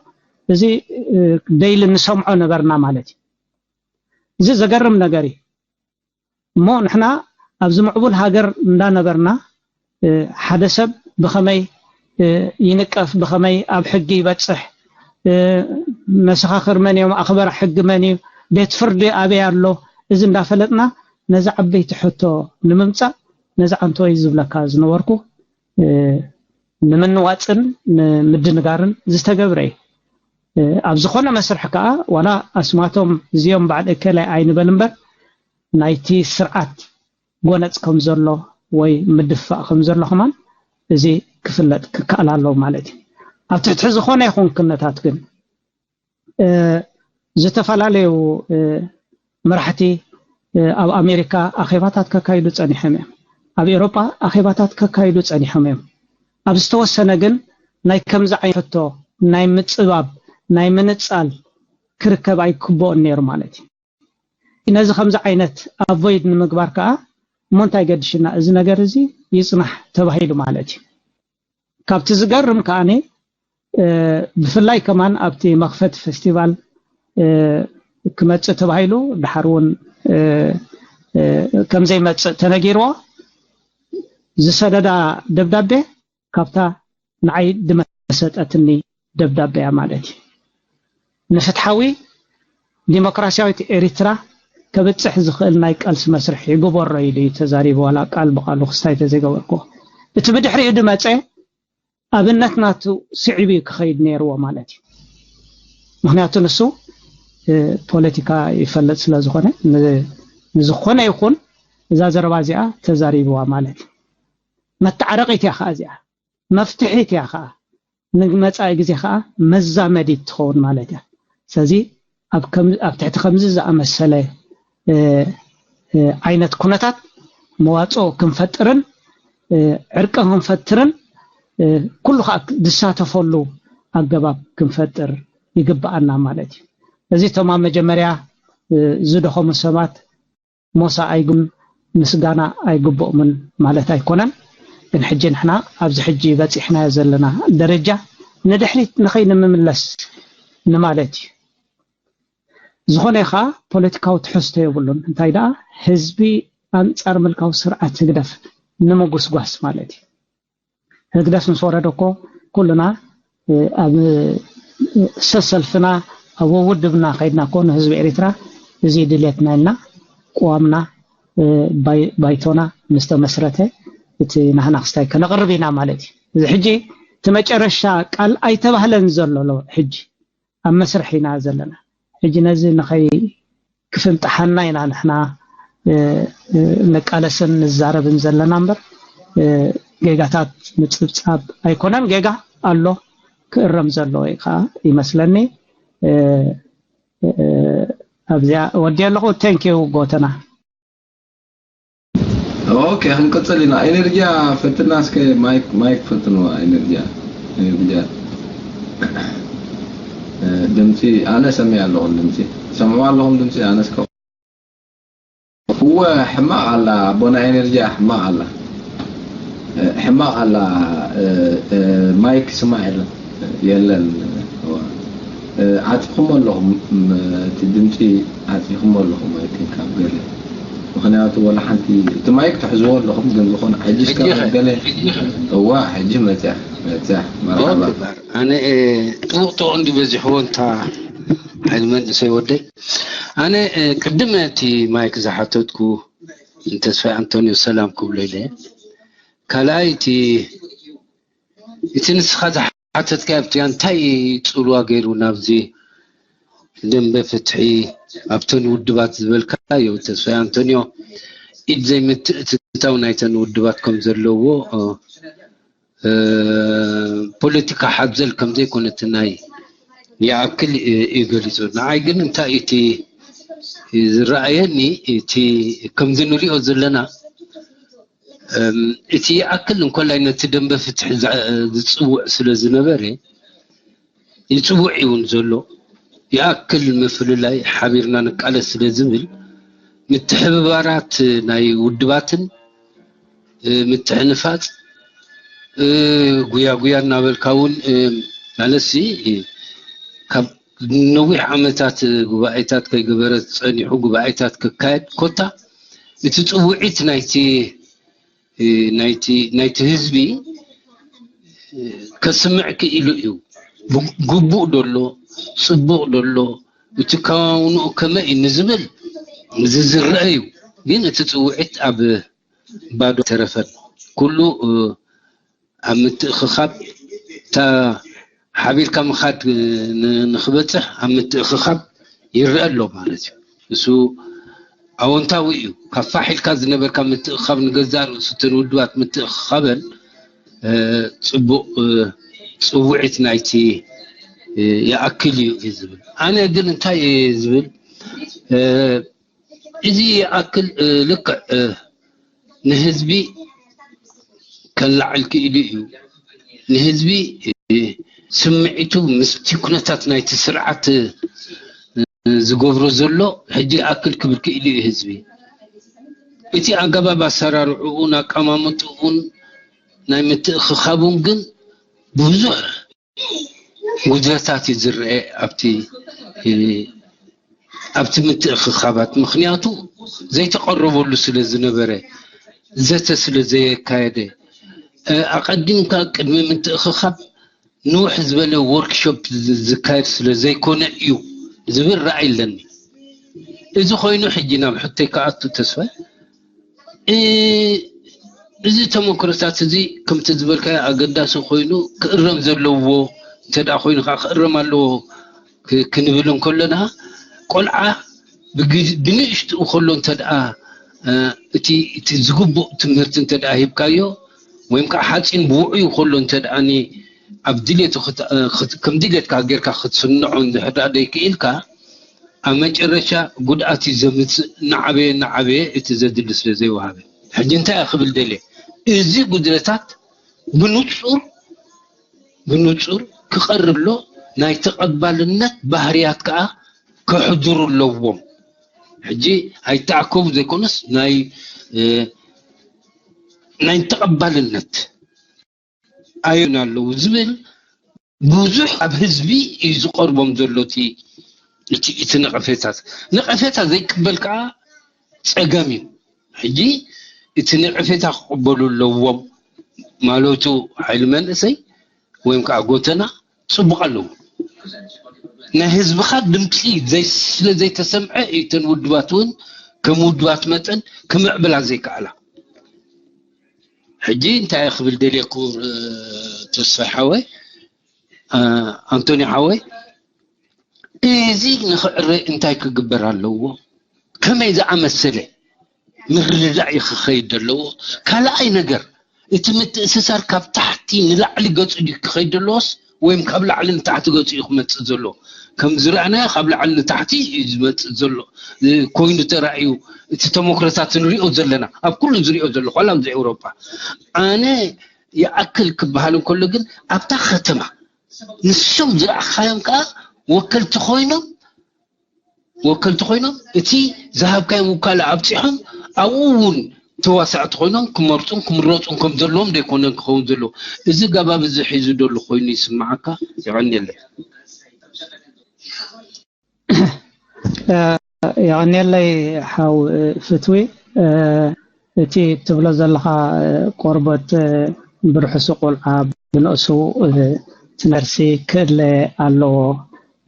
እዚ ደይሊ ንሰምዖ ነበርና ማለት እዩ። እዚ ዘገርም ነገር እዩ። እሞ ንሕና ኣብዚ ምዕቡል ሃገር እንዳነበርና ሓደ ሰብ ብኸመይ ይንቀፍ፣ ብኸመይ ኣብ ሕጊ ይበፅሕ፣ መሰኻኽር መን እዮም፣ ኣኽበራ ሕጊ መን እዩ፣ ቤት ፍርዲ ኣበይ ኣሎ፣ እዚ እንዳፈለጥና ነዚ ዓበይቲ ሕቶ ንምምፃእ ነዚ ዓንቶይ ዝብለካ ዝነበርኩ ንምንዋፅን ንምድንጋርን ዝተገብረ እዩ። ኣብ ዝኾነ መስርሕ ከዓ ዋላ ኣስማቶም እዚኦም በዓል እከላይ ኣይንበል እምበር ናይቲ ስርዓት ጎነፅ ከም ዘሎ ወይ ምድፋእ ከም ዘሎ ከማን እዚ ክፍለጥ ክከኣል ኣለዎ ማለት እዩ። ኣብ ትሕቲ ዝኾነ ይኹን ኩነታት ግን ዝተፈላለዩ መራሕቲ ኣብ ኣሜሪካ ኣኼባታት ከካይዱ ፀኒሖም እዮም። ኣብ ኤውሮጳ ኣኼባታት ከካይዱ ፀኒሖም እዮም። ኣብ ዝተወሰነ ግን ናይ ከምዚ ዓይነት ሕቶ ናይ ምፅባብ ናይ ምንፃል ክርከብ ኣይክበኦን ነይሩ ማለት እዩ። ነዚ ከምዚ ዓይነት ኣቮይድ ንምግባር ከዓ እሞ እንታይ ገድሽና እዚ ነገር እዚ ይፅናሕ ተባሂሉ ማለት እዩ። ካብቲ ዝገርም ከዓኒ ብፍላይ ከማን ኣብቲ መኽፈቲ ፌስቲቫል ክመፅእ ተባሂሉ ድሓር እውን ከምዘይመፅእ ተነጊርዎ ዝሰደዳ ደብዳቤ ካብታ ንዓይ ድመሰጠትኒ ደብዳበ እያ ማለት እዩ። ንፍትሓዊ ዲሞክራሲያዊት ኤሪትራ ከብጽሕ ዝኽእል ናይ ቃልሲ መስርሕ ይግበሮ ኢሉ እዩ ተዛሪቡ። ዋላ ቃል ብቓሉ ክስታይ ተዘይገበርክዎ፣ እቲ ብድሕሪኡ ድመጸ ኣብነት ናቱ ስዒቡ እዩ ክኸይድ ነይርዎ ማለት እዩ። ምኽንያቱ ንሱ ፖለቲካ ይፈልጥ ስለ ዝኾነ፣ ንዝኾነ ይኹን እዛ ዘረባ እዚኣ ተዛሪብዋ ማለት እዩ። መተዓረቒት እያ ከዓ እዚኣ፣ መፍትሒት እያ ከዓ፣ ንመጻኢ ግዜ ከዓ መዛመዲት ትኸውን ማለት እያ። ስለዚ ኣብ ትሕቲ ከምዚ ዝኣመሰለ ዓይነት ኩነታት መዋፅኦ ክንፈጥርን ዕርቂ ክንፈትርን ኩሉ ከዓ ዝሳተፈሉ ኣገባብ ክንፈጥር ይግብኣና ማለት እዩ። እዚ እቶም ኣብ መጀመርያ ዝደኸሙ ሰባት ሞሳ ኣይግም ምስጋና ኣይግብኦምን ማለት ኣይኮነን። ግን ሕጂ ንሕና ኣብዚ ሕጂ በፂሕናዮ ዘለና ደረጃ ንድሕሪት ንኸይንምምለስ ንማለት እዩ። ዝኾነ ከዓ ፖለቲካዊ ትሕዝቶ የብሉን። እንታይ ደኣ ህዝቢ ኣንጻር ምልካዊ ስርዓት ህግደፍ ንምጉስጓስ ማለት እዩ። ህግደፍ ምስ ወረደ እኮ ኩልና ኣብ ሰሰልፍና ኣብ ውድብና ከይድና እኮ ንህዝቢ ኤሪትራ እዚ ድሌትና ኢልና ቅዋምና ባይቶና ምስ ተመስረተ እቲ ናህና ክስታይ ከነቕርብ ኢና ማለት እዩ። እዚ ሕጂ እቲ መጨረሻ ቃል ኣይተባህለን ዘሎ ሕጂ ኣብ መስርሕ ኢና ዘለና። ሕጂ ነዚ ንኸይ ክፍንጥሓና ኢና ንሕና ንቃለስን ንዛረብን ዘለና እምበር ጌጋታት ምፅብፃብ ኣይኮነን። ጌጋ ኣሎ ክእረም ዘለዎ ከዓ ይመስለኒ። ኣብዚኣ ወዲ ኣለኹ። ቴንኪው ጎተና። ኦኬ ክንቅፅል ኢና። ኤነርጂያ ፈትና እስከ ማይክ ማይክ ፈትንዋ። ኤነርጂያ ኤነርጂያ ድምፂ ኣነ ሰሚዕ ኣለኹም። ድምፂ ሰምዑ ኣለኹም። ድምፂ ኣነ እስከ እወ ሕማቕ ኣላ ኣቦና ኤነርጂያ ሕማቕ ኣላ። ሕማቕ ኣላ። ማይክ ስማዕ የለን የለን። ዓፂኹሞ ኣለኹም። እቲ ድምፂ ዓፂኹሞ ኣለኹም። ኣይ ቲንክ ኣብ ገለ ምኽንያቱ ወላ ሓንቲ እቲ ማይክ ትሕዝዎ ኣለኹም። ግን ዝኾነ ሕጂ እስከ ገለ እዋ ሕጂ መፅያ መፅያ። መርሓባ። ኣነ ጥውቕ ጥውቕ እንዲ በዚሕዎ እንታ ሓይሊ መንእሰይ ወደይ። ኣነ ቅድም እቲ ማይክ ዝሓተትኩ ንተስፋይ ኣንቶንዮ ሰላም ክብሎ ኢለ። ካልኣይ እቲ እቲ ንስኻ ዝሓተትካዮ ኣብቲ እንታይ ፅልዋ ገይሩ ናብዚ ደንበ ፍትሒ ኣብተን ውድባት ዝበልካዮ ተስፋይ ኣንቶንዮ ኢድ ዘይምትእትታው ናይተን ውድባት ከም ዘለዎ ፖለቲካ ሓዘል ከም ዘይኮነ እቲ ናይ ይኣክል እዩ ገሊፁ። ንዓይ ግን እንታይ እቲ ዝረኣየኒ እቲ ከምዚ ንሪኦ ዘለና እቲ ይኣክል እንኮላይ ነቲ ደንበ ፍትሒ ዝፅውዕ ስለ ዝነበረ ይፅውዕ እውን ዘሎ ይኣክል ምፍልላይ ሓቢርና ንቃለስ ስለ ዝብል ምትሕብባራት ናይ ውድባትን ምትሕንፋፅ ጉያ ጉያ እናበልካ እውን ማለትሲ ካብ ነዊሕ ዓመታት ጉባኤታት ከይገበረ ፀኒሑ ጉባኤታት ክካየድ ኮታ እቲ ፅውዒት ናይቲ ናይቲ ናይቲ ህዝቢ ከስምዕ ክኢሉ እዩ። ግቡእ ደሎ ፅቡቕ ደሎ እቲ ካውንኡ ከመይ እዩ ንዝብል እዚ ዝረአ እዩ። ግን እቲ ፅውዒት ኣብ ባዶ ተረፈን ኩሉ ኣብ ምትእኽኻብ እታ ሓቢርካ ምኻድ ንኽበፅሕ ኣብ ምትእኽኻብ ይረአ ኣሎ ማለት እዩ። እሱ ኣወንታዊ እዩ። ካብ ፋሕ ኢልካ ዝነበርካ ምትእኽኻብ ንገዛእ ርእሱ እተን ውድባት ምትእኽኻበን ፅቡቕ ፅውዒት ናይቲ ይኣክል እዩ እዩ ዝብል። ኣነ ግን እንታይ እየ ዝብል እዚ ይኣክል ልክዕ ንህዝቢ ከላዕል ክኢሉ እዩ። ንህዝቢ ስምዒቱ ምስቲ ኩነታት ናይቲ ስርዓት ዝገብሮ ዘሎ ሕጂ ይኣክል ክብል ክኢሉ እዩ ህዝቢ። እቲ ኣገባብ ኣሰራርዕኡን ኣቀማምጥኡን ናይ ምትእኽኻቡን ግን ብዙሕ ጉድለታት እዩ ዝረአ ኣብቲ ኣብቲ ምትእኽኻባት ምኽንያቱ ዘይተቐረበሉ ስለ ዝነበረ ዘተ ስለ ዘየካየደ ኣቐዲምካ ቅድሚ ምትእኽኻብ ንውሕ ዝበለ ወርክሾፕ ዝካየድ ስለ ዘይኮነ እዩ ዝብል ራእይ ኣለኒ። እዚ ኮይኑ ሕጂ ናብ ሕቶይ ክኣቱ ተስፋ እዚ ተመክሮታት እዚ ከምቲ ዝበልካዮ ኣገዳሲ ኮይኑ ክእረም ዘለዎ እንተ ደኣ ኮይኑ ከዓ ክእረም ኣለዎ ክንብል እንከለና ቆልዓ ብንእሽትኡ ከሎ እንተ ደኣ እቲ ዝግቡእ ትምህርቲ እንተ ደኣ ሂብካዮ ወይም ከዓ ሓፂን ብውዑዩ ከሎ እንተ ደኣ ኣብ ድሌቱ ከም ድሌትካ ጌርካ ክትስንዖ እንድሕር ደኣ ደይክኢልካ ኣብ መጨረሻ ጉድኣት እዩ ዘምፅእ። እናዓበየ እናዓበየ እቲ ዘድሊ ስለ ዘይወሃበ ሕጂ እንታይ ክብል ደልየ እዚ ጉድለታት ብንፁር ብንፁር ክቐርብ ኣሎ። ናይ ተቐባልነት ባህርያት ከዓ ክሕድሩ ኣለዎም። ሕጂ ኣይተኣከቡ ዘይኮነስ ናይ ናይ ተቐባልነት ኣዮን ኣለዉ ዝብል ብዙሕ ኣብ ህዝቢ እዩ ዝቐርቦም ዘሎ እቲ እቲ ነቐፌታት። ነቐፌታ ዘይቅበል ከዓ ፀገም እዩ። ሕጂ እቲ ነቐፌታ ክቕበሉ ኣለዎም ማለቱ ሓይሊ መንእሰይ ወይም ከዓ ጎተና ፅቡቕ ኣለዉ። ናይ ህዝብኻ ድምፂ ስለ ዘይተሰምዐ እዩ እተን ውድባት እውን ከም ውድባት መጠን ክምዕብላ ዘይከኣላ። ሕጂ እንታይ ክብል ደልየ ክቡር ተስፋ ሓወይ ኣንቶኒ ሓወይ እዚ ንኽዕረ እንታይ ክግበር ኣለዎ? ከመይ ዝኣመሰለ ምርድዳእ እዩ ክኸይድ ዘለዎ? ካልኣይ ነገር እቲ ምትእስሳር ካብ ታሕቲ ንላዕሊ ገፁ ድዩ ክኸይድ ዘለዎስ ወይም ካብ ላዕሊ ንታሕቲ ገፁ እዩ ክመፅእ ዘለዎ? ከም ዝረኣናዮ ካብ ላዕሊ ንታሕቲ እዩ ዝመፅእ ዘሎ ኮይኑ ተራእዩ እቲ ተሞክሮታት ንሪኦ ዘለና ኣብ ኩሉ ዝሪኦ ዘለኹ ዋላ ኣብዚ ኤውሮጳ ኣነ ይኣክል ክበሃል እንከሎ ግን ኣብታ ከተማ ንሶም ዝረኣኻዮም ከዓ ወከልቲ ኮይኖም ወከልቲ ኮይኖም እቲ ዝሃብካዮም ውካላ ኣብፂሖም ኣብኡ እውን ተዋሳእቲ ኮይኖም ክመርፁን ክምረፁን ከም ዘለዎም ዘይኮነን ክኸውን ዘለዎ እዚ ገባብ እዚ ሒዙ ደሉ ኮይኑ ይስማዓካ። የቐንየለይ። የቐንየለይ ሓው ፍትዊ። እቲ ትብሎ ዘለኻ ቆርበት ብርሕሱ ቆልዓ ብንእሱ ትነርሲ ክእለ ኣለዎ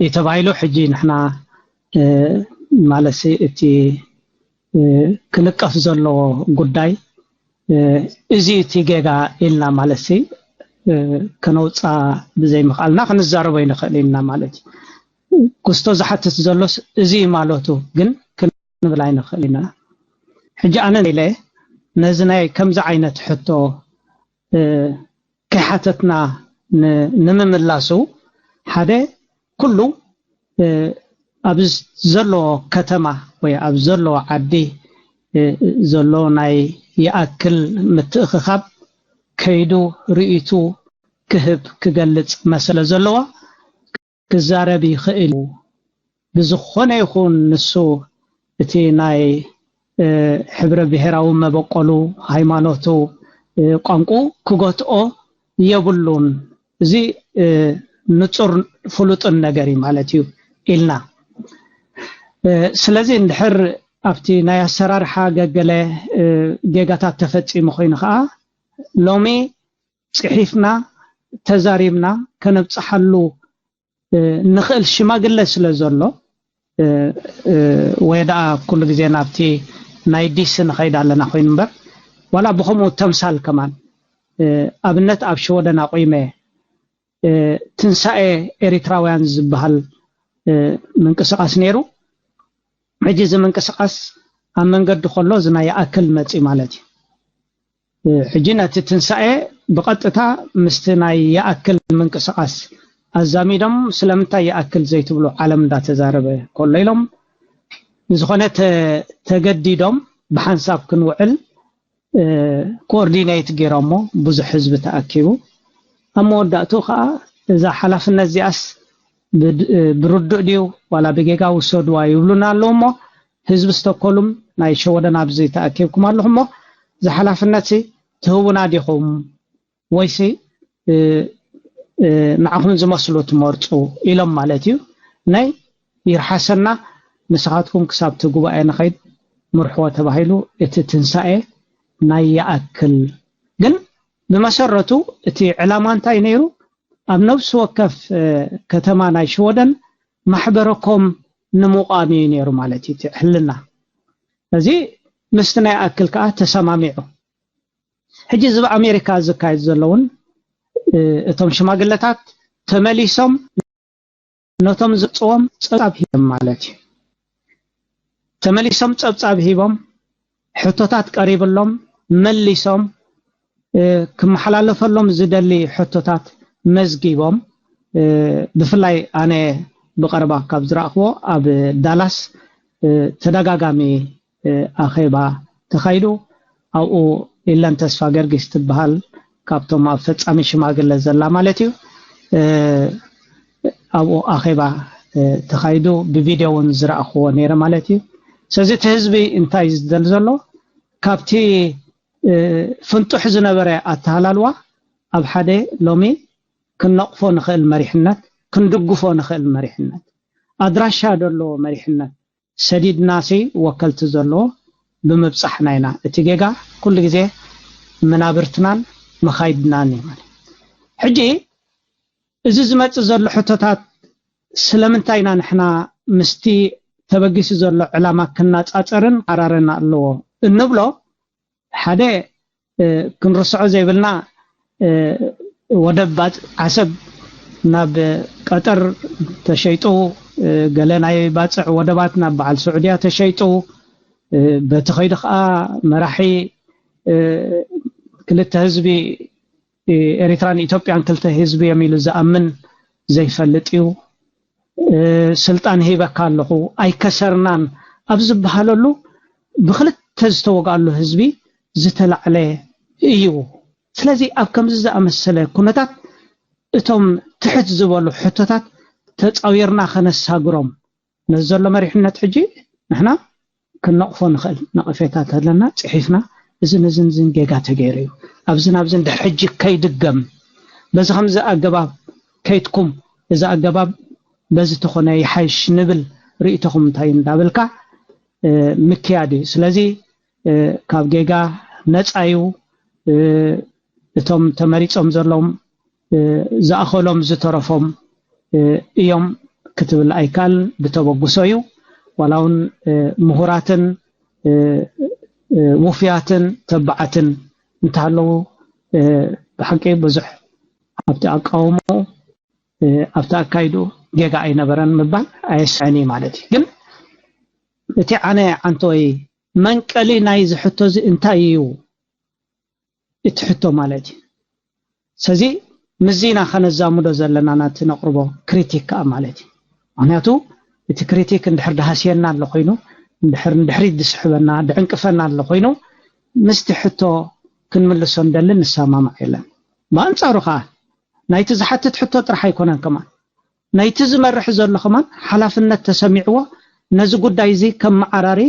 እዩ ተባሂሉ። ሕጂ ንሕና ማለትሲ እቲ ክንቀፍ ዘለዎ ጉዳይ እዚ እቲ ጌጋ ኢልና ማለትሲ ከነውፃ ብዘይምኽኣልና ክንዛረቦ ይንኽእል ኢና ማለት እዩ። ክስቶ ዝሓትት ዘሎስ እዚ ማለቱ ግን ክንብል ኣይንኽእል ኢና። ሕጂ ኣነ ኢለ ነዚ ናይ ከምዚ ዓይነት ሕቶ ከይሓተትና ንምምላሱ ሓደ ኩሉ ኣብ ዘሎ ከተማ ወይ ኣብ ዘሎ ዓዲ ዘሎ ናይ ይኣክል ምትእኽኻብ ከይዱ ርእይቱ ክህብ ክገልጽ መሰለ ዘለዋ ክዛረብ ይኽእል እዩ። ብዝኾነ ይኹን ንሱ እቲ ናይ ሕብረ ብሄራዊ መበቆሉ፣ ሃይማኖቱ፣ ቋንቁ ክጎትኦ የብሉን። እዚ ንጹር ፍሉጥን ነገር እዩ ማለት እዩ ኢልና። ስለዚ እንድሕር ኣብቲ ናይ ኣሰራርሓ ገገለ ጌጋታት ተፈጺሙ ኮይኑ ከዓ ሎሚ ፅሒፍና ተዛሪብና ከነብፅሓሉ ንኽእል ሽማግለ ስለ ዘሎ ወይ ደኣ ኩሉ ግዜ ናብቲ ናይ ዲሲ ንኸይድ ኣለና ኮይኑ እምበር ዋላ ብኸምኡ ተምሳል ከማን ኣብነት ኣብ ሸወደን ኣቑመ ትንሳኤ ኤሪትራውያን ዝበሃል ምንቅስቃስ ነይሩ። ሕጂ እዚ ምንቅስቃስ ኣብ መንገዲ ከሎ እዚ ናይ ይኣክል መፂ ማለት እዩ። ሕጂ ነቲ ትንሳኤ ብቐጥታ ምስቲ ናይ ይኣክል ምንቅስቃስ ኣዛሚዶም ስለምንታይ ይኣክል ዘይትብሉ ዓለም እንዳተዛረበ ከሎ ኢሎም ብዝኾነ ተገዲዶም ብሓንሳብ ክንውዕል ኮኦርዲኔት ገይሮሞ ብዙሕ ህዝቢ ተኣኪቡ ኣብ መወዳእትኡ ከዓ እዛ ሓላፍነት እዚኣስ ብርዱእ ድዩ ዋላ ብጌጋ ውሰድዋ ይብሉና ኣለዉ እሞ ህዝቢ ስተኮሉም ናይ ሸወደን ኣብዚ ተኣኪብኩም ኣለኹም እሞ እዚ ሓላፍነት ትህቡና ዲኹም ወይሲ ንዓኹም ዝመስሉ ትመርፁ ኢሎም ማለት እዩ ናይ ይርሓሰና ንስኻትኩም ክሳብቲ ጉባኤ ንኸይድ ምርሕዎ ተባሂሉ እቲ ትንሳኤ ናይ ይኣክል ግን ብመሰረቱ እቲ ዕላማ እንታይ ነይሩ ኣብ ነፍሲ ወከፍ ከተማ ናይ ሽወደን ማሕበረኮም ንምቋም እዩ ነይሩ ማለት እዩ ሕልና። እዚ ምስቲ ናይ ኣክል ከዓ ተሰማሚዑ። ሕጂ እዚ ኣብ ኣሜሪካ ዝካየድ ዘለውን እቶም ሽማግለታት ተመሊሶም ነቶም ዝፅዎም ፀብፃብ ሂቦም ማለት እዩ። ተመሊሶም ፀብፃብ ሂቦም ሕቶታት ቀሪብሎም መሊሶም ክመሓላለፈሎም ዝደሊ ሕቶታት መዝጊቦም። ብፍላይ ኣነ ብቐረባ ካብ ዝረእኽዎ ኣብ ዳላስ ተደጋጋሚ ኣኼባ ተኻይዱ። ኣብኡ ኢለን ተስፋ ገርጊስ ትበሃል ካብቶም ኣብ ፈፃሚ ሽማግለ ዘላ ማለት እዩ። ኣብኡ ኣኼባ ተኻይዱ ብቪድዮ እውን ዝረእኽዎ ነይረ ማለት እዩ። ስለዚ እቲ ህዝቢ እንታይ ዝደል ዘሎ ካብቲ ፍንጡሕ ዝነበረ ኣተሃላልዋ ኣብ ሓደ ሎሚ ክንነቕፎ ንኽእል መሪሕነት ክንድግፎ ንኽእል መሪሕነት ኣድራሻ ደለዎ መሪሕነት ሰዲድናሲ ወከልቲ ዘለዎ ብምብፃሕና ኢና። እቲ ጌጋ ኩሉ ግዜ መናብርትናን መኻይድናን እዩ ማለት። ሕጂ እዚ ዝመፅእ ዘሎ ሕቶታት ስለምንታይ ኢና ንሕና ምስቲ ተበጊሱ ዘሎ ዕላማ ክናፃፀርን ኣራረና ኣለዎ እንብሎ ሓደ ክንርስዖ ዘይብልና ወደብ ዓሰብ ናብ ቀጠር ተሸይጡ፣ ገለ ናይ ባፅዕ ወደባት ናብ በዓል ስዑድያ ተሸይጡ፣ በቲ ከይዲ ከዓ መራሒ ክልተ ህዝቢ ኤሪትራን ኢትዮጵያን ክልተ ህዝቢ እዮም ኢሉ ዝኣምን ዘይፈልጥ እዩ። ስልጣን ሂበካ ኣለኹ ኣይከሰርናን ኣብ ዝበሃለሉ ብክልተ ዝተወግኣሉ ህዝቢ ዝተላዕለ እዩ። ስለዚ ኣብ ከምዚ ዝኣመሰለ ኩነታት እቶም ትሕት ዝበሉ ሕቶታት ተፃዊርና ከነሳግሮም ነዚ ዘሎ መሪሕነት ሕጂ ንሕና ክንነቕፎ ንኽእል ነቐፌታ ተለና ፅሒፍና እዝን እዝን እዝን ጌጋ ተገይሩ እዩ ኣብዝን ኣብዝን ድሕር ሕጂ ከይድገም በዚ ከምዚ ኣገባብ ከይድኩም እዚ ኣገባብ በዚ ተኾነ ይሓይሽ ንብል ርእቶኹም እንታይ እንዳበልካ ምክያድ እዩ። ስለዚ ካብ ጌጋ ነፃ እዩ። እቶም ተመሪፆም ዘለዎም ዝኣኸሎም ዝተረፎም እዮም ክትብል ኣይካል ብተበግሶ እዩ። ዋላ እውን ምሁራትን ውፍያትን ተባዓትን እንተሃለዉ ብሓቂ ብዙሕ ኣብቲ ኣቃውሞ ኣብቲ ኣካይዱ ጌጋ ኣይነበረን ምባል ኣየስዕን እዩ ማለት እዩ። ግን እቲ ዓነ ዓንተወይ መንቀሊ ናይዚ ሕቶ እዚ እንታይ እዩ? እቲ ሕቶ ማለት እዩ። ስለዚ ምዚና ከነዛምዶ ዘለና ናቲ ነቕርቦ ክሪቲክ ከዓ ማለት እዩ። ምክንያቱ እቲ ክሪቲክ እንድሕር ድሃስየና ኣሎ ኮይኑ እንድሕር እንድሕሪት ዝስሕበና ድዕንቅፈና ኣሎ ኮይኑ ምስቲ ሕቶ ክንምልሶ እንደሊ ንሰማማዕ የለን። ብኣንፃሩ ከዓ ናይቲ ዝሓትት ሕቶ ጥራሕ ኣይኮነን ከማን ናይቲ ዝመርሕ ዘሎ ከማን ሓላፍነት ተሰሚዕዎ ነዚ ጉዳይ እዚ ከመዓራሪ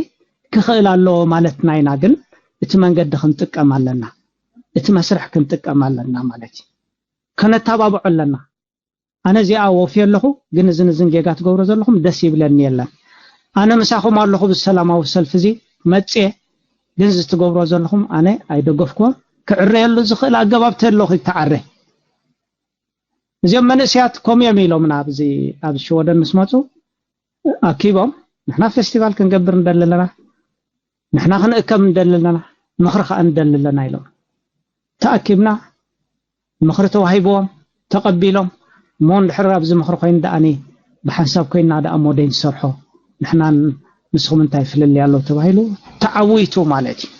ክኽእል ኣለዎ ማለትና ኢና። ግን እቲ መንገዲ ክንጥቀም ኣለና፣ እቲ መስርሕ ክንጥቀም ኣለና ማለት እዩ። ከነተባብዖ ኣለና። ኣነ እዚኣ ወፍየ ኣለኹ፣ ግን እዝን እዝን ጌጋ ትገብሮ ዘለኹም ደስ ይብለኒ የለን። ኣነ ምሳኹም ኣለኹ ብሰላማዊ ሰልፊ እዚ መፅየ፣ ግን እዚ ትገብሮ ዘለኹም ኣነ ኣይደገፍኩዎን። ክዕረየሉ ዝኽእል ኣገባብ ተሎ ይተዓረ። እዚኦም መንእስያት ከምኡ እዮም ኢሎምና ኣብዚ ኣብ ሽወደን ምስ መፁ ኣኪቦም ንሕና ፌስቲቫል ክንገብር እንደሊ ኣለና ንሕና ክንእከብ እንደሊ ኣለና ምኽሪ ከዓ እንደሊ ኣለና ኢሎም ተኣኪብና ምኽሪ ተዋሂብዎም ተቐቢሎም እሞ እንድሕር ኣብዚ ምኽሪ ኮይኑ ደኣኒ ብሓንሳብ ኮይና ደኣ ሞዴል ንሰርሖ ንሕናን ንስኹም እንታይ ፍልልይ ኣሎ ተባሂሉ ተዓዊቱ ማለት እዩ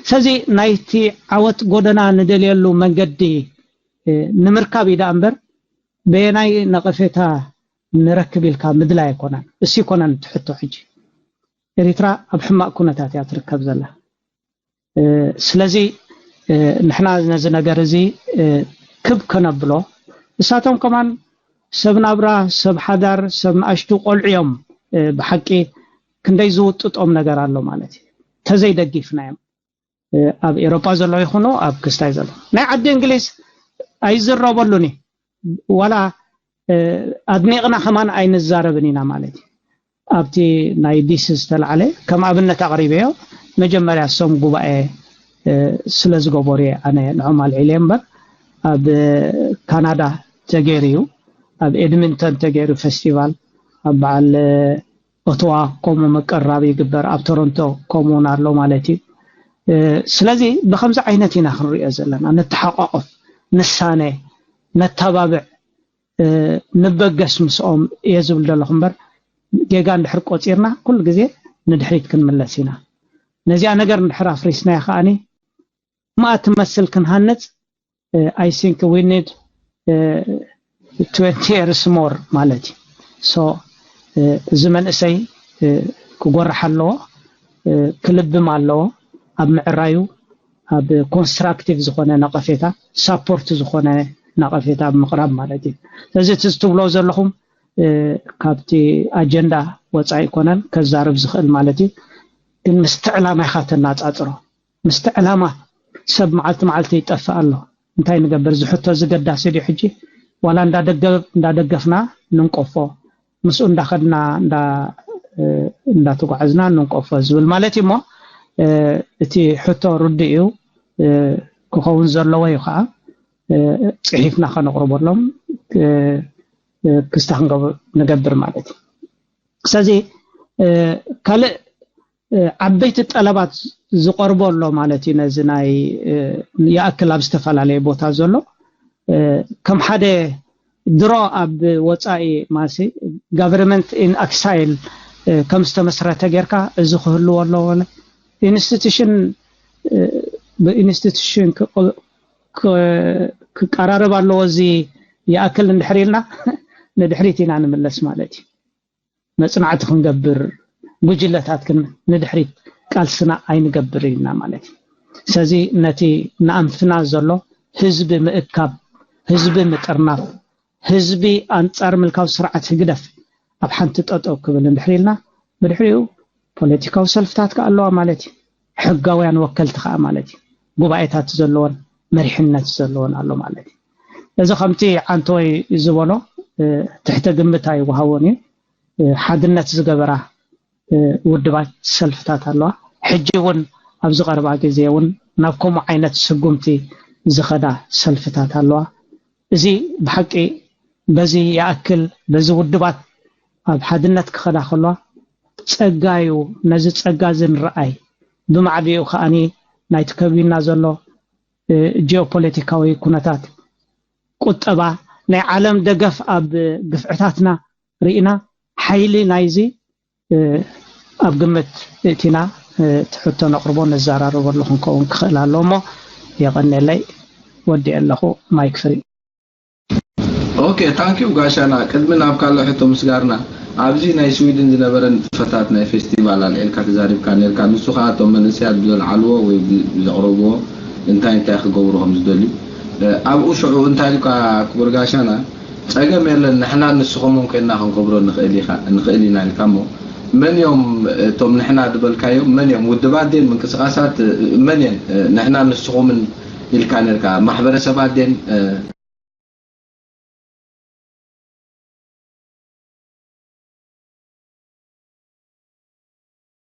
ስለዚ ናይቲ ዓወት ጎደና ንደልየሉ መንገዲ ንምርካብ እዩ ደኣ እምበር በየናይ ነቐፌታ ንረክብ ኢልካ ምድላይ ኣይኮነን። እሱ ይኮነን ትሕቶ ሕጂ ኤሪትራ ኣብ ሕማቕ ኩነታት እያ ትርከብ ዘላ። ስለዚ ንሕና ነዚ ነገር እዚ ክብ ከነብሎ እሳቶም ከማን ሰብ ናብራ ሰብ ሓዳር ሰብ ንኣሽቱ ቆልዑ እዮም ብሓቂ ክንደይ ዝውጥጦም ነገር ኣሎ ማለት እዩ ተዘይደጊፍናዮም ኣብ ኤሮጳ ዘሎ ይኹኑ ኣብ ክስታይ ዘሎ ናይ ዓዲ እንግሊዝ ኣይዝረበሉን እዩ ዋላ ኣድኒቕና ከማን ኣይንዛረብን ኢና ማለት እዩ ኣብቲ ናይ ዲሲ ዝተላዓለ ከም ኣብነት ኣቕሪበዮ መጀመርያ እሶም ጉባኤ ስለ ዝገበሩ እየ ኣነ ንዖም ኣልዒለ እምበር ኣብ ካናዳ ተገይሩ እዩ። ኣብ ኤድሚንተን ተገይሩ ፌስቲቫል፣ ኣብ በዓል ኦቶዋ ከምኡ ምቅርራብ ይግበር፣ ኣብ ቶሮንቶ ከምኡ እውን ኣሎ ማለት እዩ። ስለዚ ብከምዚ ዓይነት ኢና ክንሪኦ ዘለና። ንተሓቋቆፍ፣ ንሳነ፣ ነተባብዕ፣ ንበገስ ምስኦም እየ ዝብል ዘለኹ እምበር፣ ጌጋ እንድሕር ቆፂርና ኩሉ ግዜ ንድሕሪት ክንምለስ ኢና። ነዚኣ ነገር እንድሕር ኣፍሪስናያ ከዓኒ ማኣ ትመስል ክንሃንጽ I think we need twenty years more ማለት እዩ። So እዚ መንእሰይ ክጎራሕ ኣለዎ፣ ክልብም ኣለዎ። ኣብ ምዕራዩ፣ ኣብ ኮንስትራክቲቭ ዝኾነ ነቐፌታ፣ ሳፖርት ዝኾነ ነቐፌታ ኣብ ምቕራብ ማለት እዩ። ስለዚ እቲ ትብሎ ዘለኹም ካብቲ ኣጀንዳ ወፃኢ ኣይኮነን ከዛርብ ዝኽእል ማለት እዩ። ግን ምስቲ ዕላማ ኢኻ ተናፃፅሮ። ምስቲ ዕላማ ሰብ መዓልቲ መዓልቲ ይጠፍእ ኣሎ። እንታይ ንገብር? እዚ ሕቶ እዚ ገዳሲ ድዩ ሕጂ? ዋላ እንዳደገፍና ንንቀፎ፣ ምስኡ እንዳኸድና እንዳተጓዕዝና ንንቀፎ ዝብል ማለት እዩ። እሞ እቲ ሕቶ ርዱእ እዩ፣ ክኸውን ዘለዎ እዩ ከዓ፣ ፅሒፍና ከነቕርበሎም ክስታ ክንገብር ንገብር ማለት እዩ። ስለዚ ካልእ ዓበይቲ ጠለባት ዝቐርቦ ኣሎ ማለት እዩ። ነዚ ናይ ይኣክል ኣብ ዝተፈላለየ ቦታ ዘሎ ከም ሓደ ድሮ ኣብ ወፃኢ ማሲ government in exile ከም ዝተመስረተ ጌርካ እዚ ክህልዎ ኣለዎ። ኢንስቲቱሽን ብኢንስቲቱሽን ክቀራረብ ኣለዎ። እዚ ይኣክል እንድሕር ኢልና ንድሕሪት ኢና ንምለስ ማለት እዩ። መፅናዕቲ ክንገብር፣ ጉጅለታት ግን ንድሕሪት ቃልስና ኣይንገብር ኢልና ማለት እዩ። ስለዚ ነቲ ንኣንፍና ዘሎ ህዝቢ ምእካብ፣ ህዝቢ ምጥርናፍ፣ ህዝቢ ኣንፃር ምልካዊ ስርዓት ህግደፍ ኣብ ሓንቲ ጠጠው ክብል እንድሕር ኢልና፣ ብድሕሪኡ ፖለቲካዊ ሰልፍታት ከኣ ኣለዋ ማለት እዩ። ሕጋውያን ወከልቲ ከኣ ማለት እዩ። ጉባኤታት ዘለዎን መሪሕነት ዘለዎን ኣሎ ማለት እዩ። እዚ ከምቲ ዓንተወይ ዝበሎ ትሕተ ግምት ኣይወሃቦን እዩ። ሓድነት ዝገበራ ውድባት ሰልፍታት ኣለዋ። ሕጂ እውን ኣብዚ ቀረባ ግዜ እውን ናብ ከምኡ ዓይነት ስጉምቲ ዝኸዳ ሰልፍታት ኣለዋ። እዚ ብሓቂ በዚ ይኣክል በዚ ውድባት ኣብ ሓድነት ክኸዳ ከለዋ ጸጋ እዩ። ነዚ ጸጋ እዚ ንረኣይ። ብማዕቢኡ ከኣኒ ናይቲ ከቢና ዘሎ ጂኦፖለቲካዊ ኩነታት፣ ቁጠባ፣ ናይ ዓለም ደገፍ ኣብ ግፍዕታትና ርኢና ሓይሊ ናይዚ ኣብ ግምት እቲና እቲ ሕቶ ነቕርቦ ነዘራርበሉ ክንከውን ክኽእል ኣለዎ እሞ የቐንየለይ። ወዲኤ ኣለኹ። ማይክ ፍሪ። ኦኬ ታንኪዩ ጋሻና። ቅድሚ ናብ ካልእ ሕቶ ምስጋርና ኣብዚ ናይ ስዊድን ዝነበረ ንጥፈታት ናይ ፌስቲቫል ኣልዒልካ ተዛሪብካ ነርካ። ንሱ ከዓ እቶም መንእሰያት ብዘልዓልዎ ወይ ብዘቕረብዎ እንታይ እንታይ ክገብሩ ከም ዝደልዩ ኣብኡ ሽዑ እንታይ ኢልካ ክቡር ጋሻና ጸገም የለን ንሕና ንስኹምን ኮይንና ክንከብሮ ንኽእል ኢና ኢልካ እሞ መን እዮም እቶም ንሕና ዝበልካዮም መን እዮም ውድባት ድየን ምንቅስቃሳት መን እየን ንሕና ንስኹምን ኢልካ ነርካ ማሕበረሰባት ድየን